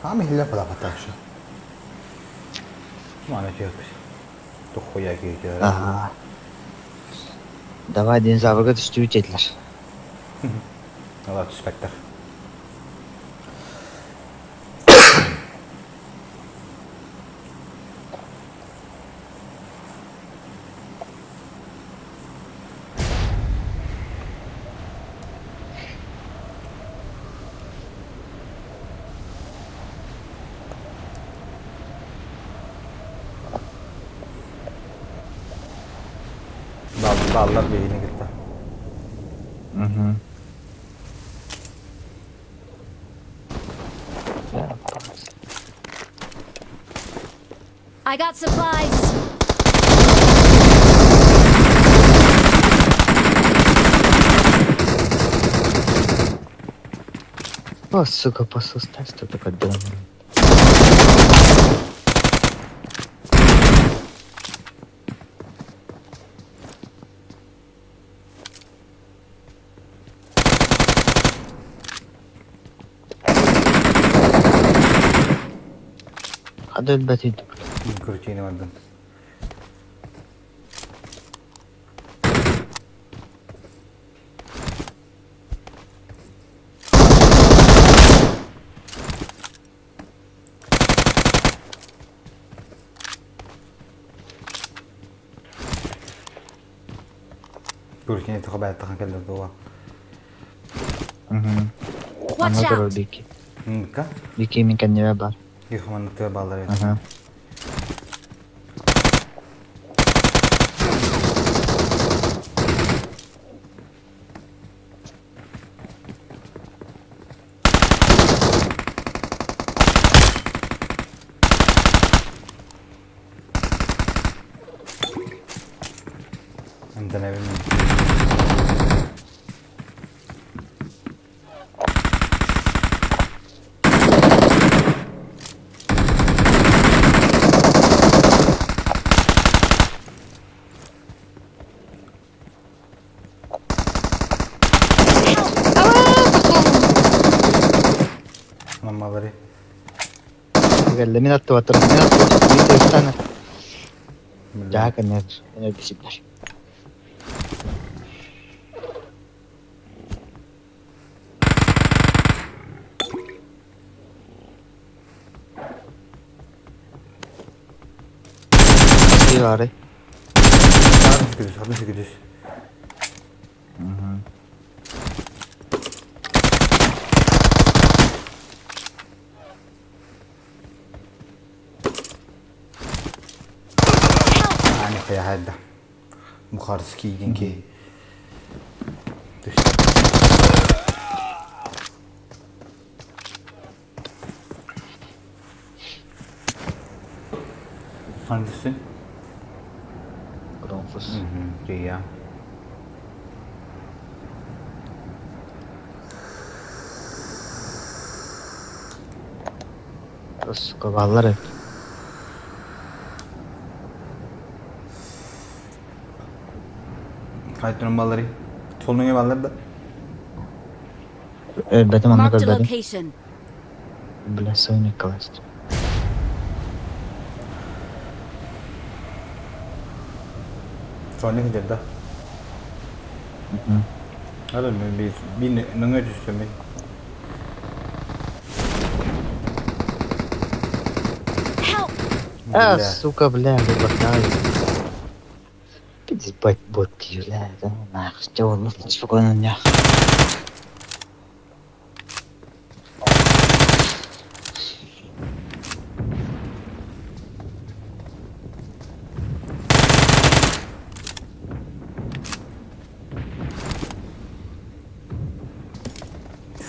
Хаама иһиллэр палапаттаахшы. Маана түһэппит. Туххуйа киһитэ. Ага. Давай динозаврга түстүү диэтилэр. Ала түспэттэр. Бааллар биһини кытта. Угу. I got supplies. О, сука, посустайство такой дом. Hadi ölbet Крутини бардым. Крутини тохо бааттахан кэллэр дуо. Watch out. Бики. Нка? Бики мин кэннибэ бар. Их манна тыа бааллар. Ага. Антонавин. Мамалары. Кэллэ мин аттыбаттар. Мин аттыбаттар. Мин тестаны. Жаа кэннэр. Мен өлбүсүллэр. Бары. 68 68. Ани хайда. Бухарский деньги. Hangisi? Громфус. Иә. Сука, баллар. Кайтырын баллары. Солнуңа баллар да. Өлбөтүм анны Marked a көрбөтүм. location. Бля, Соня класс. Соня кедерді. Ары мен bir bir nöngө түстүм мен. Help! А, Бля. сука, бля, выбакай. Ебать, бот, бля, да ну нахуй, что он, ну спокойно, нях.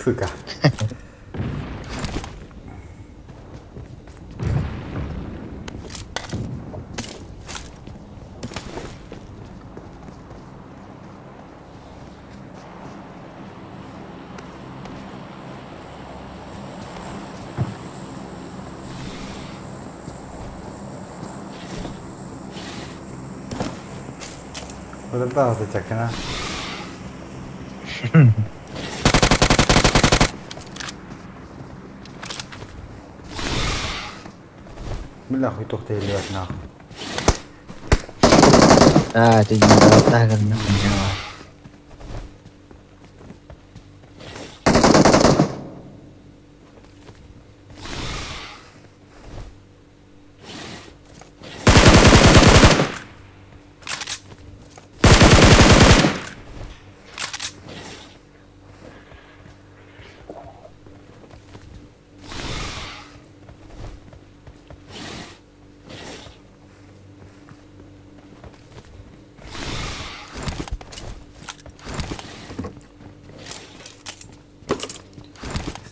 Сука. Вот это вот чакана. Бля, хуй туох тэйиллибэт нахуй. А, ты не так, нахуй,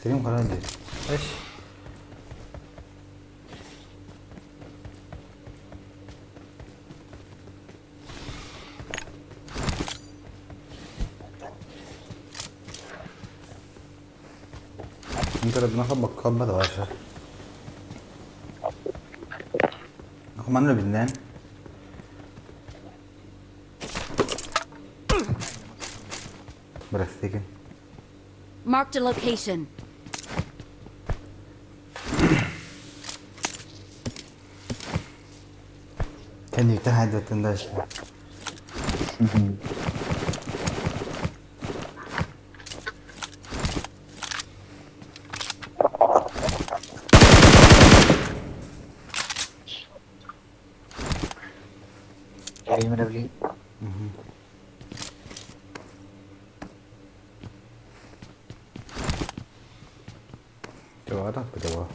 Стрим хараан дии. Эш. انت خبك خبط واشا. Manna billen. Бырастыгын. Marked a location. Кэнниктэн хайдатын да ишлэ. Блин. Чего так было?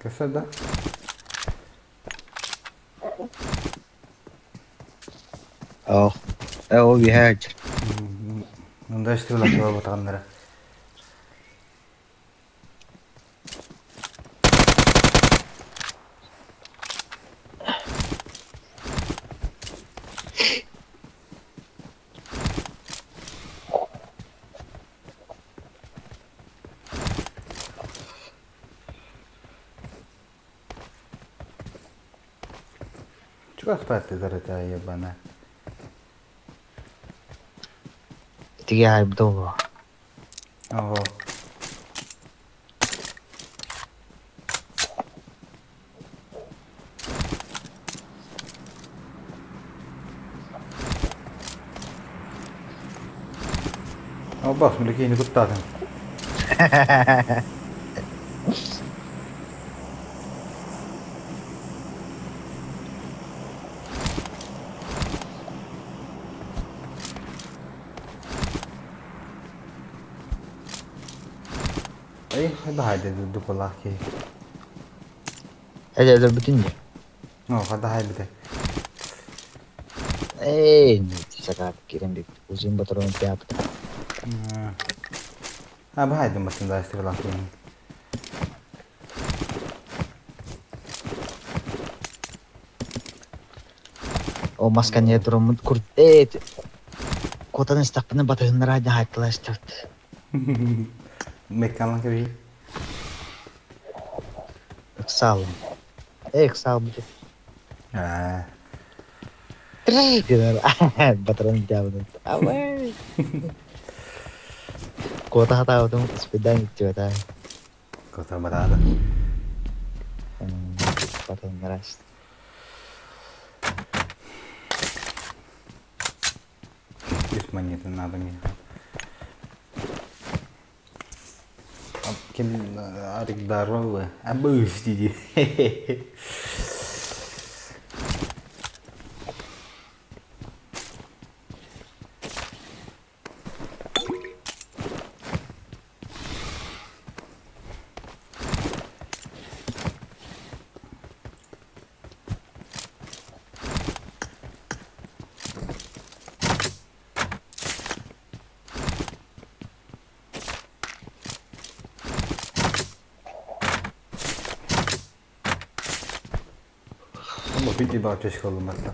Касса да? اه هو بيهاجر Мында иштеп эле батаганнара. Чего спать ты зарыта ебаная? تيجي هيبدو Ого. О, бас, млеки не куттатын. Эй, хайда хайда дукулах ки. هذا هذا بتنجح О, хайда хайда. ايه سكاب كيرن بيك وزين بطرون تياب А, бахайда матын да истеп ки. او ماسكان يدرو كرت ايه كوتان استقبلنا بطهن راجع هاي تلاستوت Меккалан кеби. اكسال ايه اكسال بتو Аа. Батаран дьаабыт. Абай. Куота хатаабытым успейдаан иттибэтэ. Куота бараада. Батаннарас. Үс монета надо мне. Ким Арик здоровый. Абыш диди. Ону бити баачча олумматта.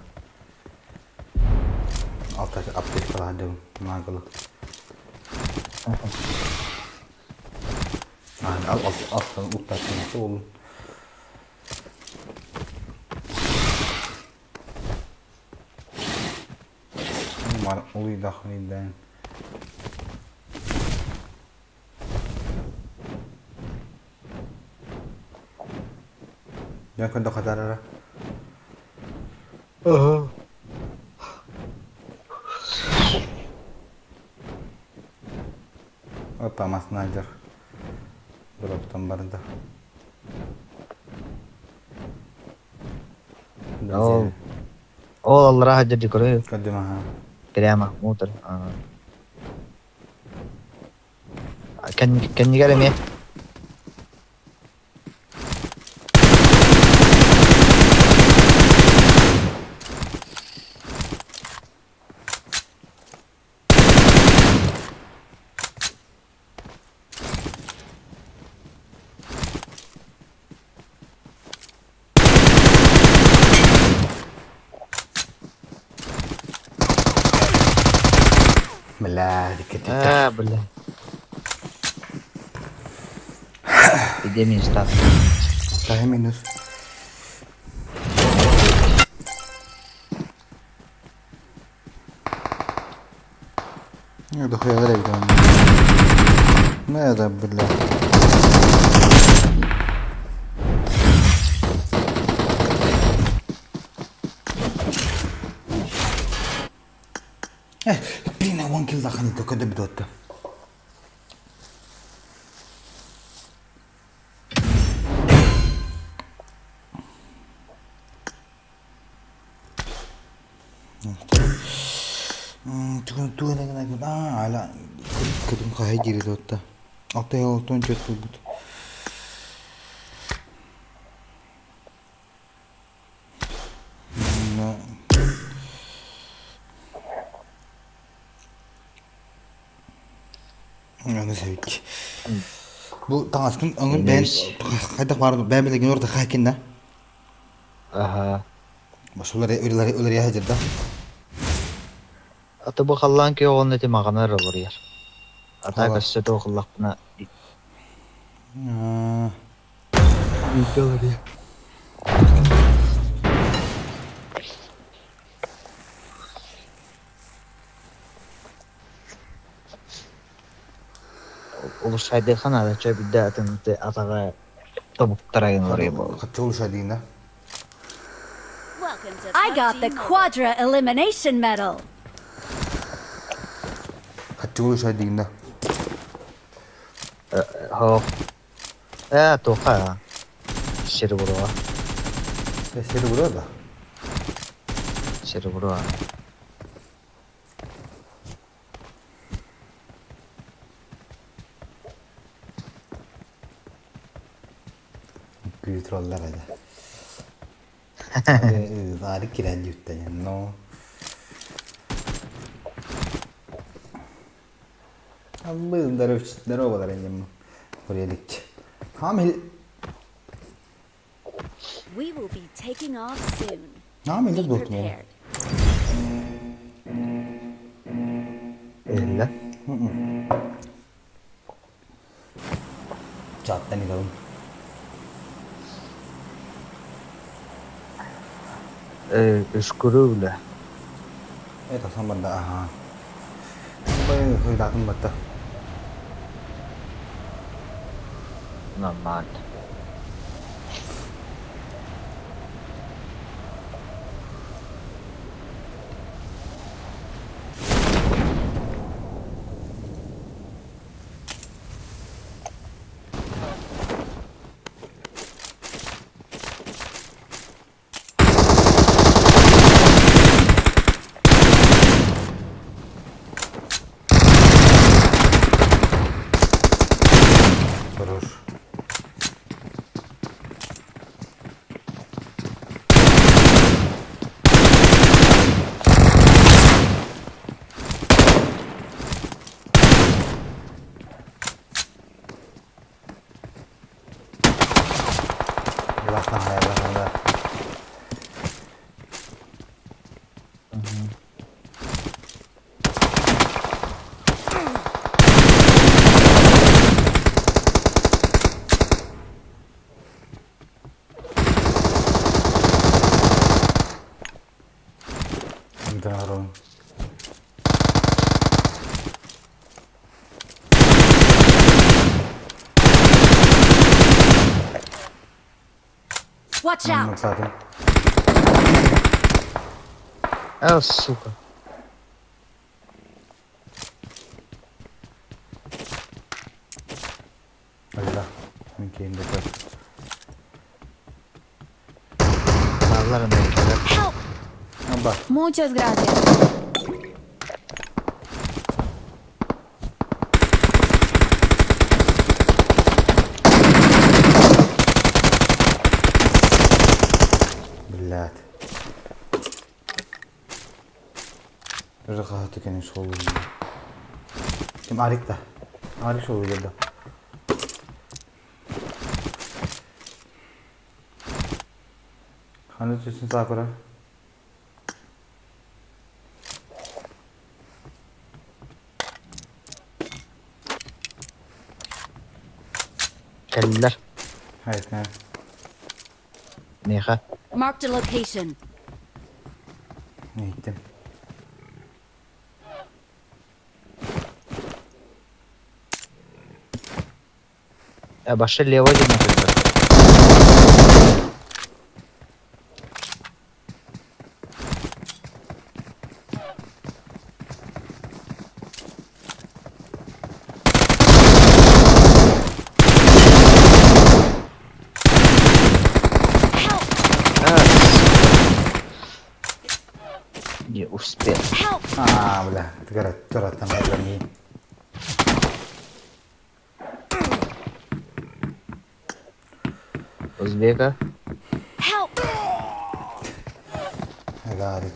Алта аптечкалаах дьон наакылы. Алтан уттаччы олун. Улуйдахын Дьон көрдө хатарара. Опа, маснайдер. Дроптан барда. Ол ол аллараа сылдьар декоры Көрдүм аха. прямо мутор. Кэннигэр эмиэ Бля, дикки Аа, бля. Где места? Дай минус. Ну, дохуя вряд Ну это, бля. Eh, блин, one kill дахан көдө бүтөттө. Тугун көтүм хаһай дири дотта. Алтай олтон чөт булбут. Аны сэбик. Бу таҥаскын өҥүн бэйэн хайдах баар бэйэн билигин орда хаакин да? Аха. Башулар үлэлэр сылдьар Аты бу халлаан күөх уонна ити маҕанар олоруйар. Ата көссө туохуллахпына бииргэ олоруйар. Улушайдыха наада чэ биирдэ атын атаҕа тобуктарайын олоруйар буолла. Хаччы улушайдыын да? I got the Quadra Elimination Medal. Хаччы улушайдыын да? Хоох. Ээ туохха сереброа. Серебро да? Сереброа. Күү троллар этэ. Аары кирэн дьүттэнэн, но... Аллы, здорово, иннем. Хурелик. Хамил. We will be taking off soon. Нам Be илер болтун. prepared. Иллэ. Чаттан идабын. Э, үскүрү үлэ. Э тахсан барда аһаа. Бай батта. Нормально. Хорош. Улахан Даром. Watch out! А, сука. Айда. Мин кейинде көр. Баллар Help! Аба. Muchas gracias. Блядь. Уже хаһыты кени шоу. Ким Арик да. Арик шоу да. Ханы түсін сакура. Кэллэр. Hayır, Миэхэ. Marked a location. Ne gittim. Башы лево диэн этэллэр. Help! А, сука. Не успел. Help! А, бля, тураттан кайдан Узбека. Help! I got it.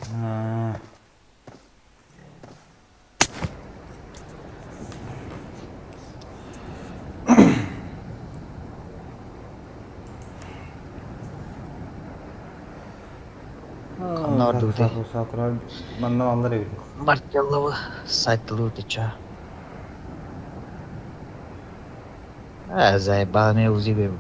Ханна ордугутай? Сакура манна аллар эбит. Мартеллова сайт лутыча. А, заебал меня УЗИ бля.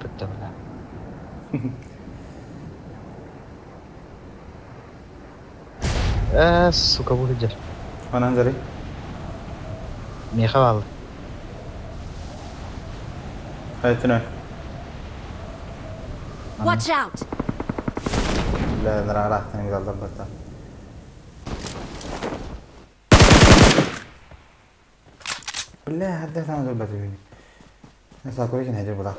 А, сука, выйдешь. Ханан зары. Меха бал. Хайтына. Watch out! Бля, нара рахтан галдар бата. Бля, хадда там зор бата бини. Сакура кин хажар була.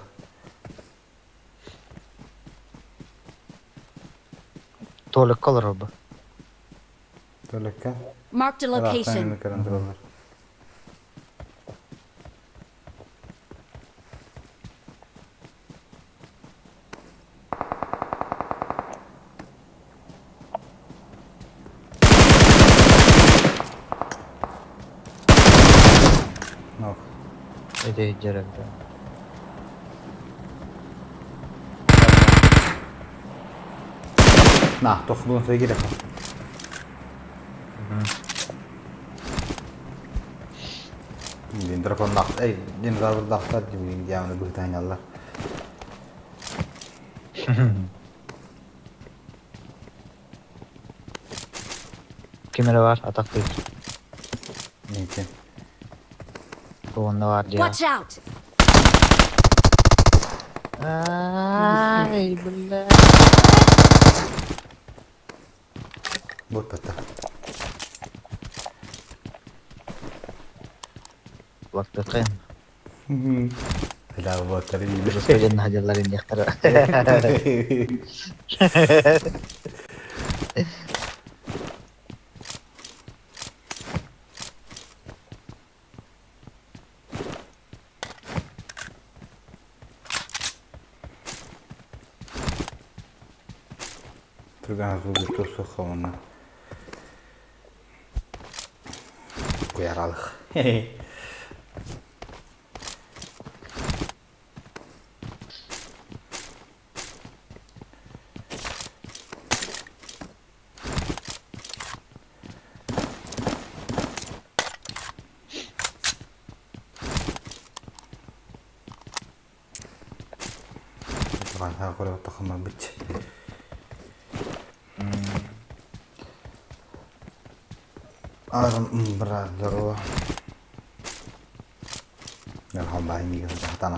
Толик колор бу. Толикка. Marked a location. Рахтан Нок. Эти деревья. На, тохлун сойгире. Дин дракон нах. Эй, динозавр дахтар дибин диамны быһтайналлар. Ким эрэ баар атахтыыр. Нитин. Уонна баар дьиэҕэ. Watch out! Ай, бля. Буолбата. Лактыкын. Бля, буолтары Господин находилар индиэхтэрэ. Түргэн сылгы суох уонна куйаралых. Брат, здорово. Хатан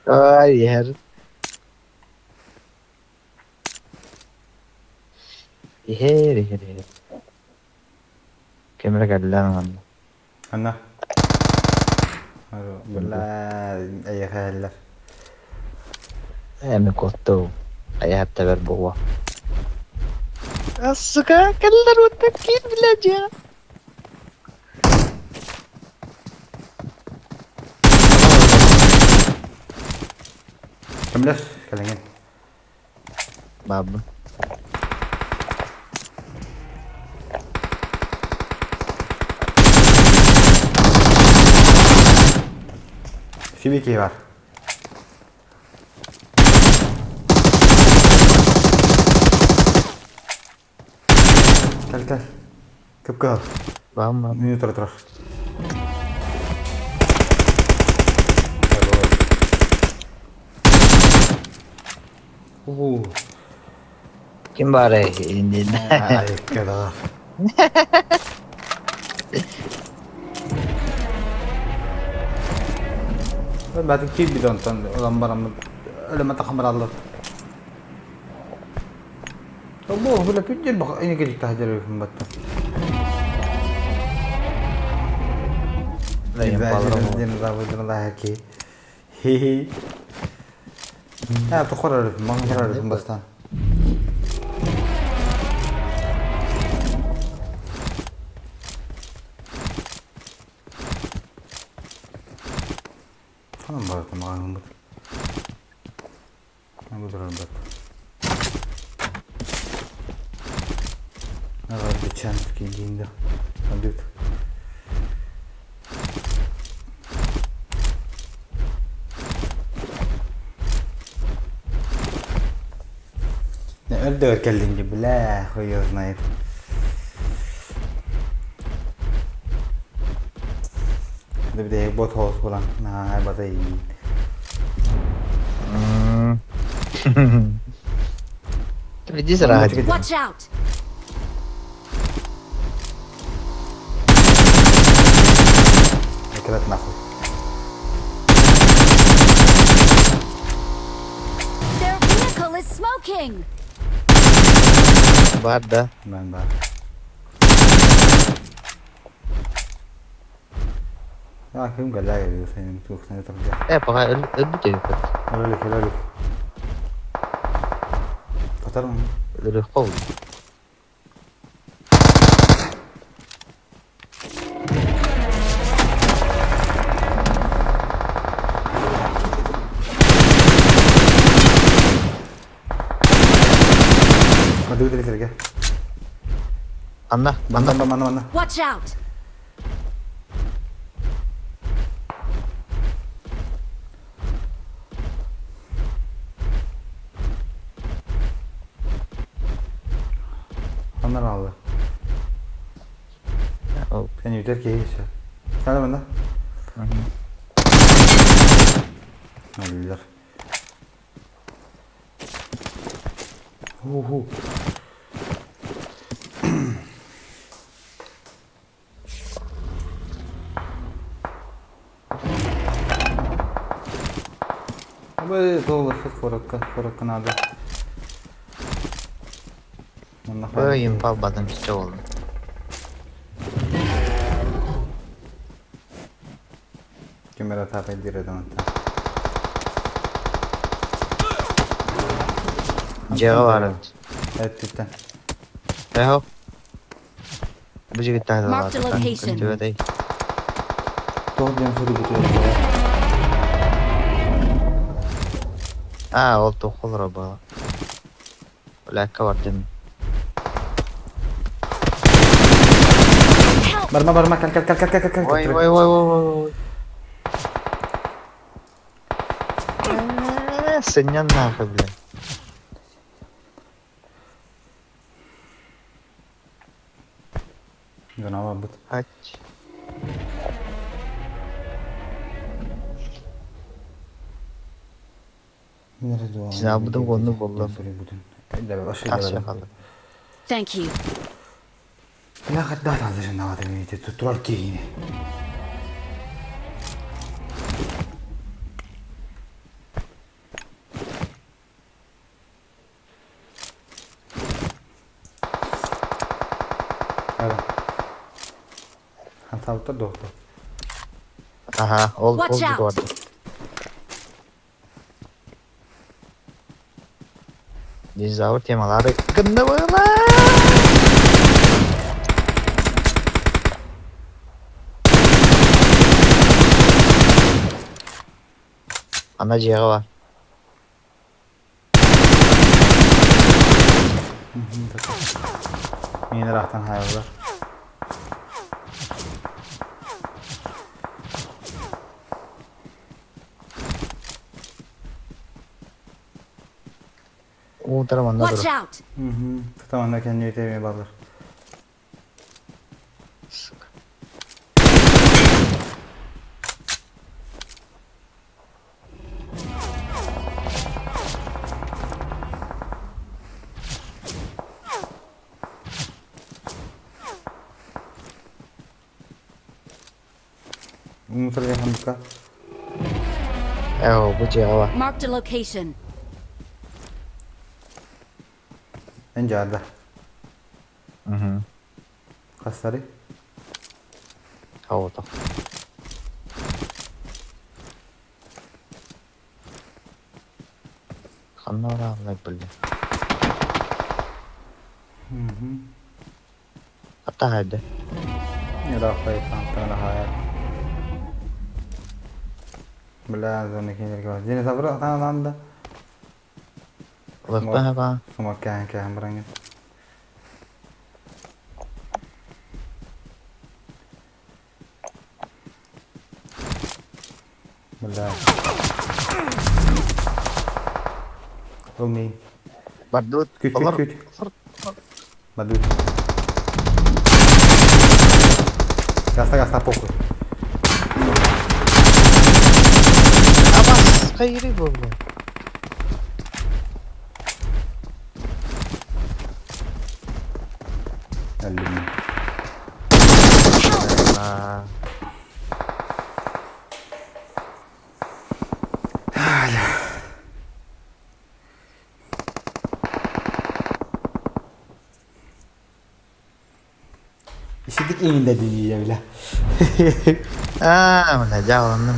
Ай, иһэр. Иһэр, иһэр, иһэр. Ким эрэ кэллэ манна. Анна. Бля, эйэхээллэр. Ээ, мин куоттум. Айаһар тэбэр буолуо. Сука, кэллэр уонна киир бля дьиэҕэ. Кимлэр кэлэҥин? Баабын. Сибики бар. Кэл кэл. Кып-кыһыл. Бааммын. Мүнүү тура турар. Уу. Ким баарай иннин? Айыккалар. Бәті киирбит онтон ылан бараммыт өлөмө тахамыраллар. Бу бile күндер бак эне келик тахадыр өфүн батта. Хи-хи. Тохор өрүпүн, маҥан өрүпүн бастаан. Ханан барыта маҕаһыыммыт. Бу Бичанский диэн да. Өрдөөр кэллин дии, бля, хуй его знает. Бит бот хоос буолан наһаа бата иин. Иди сразу. Watch out! Экрат нахуй. Their vehicle is smoking! Бар да. Мен бар. Я ким галлаа сен туохсаны тахга. Ээ, пока өлбүт өйүппүт. Өлүк өлүк. Татармын. Өлүк қол. Хайдыбыт эрэ Анна, Манна, манна, манна, манна. Watch out! Ханна алды? Sen yeter ki şey. Sen de bende. Аллар. Ху-ху. Бу толлахыт куоракка, куоракка наада. Манна Ой, импал бадым чиче болдум. Ким эрэ таапайдыыр этэ мантан. Дьиэҕэ баар эбит. Эттиттэн. Эхо. Бу жигиттаах Marked a location. Көстүбэтэй. Туох диэн суруйбутугар буолар. Аа, ол туох олоро буолла. Блякка бардым. Help! Барма барма кэл кэл кэл кэл кэл кэл Ой, ой, ой, ой, ой, ой. Э, Сынньан нахуй, блядь. Дьоно барбыт. Ач. Синабытым оннук буолла. Тахса хаалла. Thank you. Бля, хадда таазышын турар киһини. Хантаабыттар доктор. Аха, ол Watch ол out. барда. Динозавр темалары гынны буолла. Ана дьиэҕэ бар. Миин ыраахтан хаайаллар. Уутара манна Watch турар. out! Тутаманна кэннү эми баллар. Сука. Умутарга хандыка. Ээ, бу дьиэҕэ бар. Marked a location. Эн жаарда. Мгм. Хастары. Хаута. Ханна барааллар билли. Хатта хайда. Ыраахпай таантан хаайар. Бля, зоны кинерге бар. Динозавр таананда. Лыхпа ба. Сумак кэһэн кэһэн бараҥҥын. Бля. Ол мин. Бардыбыт. Күт, күт, Олор. күт. Бардыбыт. Гаста, гаста, похуй. Абас, хайры бу, бля. Өллүм. Аа. Ишитик иҥинде дии бля. Аа, мына жааланным.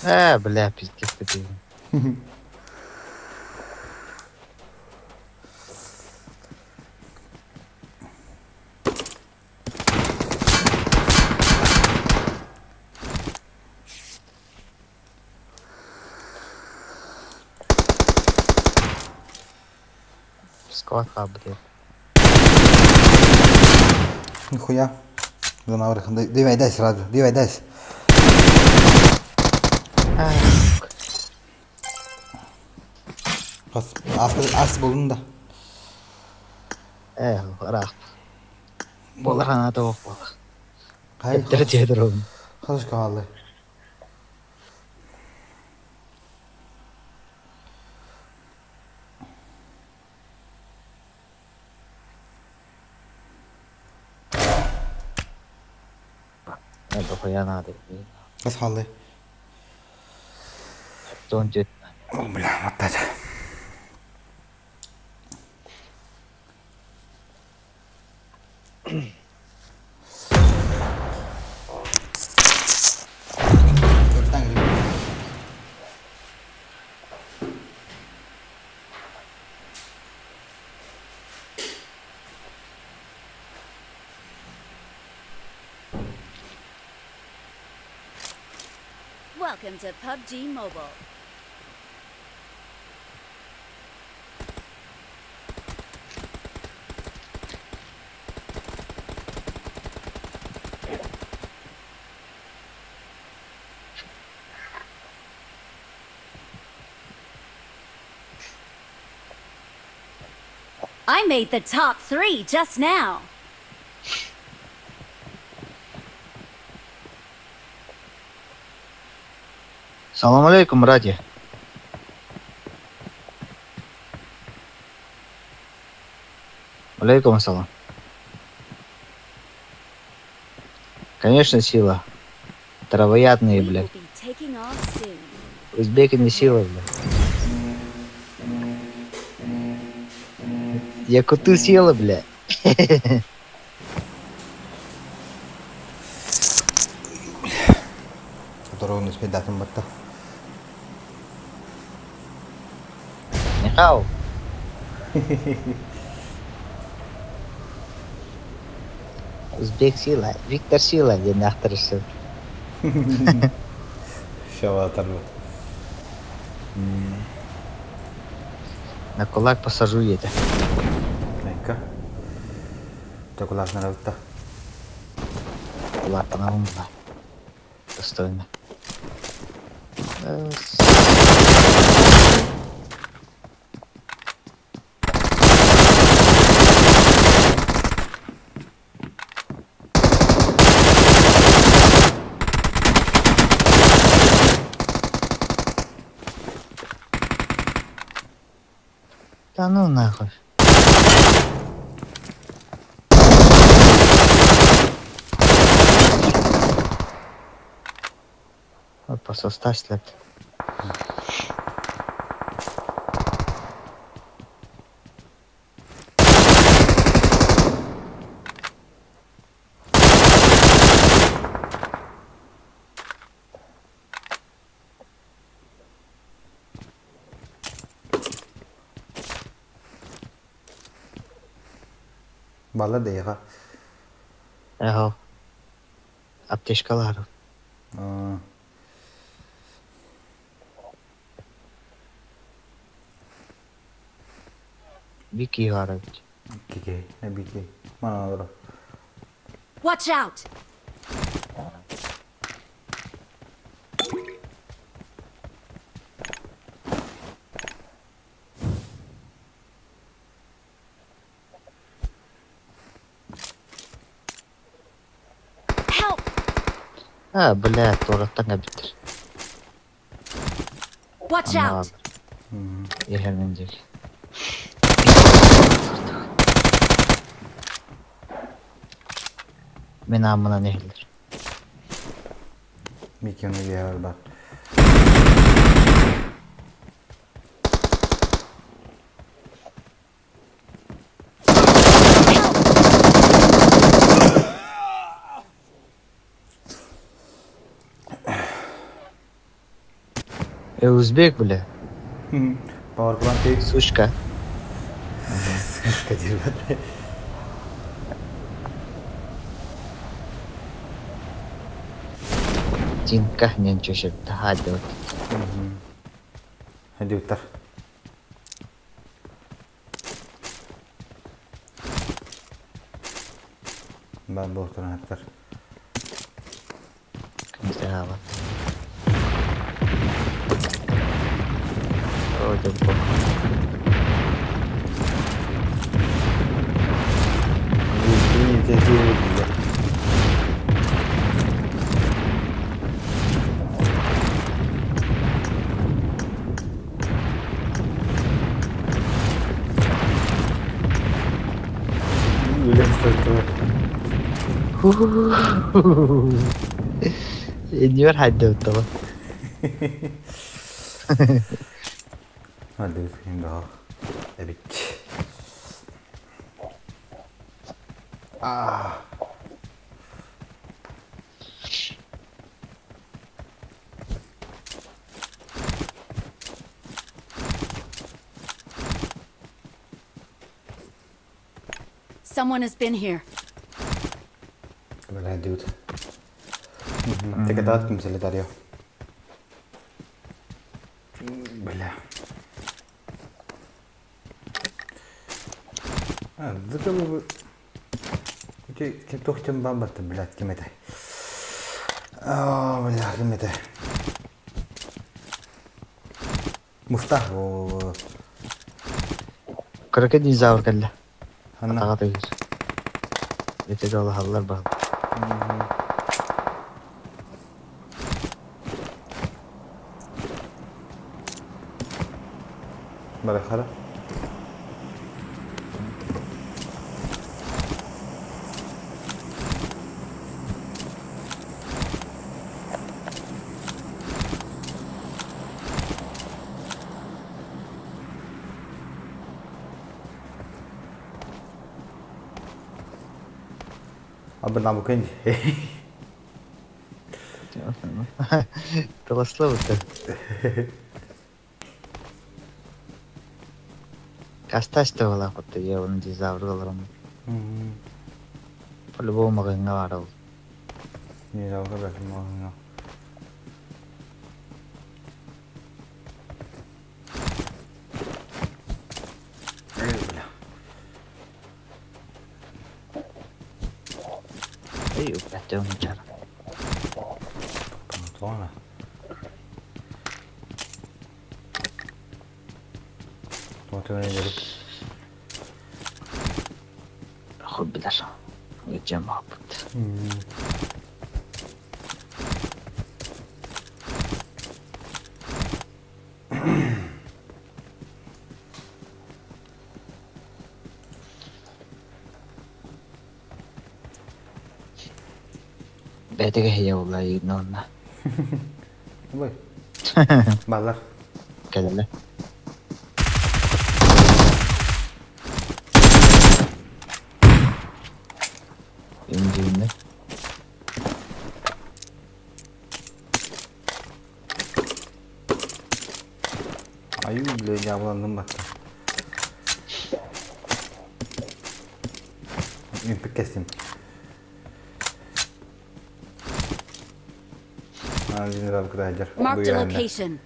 Ээ, бля, пиздец ты. Склад блядь. Нихуя. Давай, дай сразу, давай, дай. Хас, ас булдун да. Ээ, ыраах. Буолар ханаата суох буолар. Хай, Эттэрэ тиэтэр оҕун. хас хааллы. Ээ, дохуя наада. Хас хааллы. 14. О, бля, маттата. Welcome to PUBG Mobile. I made the top three just now. Салам алейкум, братья. Алейкум ассалам. Конечно, сила. Травоядные, We will блядь. be taking off soon. Узбеки не сила, блядь. Я коту съела, блядь. Которого не успеть датым батта. Нихау. Узбек сила, Виктор сила, диэн ахтарысын. Шаватар. На кулак посажу это. Нека. Токулак нарабытта. Кулак на Достойно. Да ну нахуй. Вот посостав след. Балла дейха. Ага. Аптечкалар. Вики Иванович. Кики, не бики. Мана Watch out! Help! А, бля, туораттан кэлбиттэр. Watch Анна out! Иһэр мин диэки. Мин ааммынан иһиллэр. Бики оны бар. Узбек, бля. Powerplant ты. Сучка. Сучка диэбэт. Тинка диэн чөчөттө хаадьыбыт. Хэдиуттар. Баар буолтурааттар. Кымсаабат. Оо, дьолбо. Иннибэр хайдыбыттаҕа. Эбит. Аа. Someone has been here. Бля, dude. Текатаат кимсэлэ Бля. А, да Ити туох баан баттым, блядь, ким этэй? Аа, бля, ким этэй? Муфтах. Кыракый динозавр кэллэ. Ханна? Атаҕа тыгыр. Ити долаһаллар баһыл. Барахара. Абынамыкын. Тыласлыбыты. Касташ буолаахпыт я динозавр олорон. По-любому маҕаһыыҥҥа баар ол. Динозаврга бэрт маҕаһыыҥҥа. Эй, бля. Эй, уппэттэ чара. Туона. Туона Хуй билэр. Дьэм бааппыт. Бэйэтэ кэһэйэ буолла онно. Ой. Баллар. Кэллэ. Индииннэ. Аю, бля, дьаабыланным батта. Үппүк кэстим. Marked a location.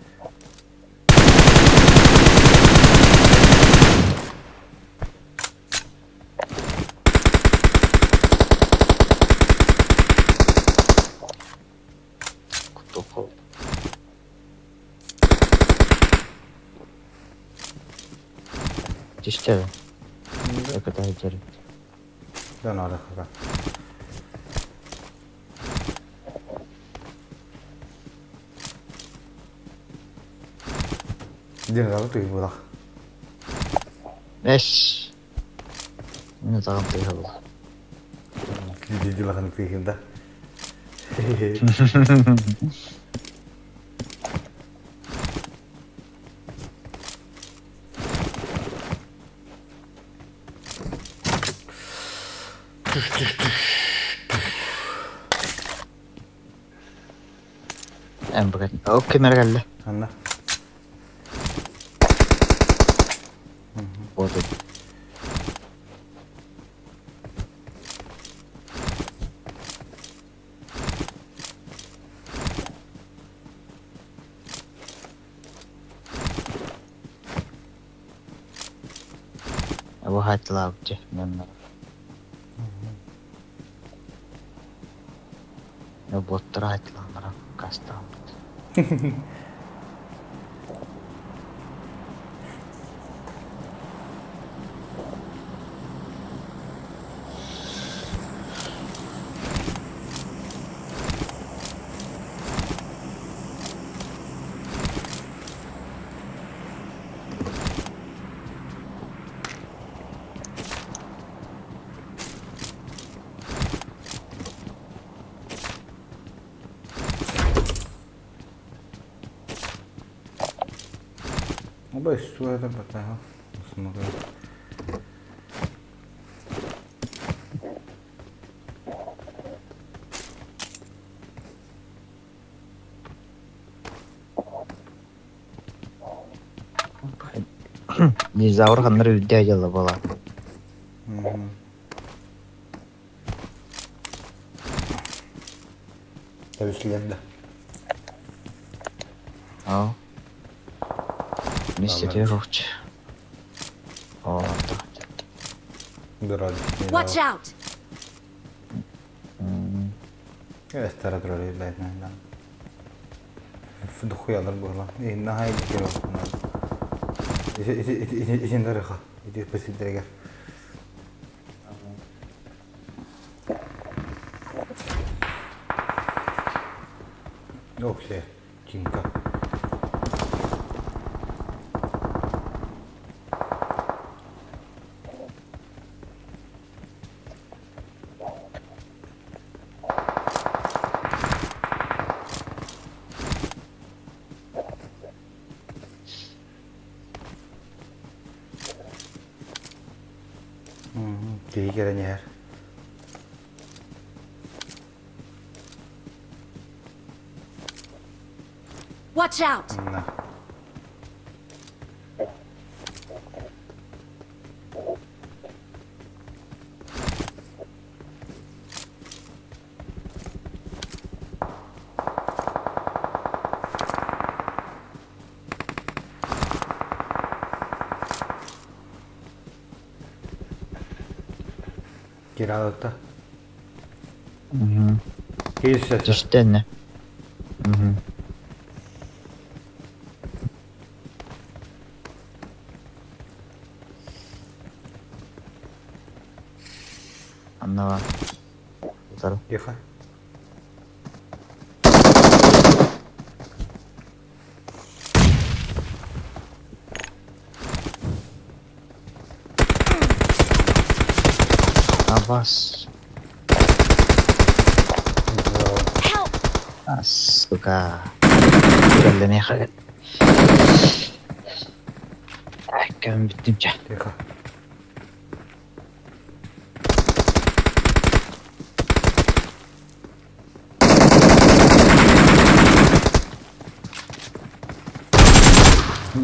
Кутук. Түстэ. Өкөтө Дön арахара. Динозавр тыый буолах. Эш. Мин атаҕым тыаһа буолла. Дилахан тыыһында. Эн быгат. Ол кемер кэллэ. Анна. работает. Быһааччылаабычча дьонноро. Боттара хааччылааннара аккаастаабыт. Оба историята батаһа смотрю. Динозавр ханнар үрдээх дьыала буолар. Тэбислэр да. Аа. Мистер Роуч. Оо, Watch out! Эстара турар бэйэтинэн Духуялар буола. Наһаа илдьэр Итин дарыха. Ити сирдэригэр. Оксе, чинка. Киһи кэлэн иһэр. Watch out! На. Кираалатта. Киирсэ. Түстэннэ. Анна Утары. Тихо. Абас. Help! А, сука. Кэллэниэхэ. Кэм бүттүм чэ. Тихо.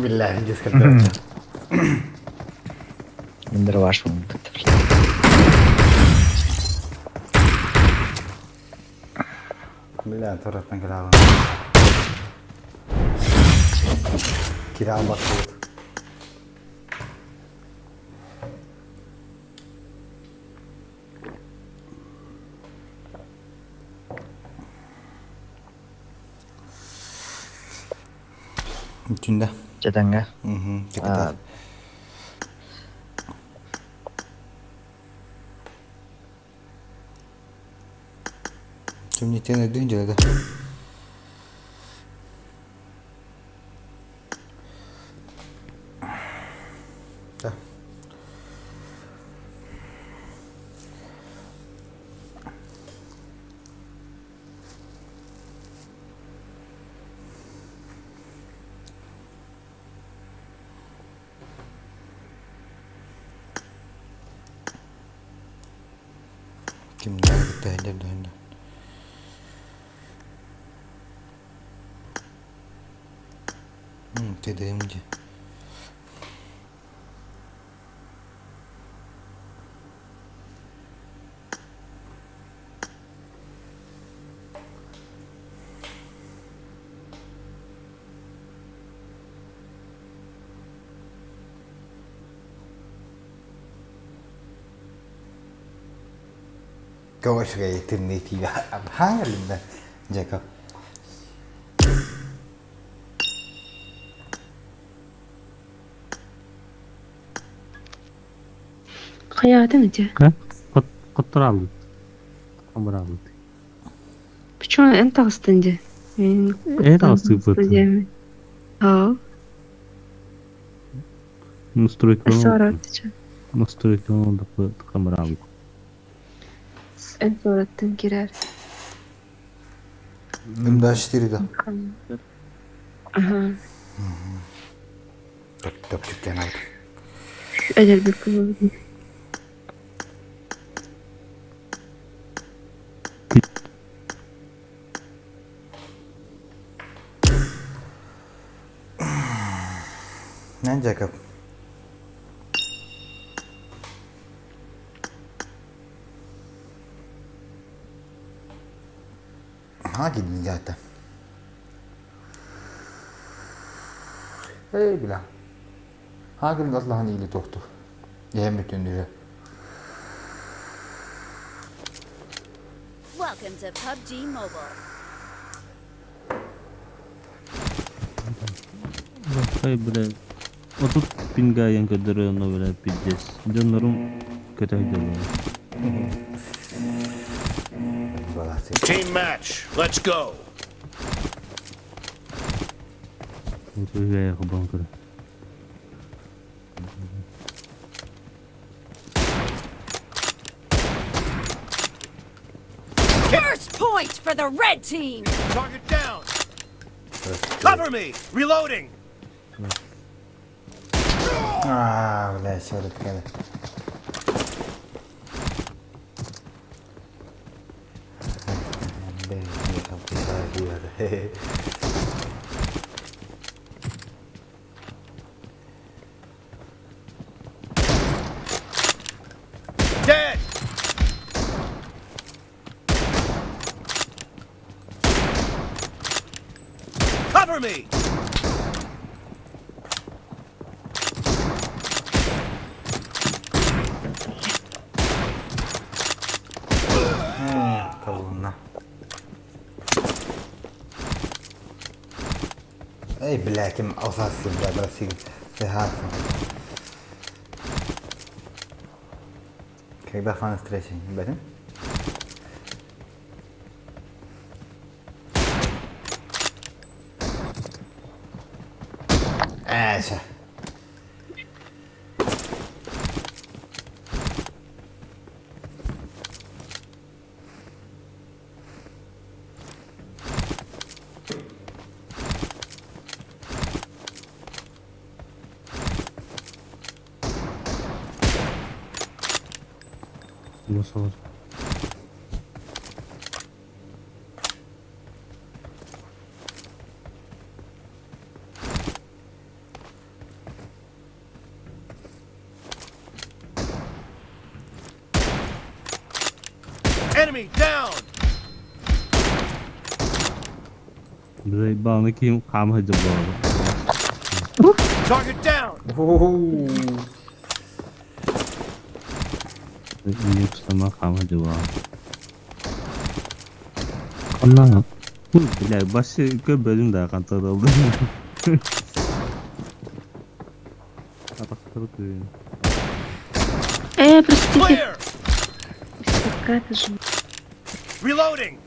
Биллээхин дискэрдээччи. Мин ваш Бля, тораттан кэлэҕин. Кире албаттыбыт. Түндэ. Чатанга. Капитал. Түмнитен өйдүүн дьылыга. Да. Кимнээх кытта иһиллэр да Кэдэйим дии. Көҕө үчүгэй тымныы тиибэ хаан кэллим да Джекоб. Хайаатыҥ ити? Хоттораабыт. Хамыраабыт. Почему эн таҕыстын дии? Мин Эн таҕыстыыппыт. Аа. Настройка. Сораттыча. Настройка хамыраабыт. Эн суораттан кирэр. М24 да. Ага. Так, так, так, Эдэрбит кылыбын. Нэн Джекоб. Аһаа киирдин дьаата. Эй, бля. Haa кирдин атлаһан иили туохту. Эһэм бүтүн дүһэ. Welcome to PUBG Mobile. Ай, бля. Отут пингаайан көрдөрөр онно бля пиздец. Дьоннорум көтөйдөлөр. Team match. Let's go. First point for the red team. Target down. Cover me. Reloading. Аа, бля, шөрөт кэлэ. Dead. Cover me. Табылынна. Эй, бля, ким алсасы, бля, братсигин. Сыхатсың. Когда фан встречи, бәтин? Ээ, Nasıl? Enemy down. Заебал, ким хам было. Target down. Нет, сама хам было. Анна. Бля, башы көп бөлүм да кантырылды. Атақтырып Простите. Clear. Какая-то же. Reloading.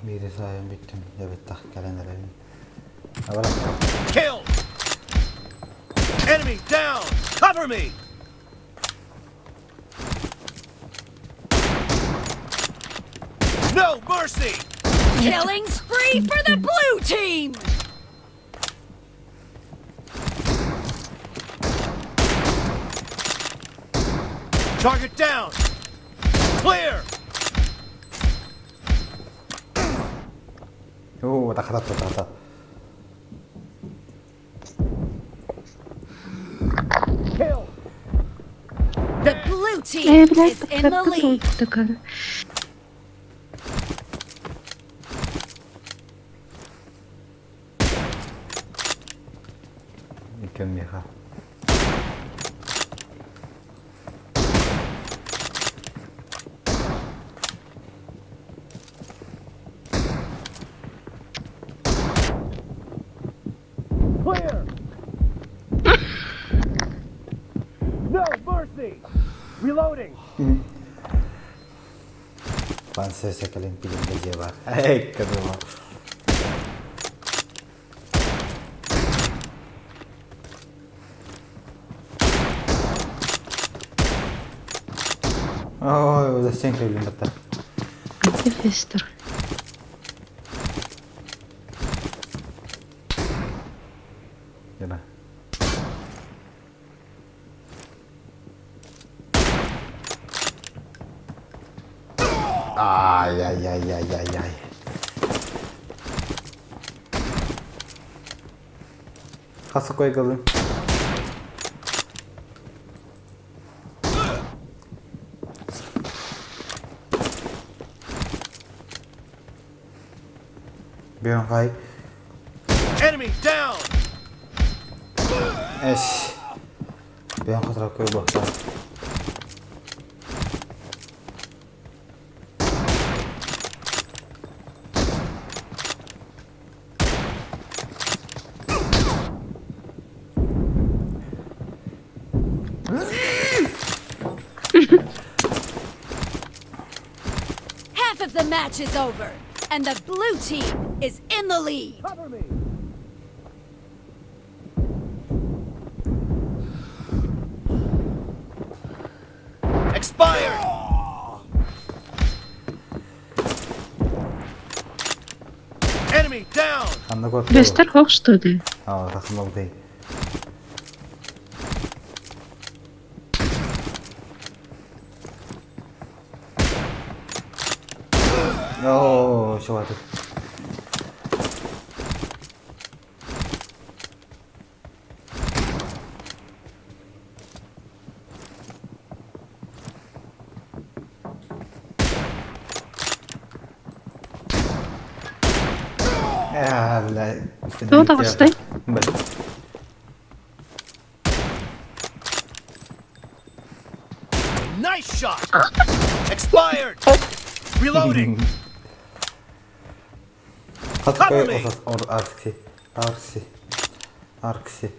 Бири сайын бүттүм, дебеттах кэлэн эрэбин. Абара. Kill. Enemy down. Cover me. No mercy. Killing spree for the blue team. Target down. Clear. Оо, тахата тахата. The blue team блядь, is in the lead. такая. Иккен меха. Диспансерся кэлин билимҥэ дьиэ баар. Эй, кадыма. Ой, зачем кэлин баттар. Где Фестер? Дела. Ай-яй-яй-яй-яй-яй. Хас койгалын. Бүөн хай. Enemy down! Эс. Бүөн хатырап кой буохта. Half of the match is over, and the blue team is in the lead. Cover me! Expired! Enemy down! Ханна куотта? Фестер хох что ли? Аа, тахмалды. Оо, шугаты. Аа, бля. Кто таҕыстай? Бля. Nice shot! Expired! Reloading! Хас Cover me. ор аркси. Аркси. Аркси.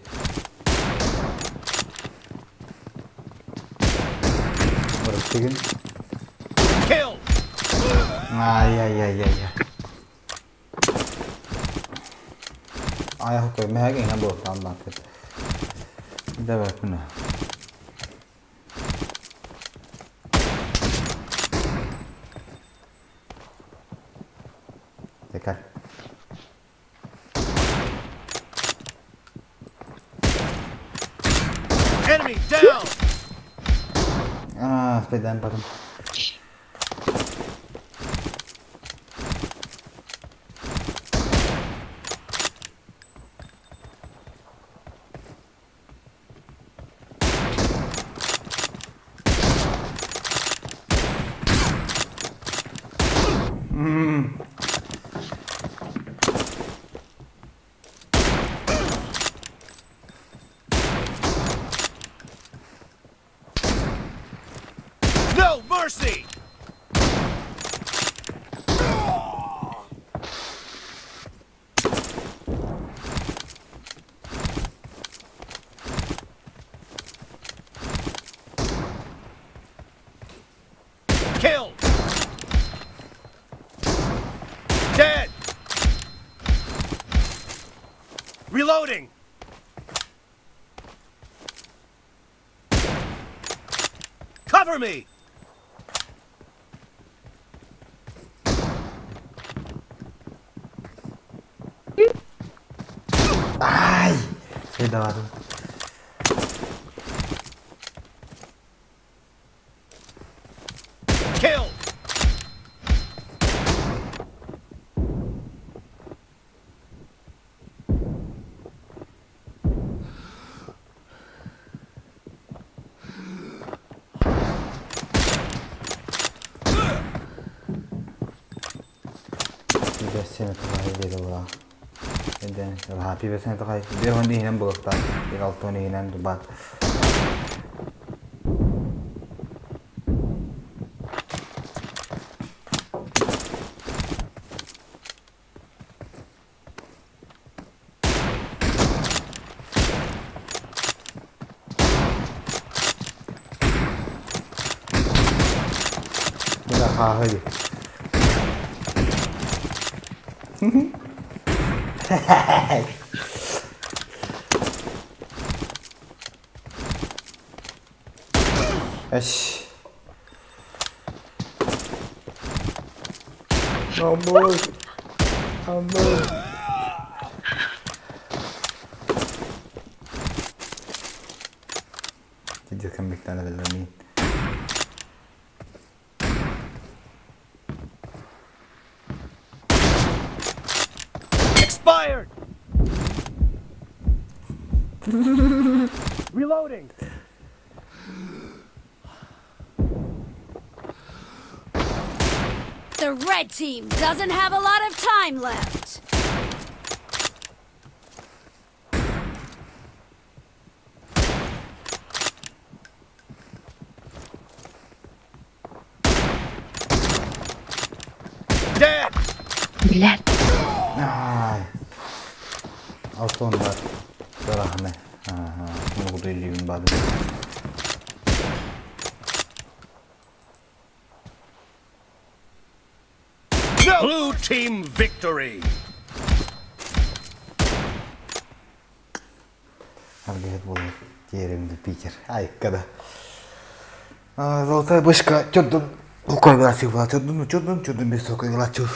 Орктигин. Kill! Ай-яй-яй-яй. Ай, хоккой, мэһэг иҥэ буолтаан баатыр. Давай күнэ. Текар. Enemy down! Аа, спайдан барым. No mercy! Kill! Dead! Reloading! Cover me! Ай! Спайдаватым. Kill! Пибэсэни тахай диэри була. Эден ха пибэсэни тахай биэхон иһинэн булуктаах. Биир алтын иһинэн дубаат. Бу да хааһы дии. Эш. Амбой. Амбой. Тидир кэмбиктэн эрэллэмиин. Expired! Reloading! The red team doesn't have a lot of time left. Dead! Блядь. Ай. Алтон бар. Сарахны. Ага. Мугу илиибин баадым. Blue team victory! Аргыһыт буолар тиэрэмди Питер. Айыкка да. Золотая бочка төрдүн укойгалачы була төрдүн төрдүн төрдүн бес укойгалачы.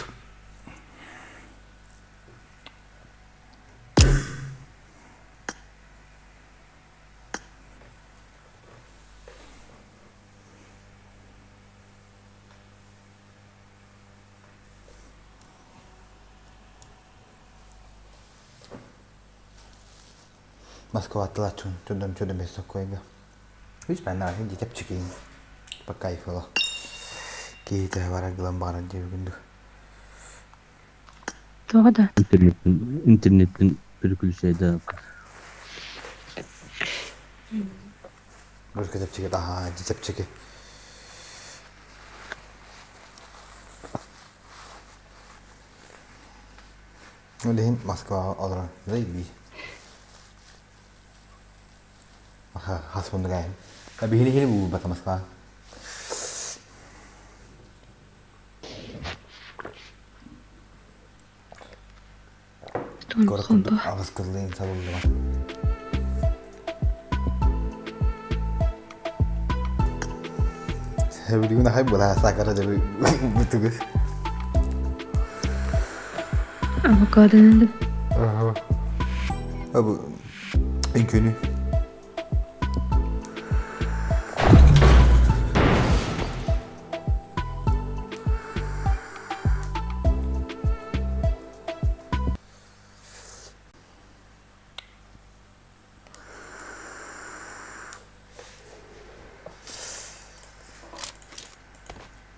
Москваттылаччын төрдүн төрдүн бес укойга. Үс бэннаа дии чэпчэки по кайфу киһи төһө барар гылан баҕарар диэбиккин Тоҕо да? Интернеттен, интернеттен переключай да. Бырка чэпчэки аhaa дьэ чэпчэки. Ол иһин Москваҕа олорон заебись. Хас муннук Биһини хини булбата Москва. Куорат курдук аҕыс кыллыын сабыллыбат. Билигин ахай была сакара да бутугу. Авокадоны Бу үҥкүүнү.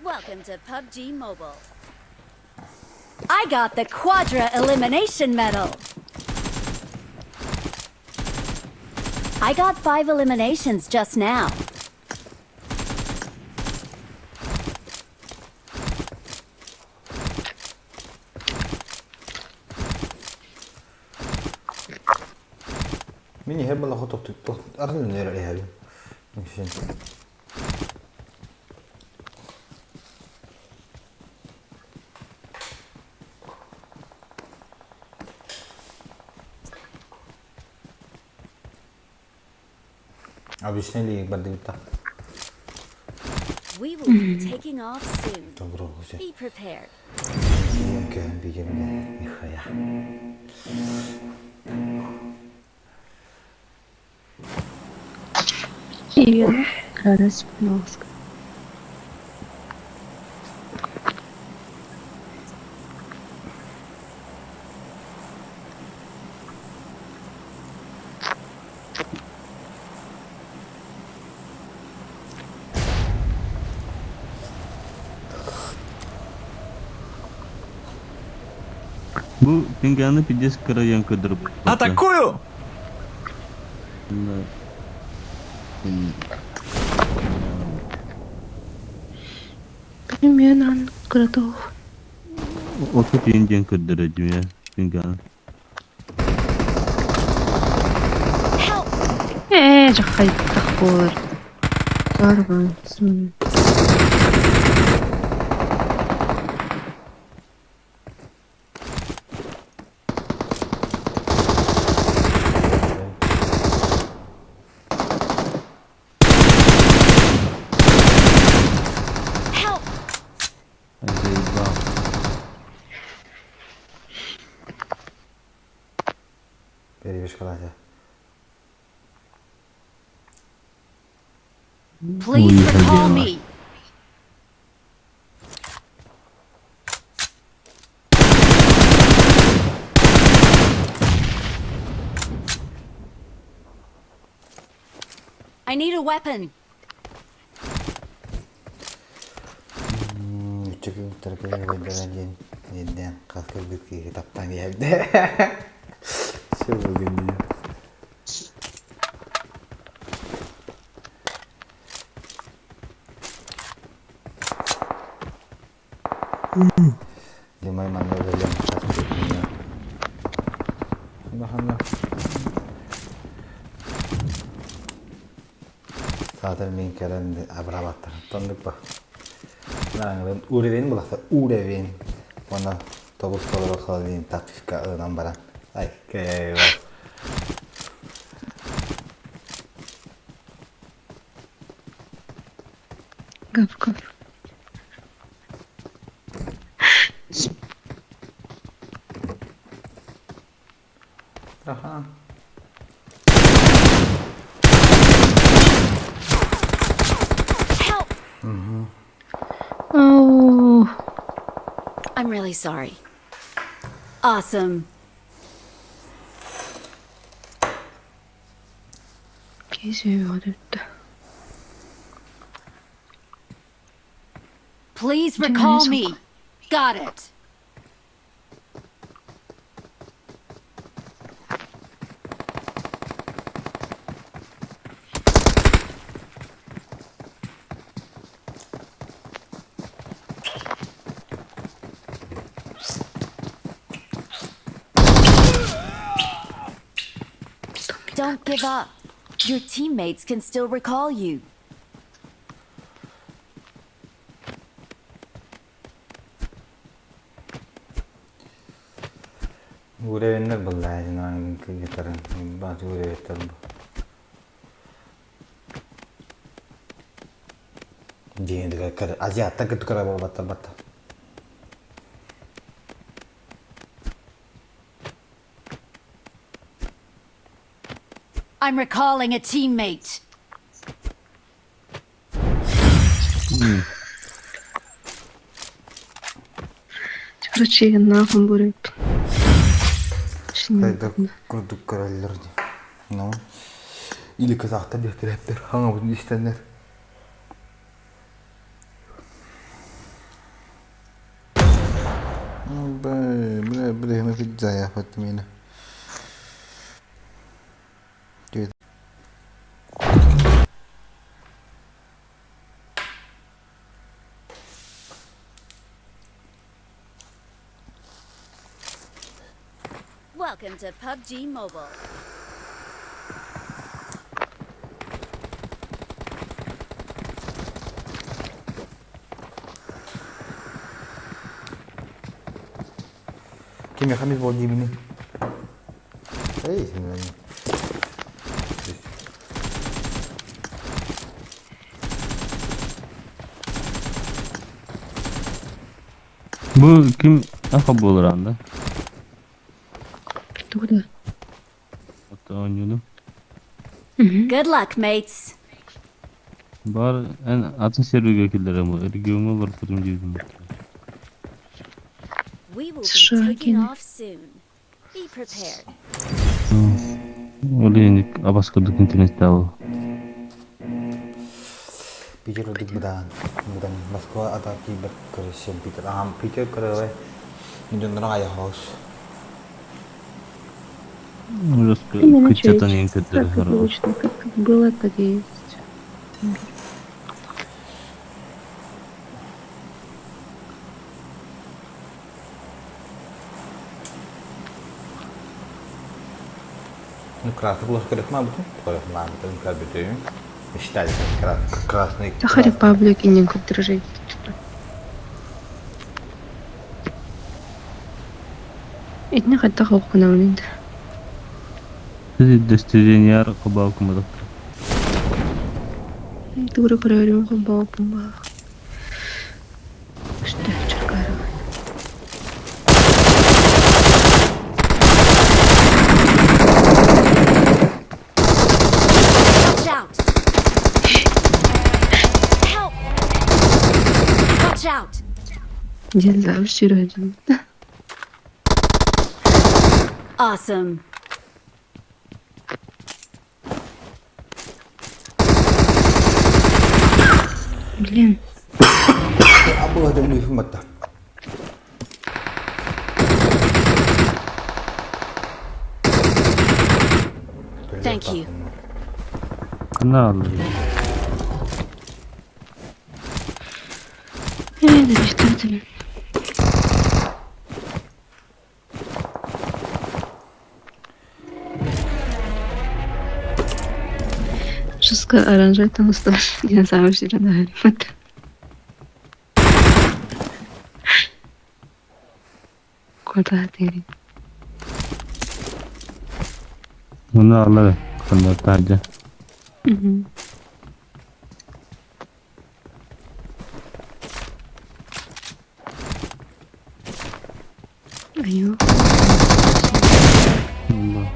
Welcome to PUBG Mobile. I got the Quadra Elimination Medal. I got five eliminations just now. Мин иһэр балаха тохтук арын нээр иһэбин. Обычный лиик бардыбыта. We will be taking off soon. Be prepared. Нихуя. Елена Радость-Пиновская. Бу пинганы пиздец кырайан көрдөрбүт. Атакую! Да. Примерно Кротов. Отут иин диэн көрдөрө дьүө пинганы. Help! Ээ, жахайдах буолар. Барбан. Перебежкалаата. Please recall me. I need a weapon. Үчүгэй көрдөрөн диэн иэдээн хас кыргыт киһи таптаан иһэрдэ. Сөбүгүн Димай манна үлэлээн хас кыргыт Ханна Саатар мин кэлэн абыраабаттар. Оннук ба. Уровень буласа уровень. Уонна тобус толору холодильник тактика ылынан баран. Ай, кэйэ Гав-гав. Аха. Help! Оо, I'm really sorry. Awesome. Киһи сүһүөҕэ бүттэ. Please recall me. Got it. Don't give up. Your teammates can still recall you. Уровеннар быллаайынан кыргыттарын бааты уроветтар бу. Диэн азиаттар кытта кыра буолбаттар батта. I'm recalling a teammate. Короче, я нахуй бурю. Хайда курдук көрөллөр дии. Ну, или казахтар диэхтэрээттэр хаҥабытын истэннэр. Бля, бля, мы заехать меня. Welcome to PUBG Mobile. Ким Мехамед бол диибиний? Эй, Бу ким аха буолар анда? Тугу да? Отто оонньууну. Good luck, mates. Бар эн атын серверге киллэрем региоҥҥа олорбутум диибин. We will be США taking кине. off soon. Be prepared. Ол иһин абас курдук интернеттаабыл. Питер үрдүк быдаан, быдан Москва ата киирбэт көрүсүм Питер. Аһам Питер көрөҕө дьонноро айахоос. Жестко Именно кыччатан чуть. иһин Так көрдөрө как обычно, как было, так и есть. Ну, красный был көрөх маабытын, көрөх маабытын көрбүтүм. Считали красный. Саха Репаблик и не дружить. Итини хайдах оҕунабын Достижениялар хобаакумадаттар. Тугу көрөрүм холбооппун баах. Өстөөх чыркаарыгын. Watch out! Динозавр сүүрэ Awesome. Блин. Абыга дөңгүйүн батта. Thank you. Ханна аллар? Ээ, да Жестко оранжевый устар динозавр сүүрэн аһарбыт. Куда ты? Ханна аллар? Ханна таһырдьа? Мгм. Айуу. Алла.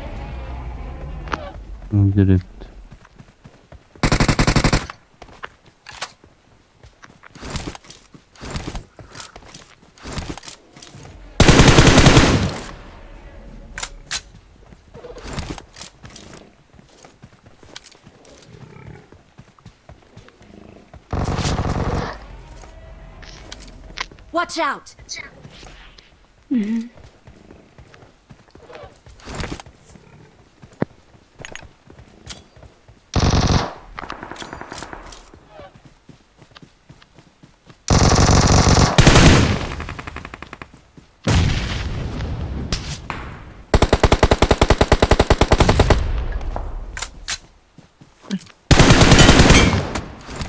Директ. Watch out! Мгм.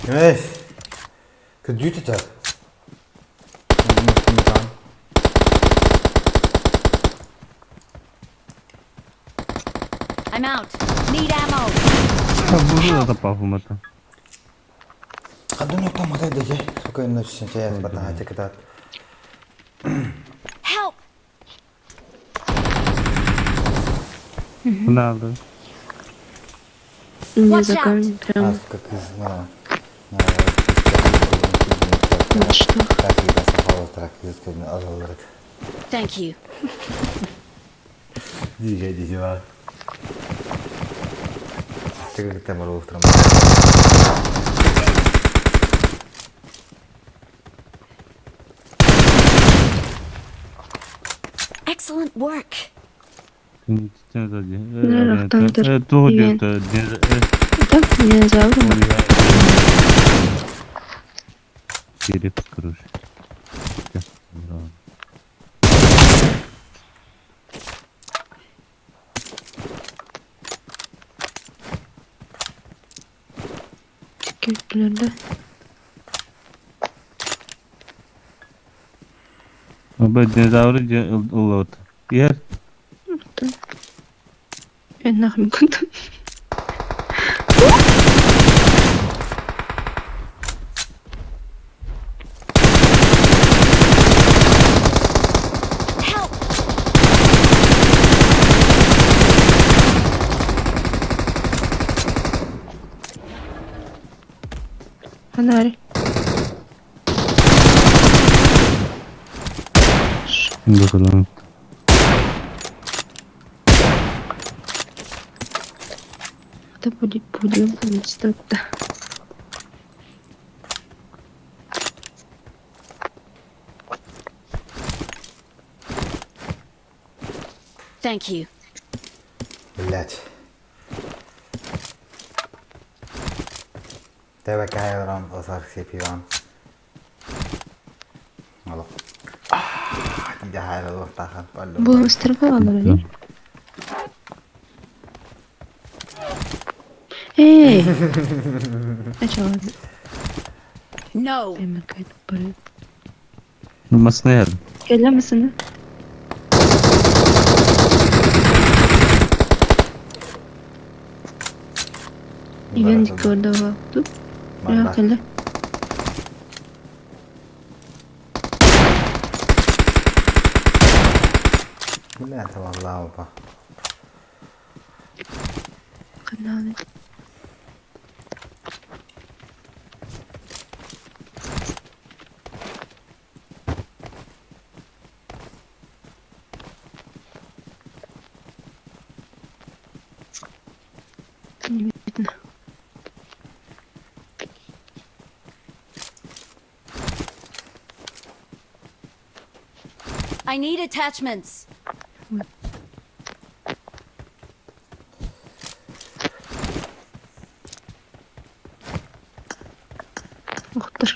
Эй! Кыдьыты так. I'm out. Need ammo. Буду да пахумата. Хадын оттан матай дежи. Спокойно ночи, сейчас батага чекатат. Help! Ханна аллар? Не Watch за out. камень прям. А, как из на Вот что. Thank you. Дижи, дижи, ва. Чекайте, мору утром. Excellent work. Наверное, Туох Иен. диэт Так, динозавр. Череп, короче. Кеттилер да. Оба динозавры ыллабыт. Иһэр. Мен нахуй кутум. Help! Фонарь. Бакалам. Это будет подиум да. Thank you. Блять. Тебе кайрон осар сипиван. Алло. Дьэ тахан Бу стрельба алар Эй! А чё, ладно. No. Эмекайт бары. Маснер. Кэлэ масына. Иген дикордова. Тут. Я кэлэ. Блять, валлаупа. Каналы. I need attachments. Охтор.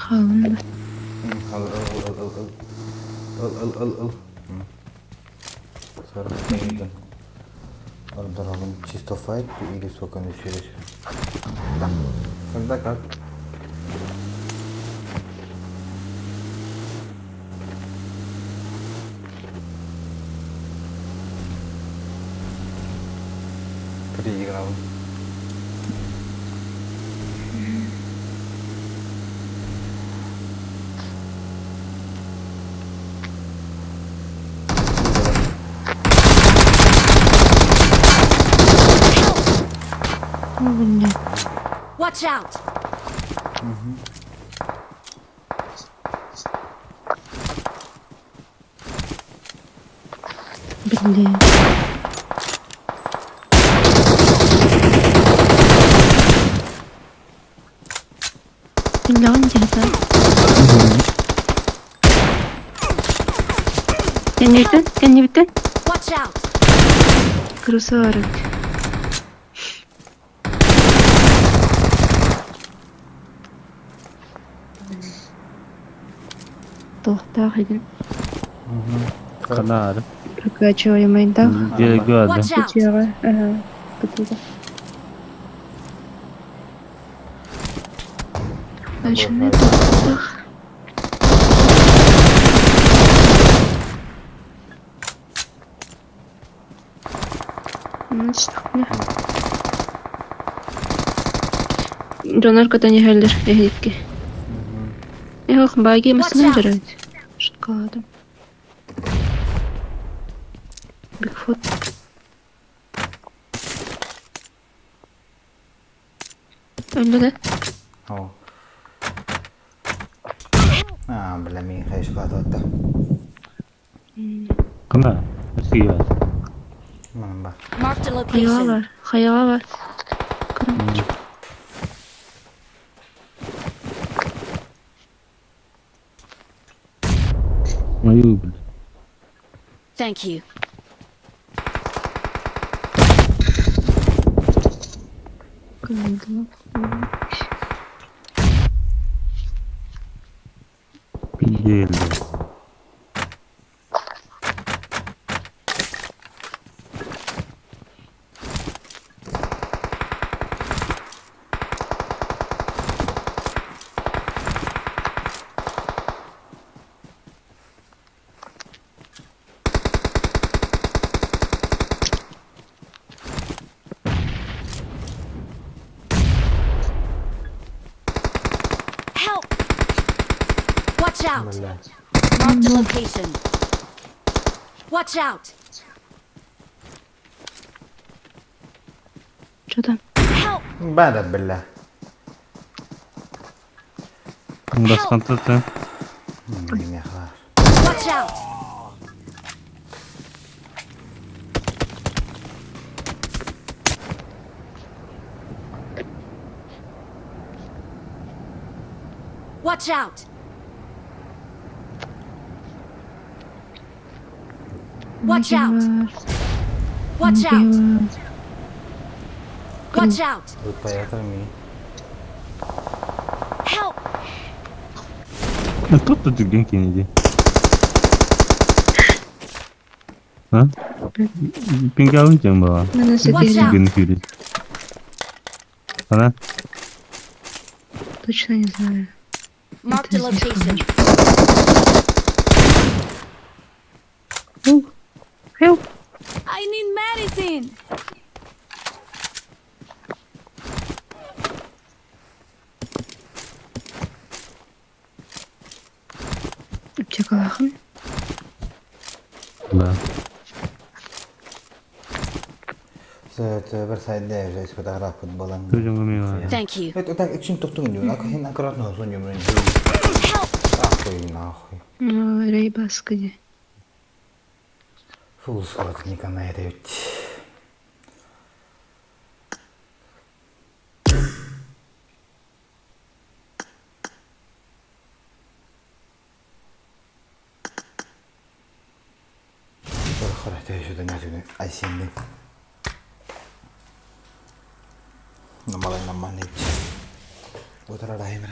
Хаалын Ыл ыл ыл ыл ыл. Ыл ыл ыл ыл. Сорох Ордоролум чисто файт или сколько не через. Когда как? Переиграл. Watch out! Блин. Биллэҕин дьаһата. Кэннибиттэн, кэннибиттэн. Watch out! Крыса барыт. Туохтаах игин. Канаар. Прокачиваемайдаах. Дьиэгө Watch out! Дьиэҕэ, аһа, кытыыга. Начинай туохтаах. Дьоннор көтөн иһэллэр эһиги. Эх, баги массыына дьөрөйт. Шуткаладым. Бигфут. Өллө да? О. А, бля, мин хайышкаатыта. Кына. Сия. Манан бар. Marked a Хайаҕа location. бар, хайаҕа бар. Мою, бля. Thank you. Пиздец. Help! Watch out! Бля. Marked a location. Watch out! Что там? Help! Бада, бля. Баскантата. Мехар. Watch out! Watch out! Watch out! Watch out! Watch out! Ыппайатар ми. Help! А тут тут түргэн киниди. А? Пингалын жан бала. Watch out! Түргэн хүрээ. Ана? Точно не знаю. Marked a Это здесь location. Help! I need medicine! Аптекалаахын. Да. Бір сайда уже фотограф буолан. Көжөҥө Thank you. Это так очень тоқтың үнді. Акын аккуратно сон юмрын. Help! Ахуй нахуй. Ой, рейбаска дии. Фул сход никому это ведь. Айсенни. Намалай намман эбит. Утара райымыр.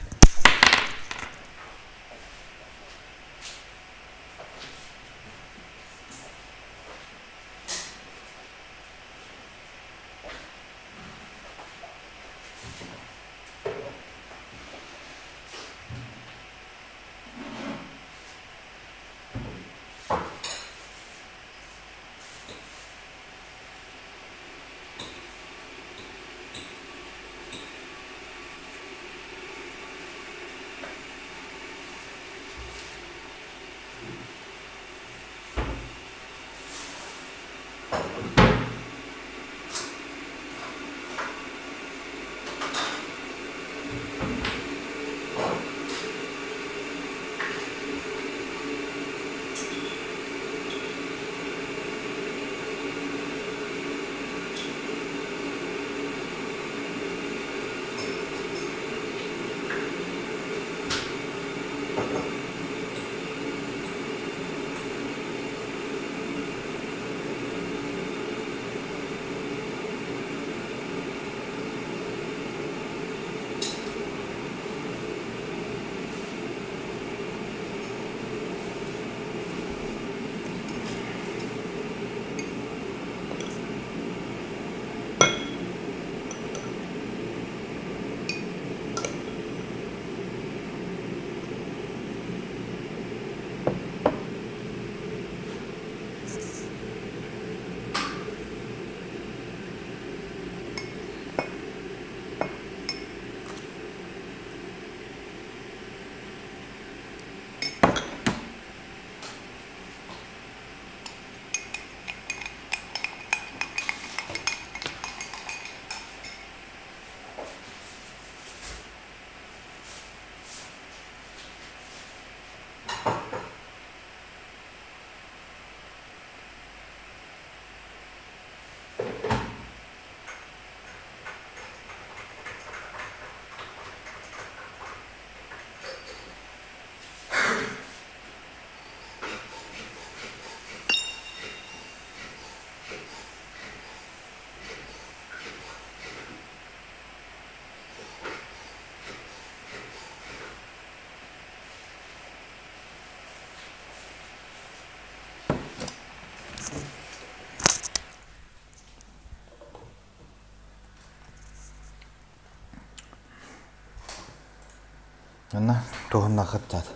Анна туһунна хаттат.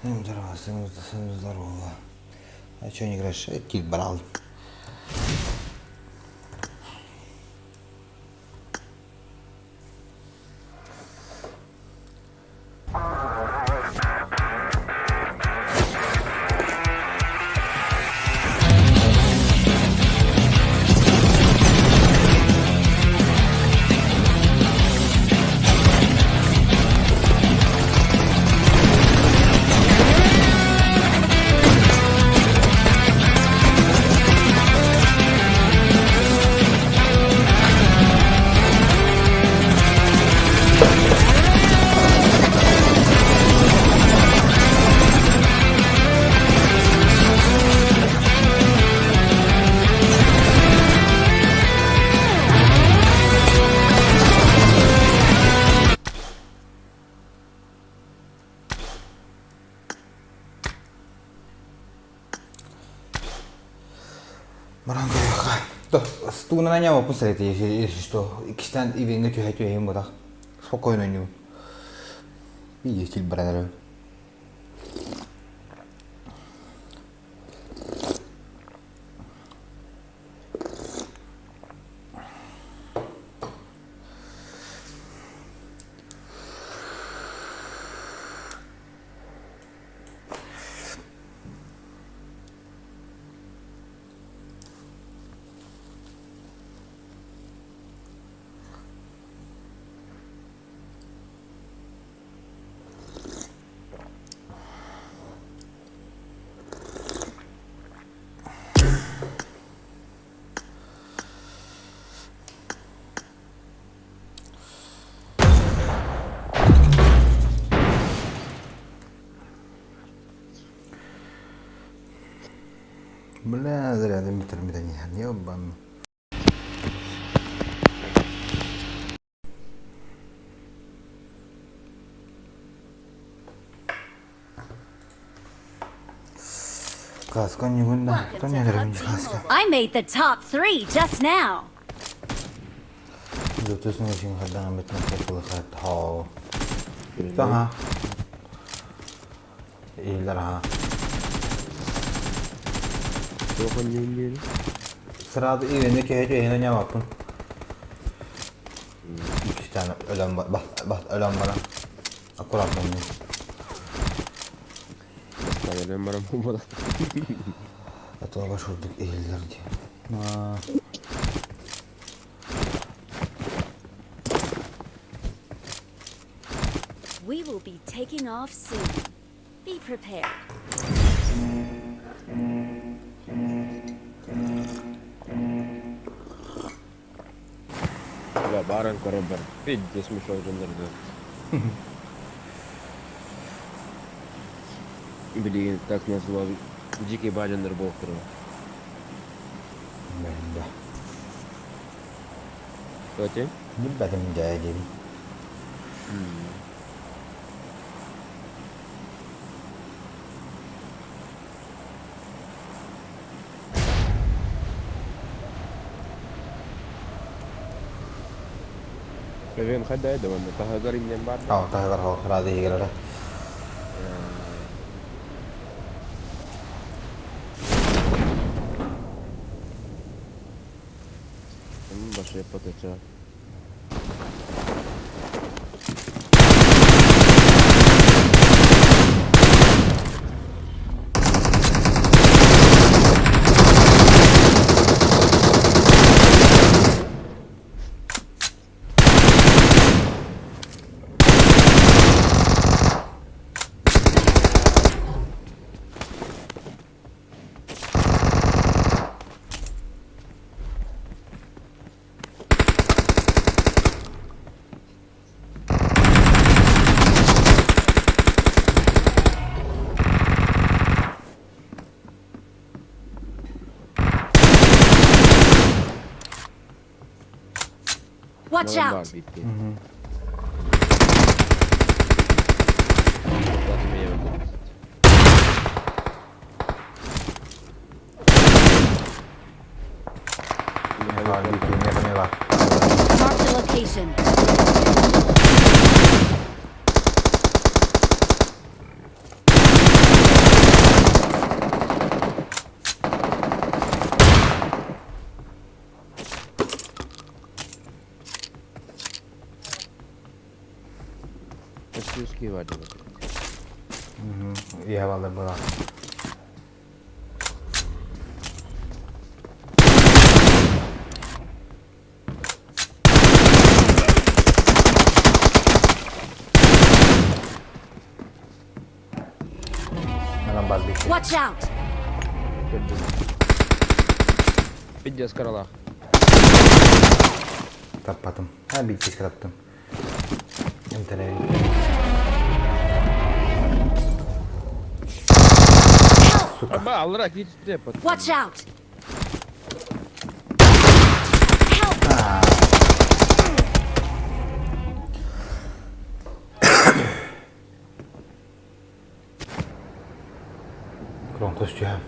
Всем здорово, всем, всем здорово. А что не играешь? Киль брал. Тугунан анньаабаппын сэрэтэ, если что. Иккистээн ивеҥҥэ түһэ түһэйим бытах. Спокойно ойнуубун. Биир баран эрэбин. Бля, зарядом бүтэр иһэн, ёбан. Кааска ньугун да, тоннелерин кааска. I made the top three just now. Зөтөсүн өшүн хардан битмэ кылыхат хоо. Таха. Иһиллэр аха. Сразу иһини киһи иһини ньамаппын. Иккистээн өлөн бас өлөн баран аккуратно Өлөн баран буолбатах. Атыга шурдук иһиллэр дии. We will be taking off soon. Be prepared. Бля, баран көрөр Пиздец смешок дьоннорду. Блин, как назло, дикий баденер был Бэһин да. Кто Билбэтим дьэ диибин. Кевин хайда да манна таһыгар иннен бар да? Аа, таһыгар хоохраады иһигэр Башая потеча. Watch out! Mark the location. Ийэ баллар буолар. Манан бар бит. Watch out! Пиздец, каралах. Таппатым. Ha bir kez таптым. Эмтэлэйин. Сука. Аба, алра, киирдэ Watch out! Help! Громкость түһэм.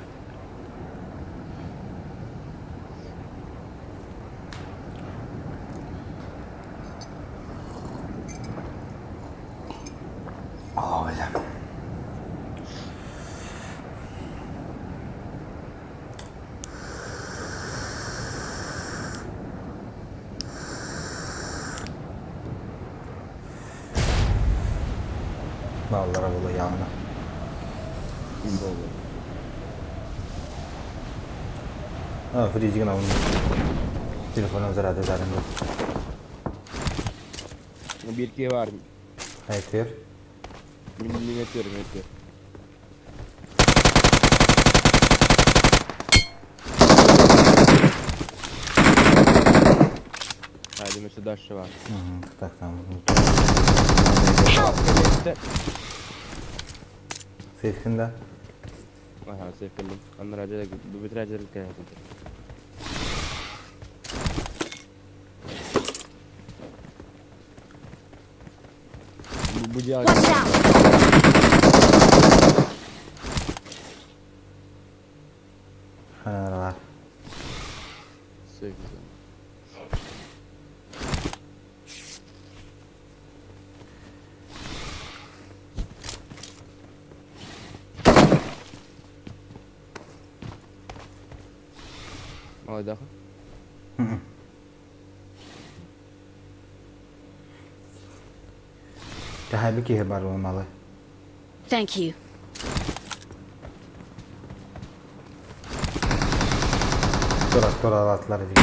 Бааллара буолуо явно. А, фризигин алын. Телефоном заряды заряды. Биир киһи баар. Айтыр. Миниатюр, миниатюр. Хайдым өссө дальше бар. Так, там. Сейфкин да? Ага, сейф кэллим. Аннара дьэ бу бүтүрэ кэлэн сылдьар. Бу дьиэҕэ Watch out! Ханаралар. Сейф. Молодеха. Тэһэби киһи бар буолмалы. Thank you. Тура туралаатылар дии.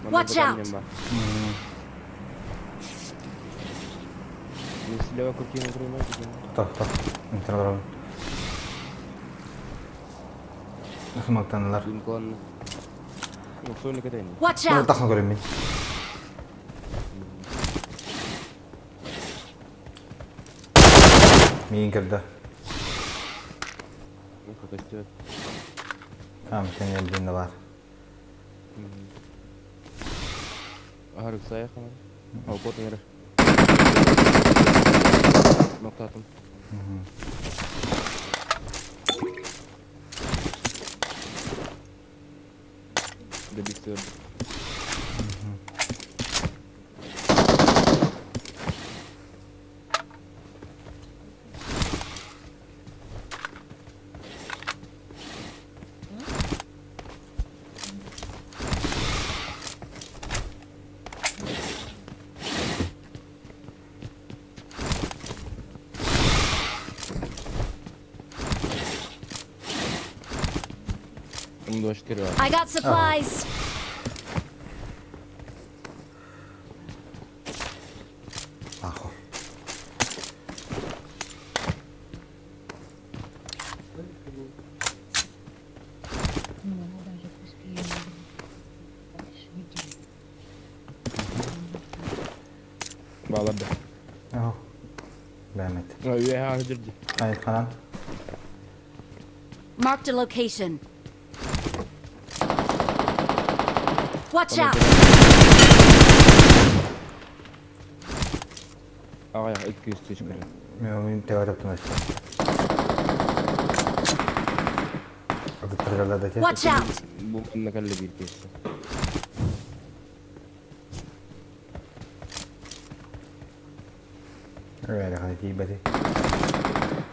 Watch out! Слева куртину принимайте. Тох, тох. Интервал. Смактанылар. Динкон. Ну, сольник это не. Watch out! Тахна көрөм мин. Миин кирде. Ну, костер. Tamam, sen geldiğinde var. Аһарык сайах. Ал кот нер. Ноктатым. Добить I got supplies. Ахо. Баларда. Ахо. Бәмет. Үе жүрді. Hayır falan. Marked a location. Watch out! Ағай, 200 тысяч көрі. Мен теория таптым Watch out! Бұл накалли бір кесі. Öyle hadi тиийбэти.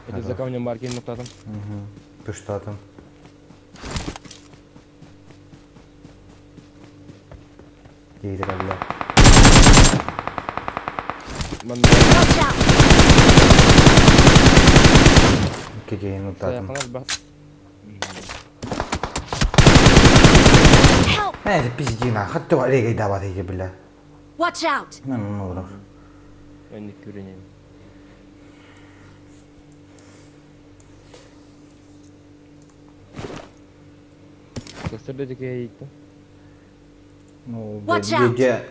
Это за камнем баркин ноктатым. Пуштатым. Киирэ кэллэ. Watch out! Кикейин уттатым. Help! Это пиздина. Хатты регай давать эти, бля. Watch out! Ну, ну, ну. Önlük көрінемін. Көстөрдө теке eyittim. Ну, Watch out. беге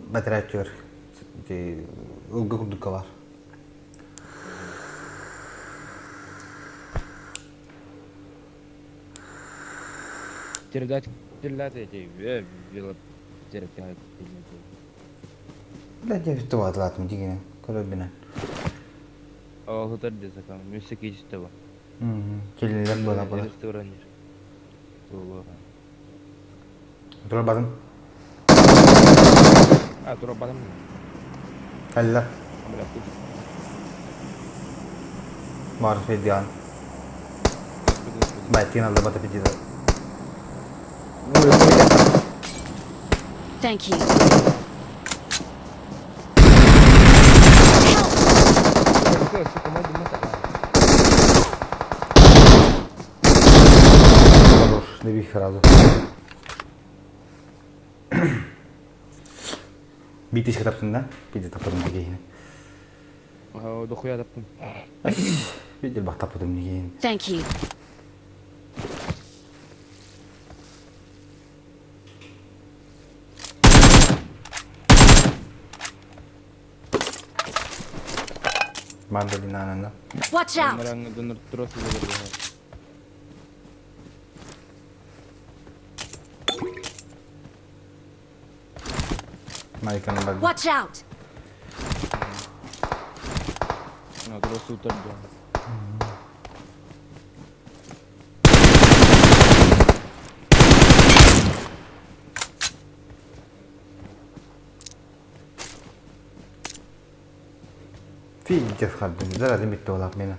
батарея Ылгы курдукка бар. Тердат терлат эти вело тердат. Бля, девять туатлатым дигене. Көрөбүнэн. Ал хытар десакам. Мүсө кечте ба. Келинлер була була. Ресторанер. Тула. Тура бадым. А, тура бадым. Кэллэ. Бля, тут. Бар федиан. Байтин алды бата пидида. Thank you. Хорош, не бих сразу. Биир таптын да? Биир таптым дигейин. Дохуя таптым. Биир бах таптым дигейин. Thank you. Мандолинанана. Watch out! Майканы бар. Watch out! Пиздец хардым. Зараза битте олақ мені.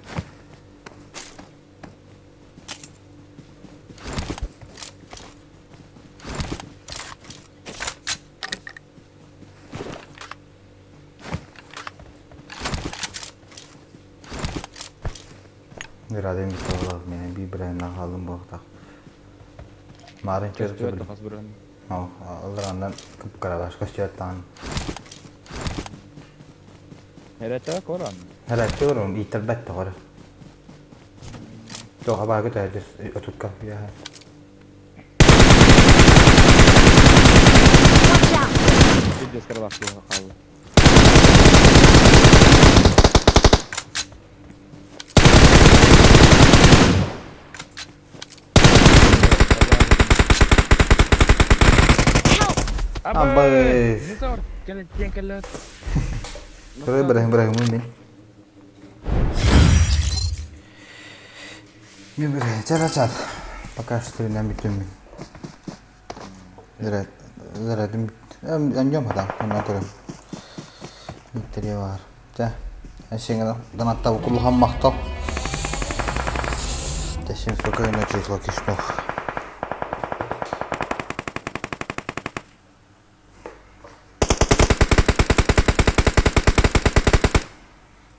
Зараза битте олақ мені. Bir birine kaldım bu hafta. Марын чөріп Алларандан кып-каралаш көстүөттаан. Эрэттэ олорон ииттэрбэт тоҕо эрэ. Туох абааһы көтөөдүс отукка үөһэ. Watch out! Help! Абай! Көрө быраһын быраһын мин. Мен бір чара чар. Пока что мен бүтүм мин. Зара зара анжом хата оннан көрөм. Миттере бар. Ча. Әшеңе донаттап кулхан мактал. Тәшин спокойно число кишлох.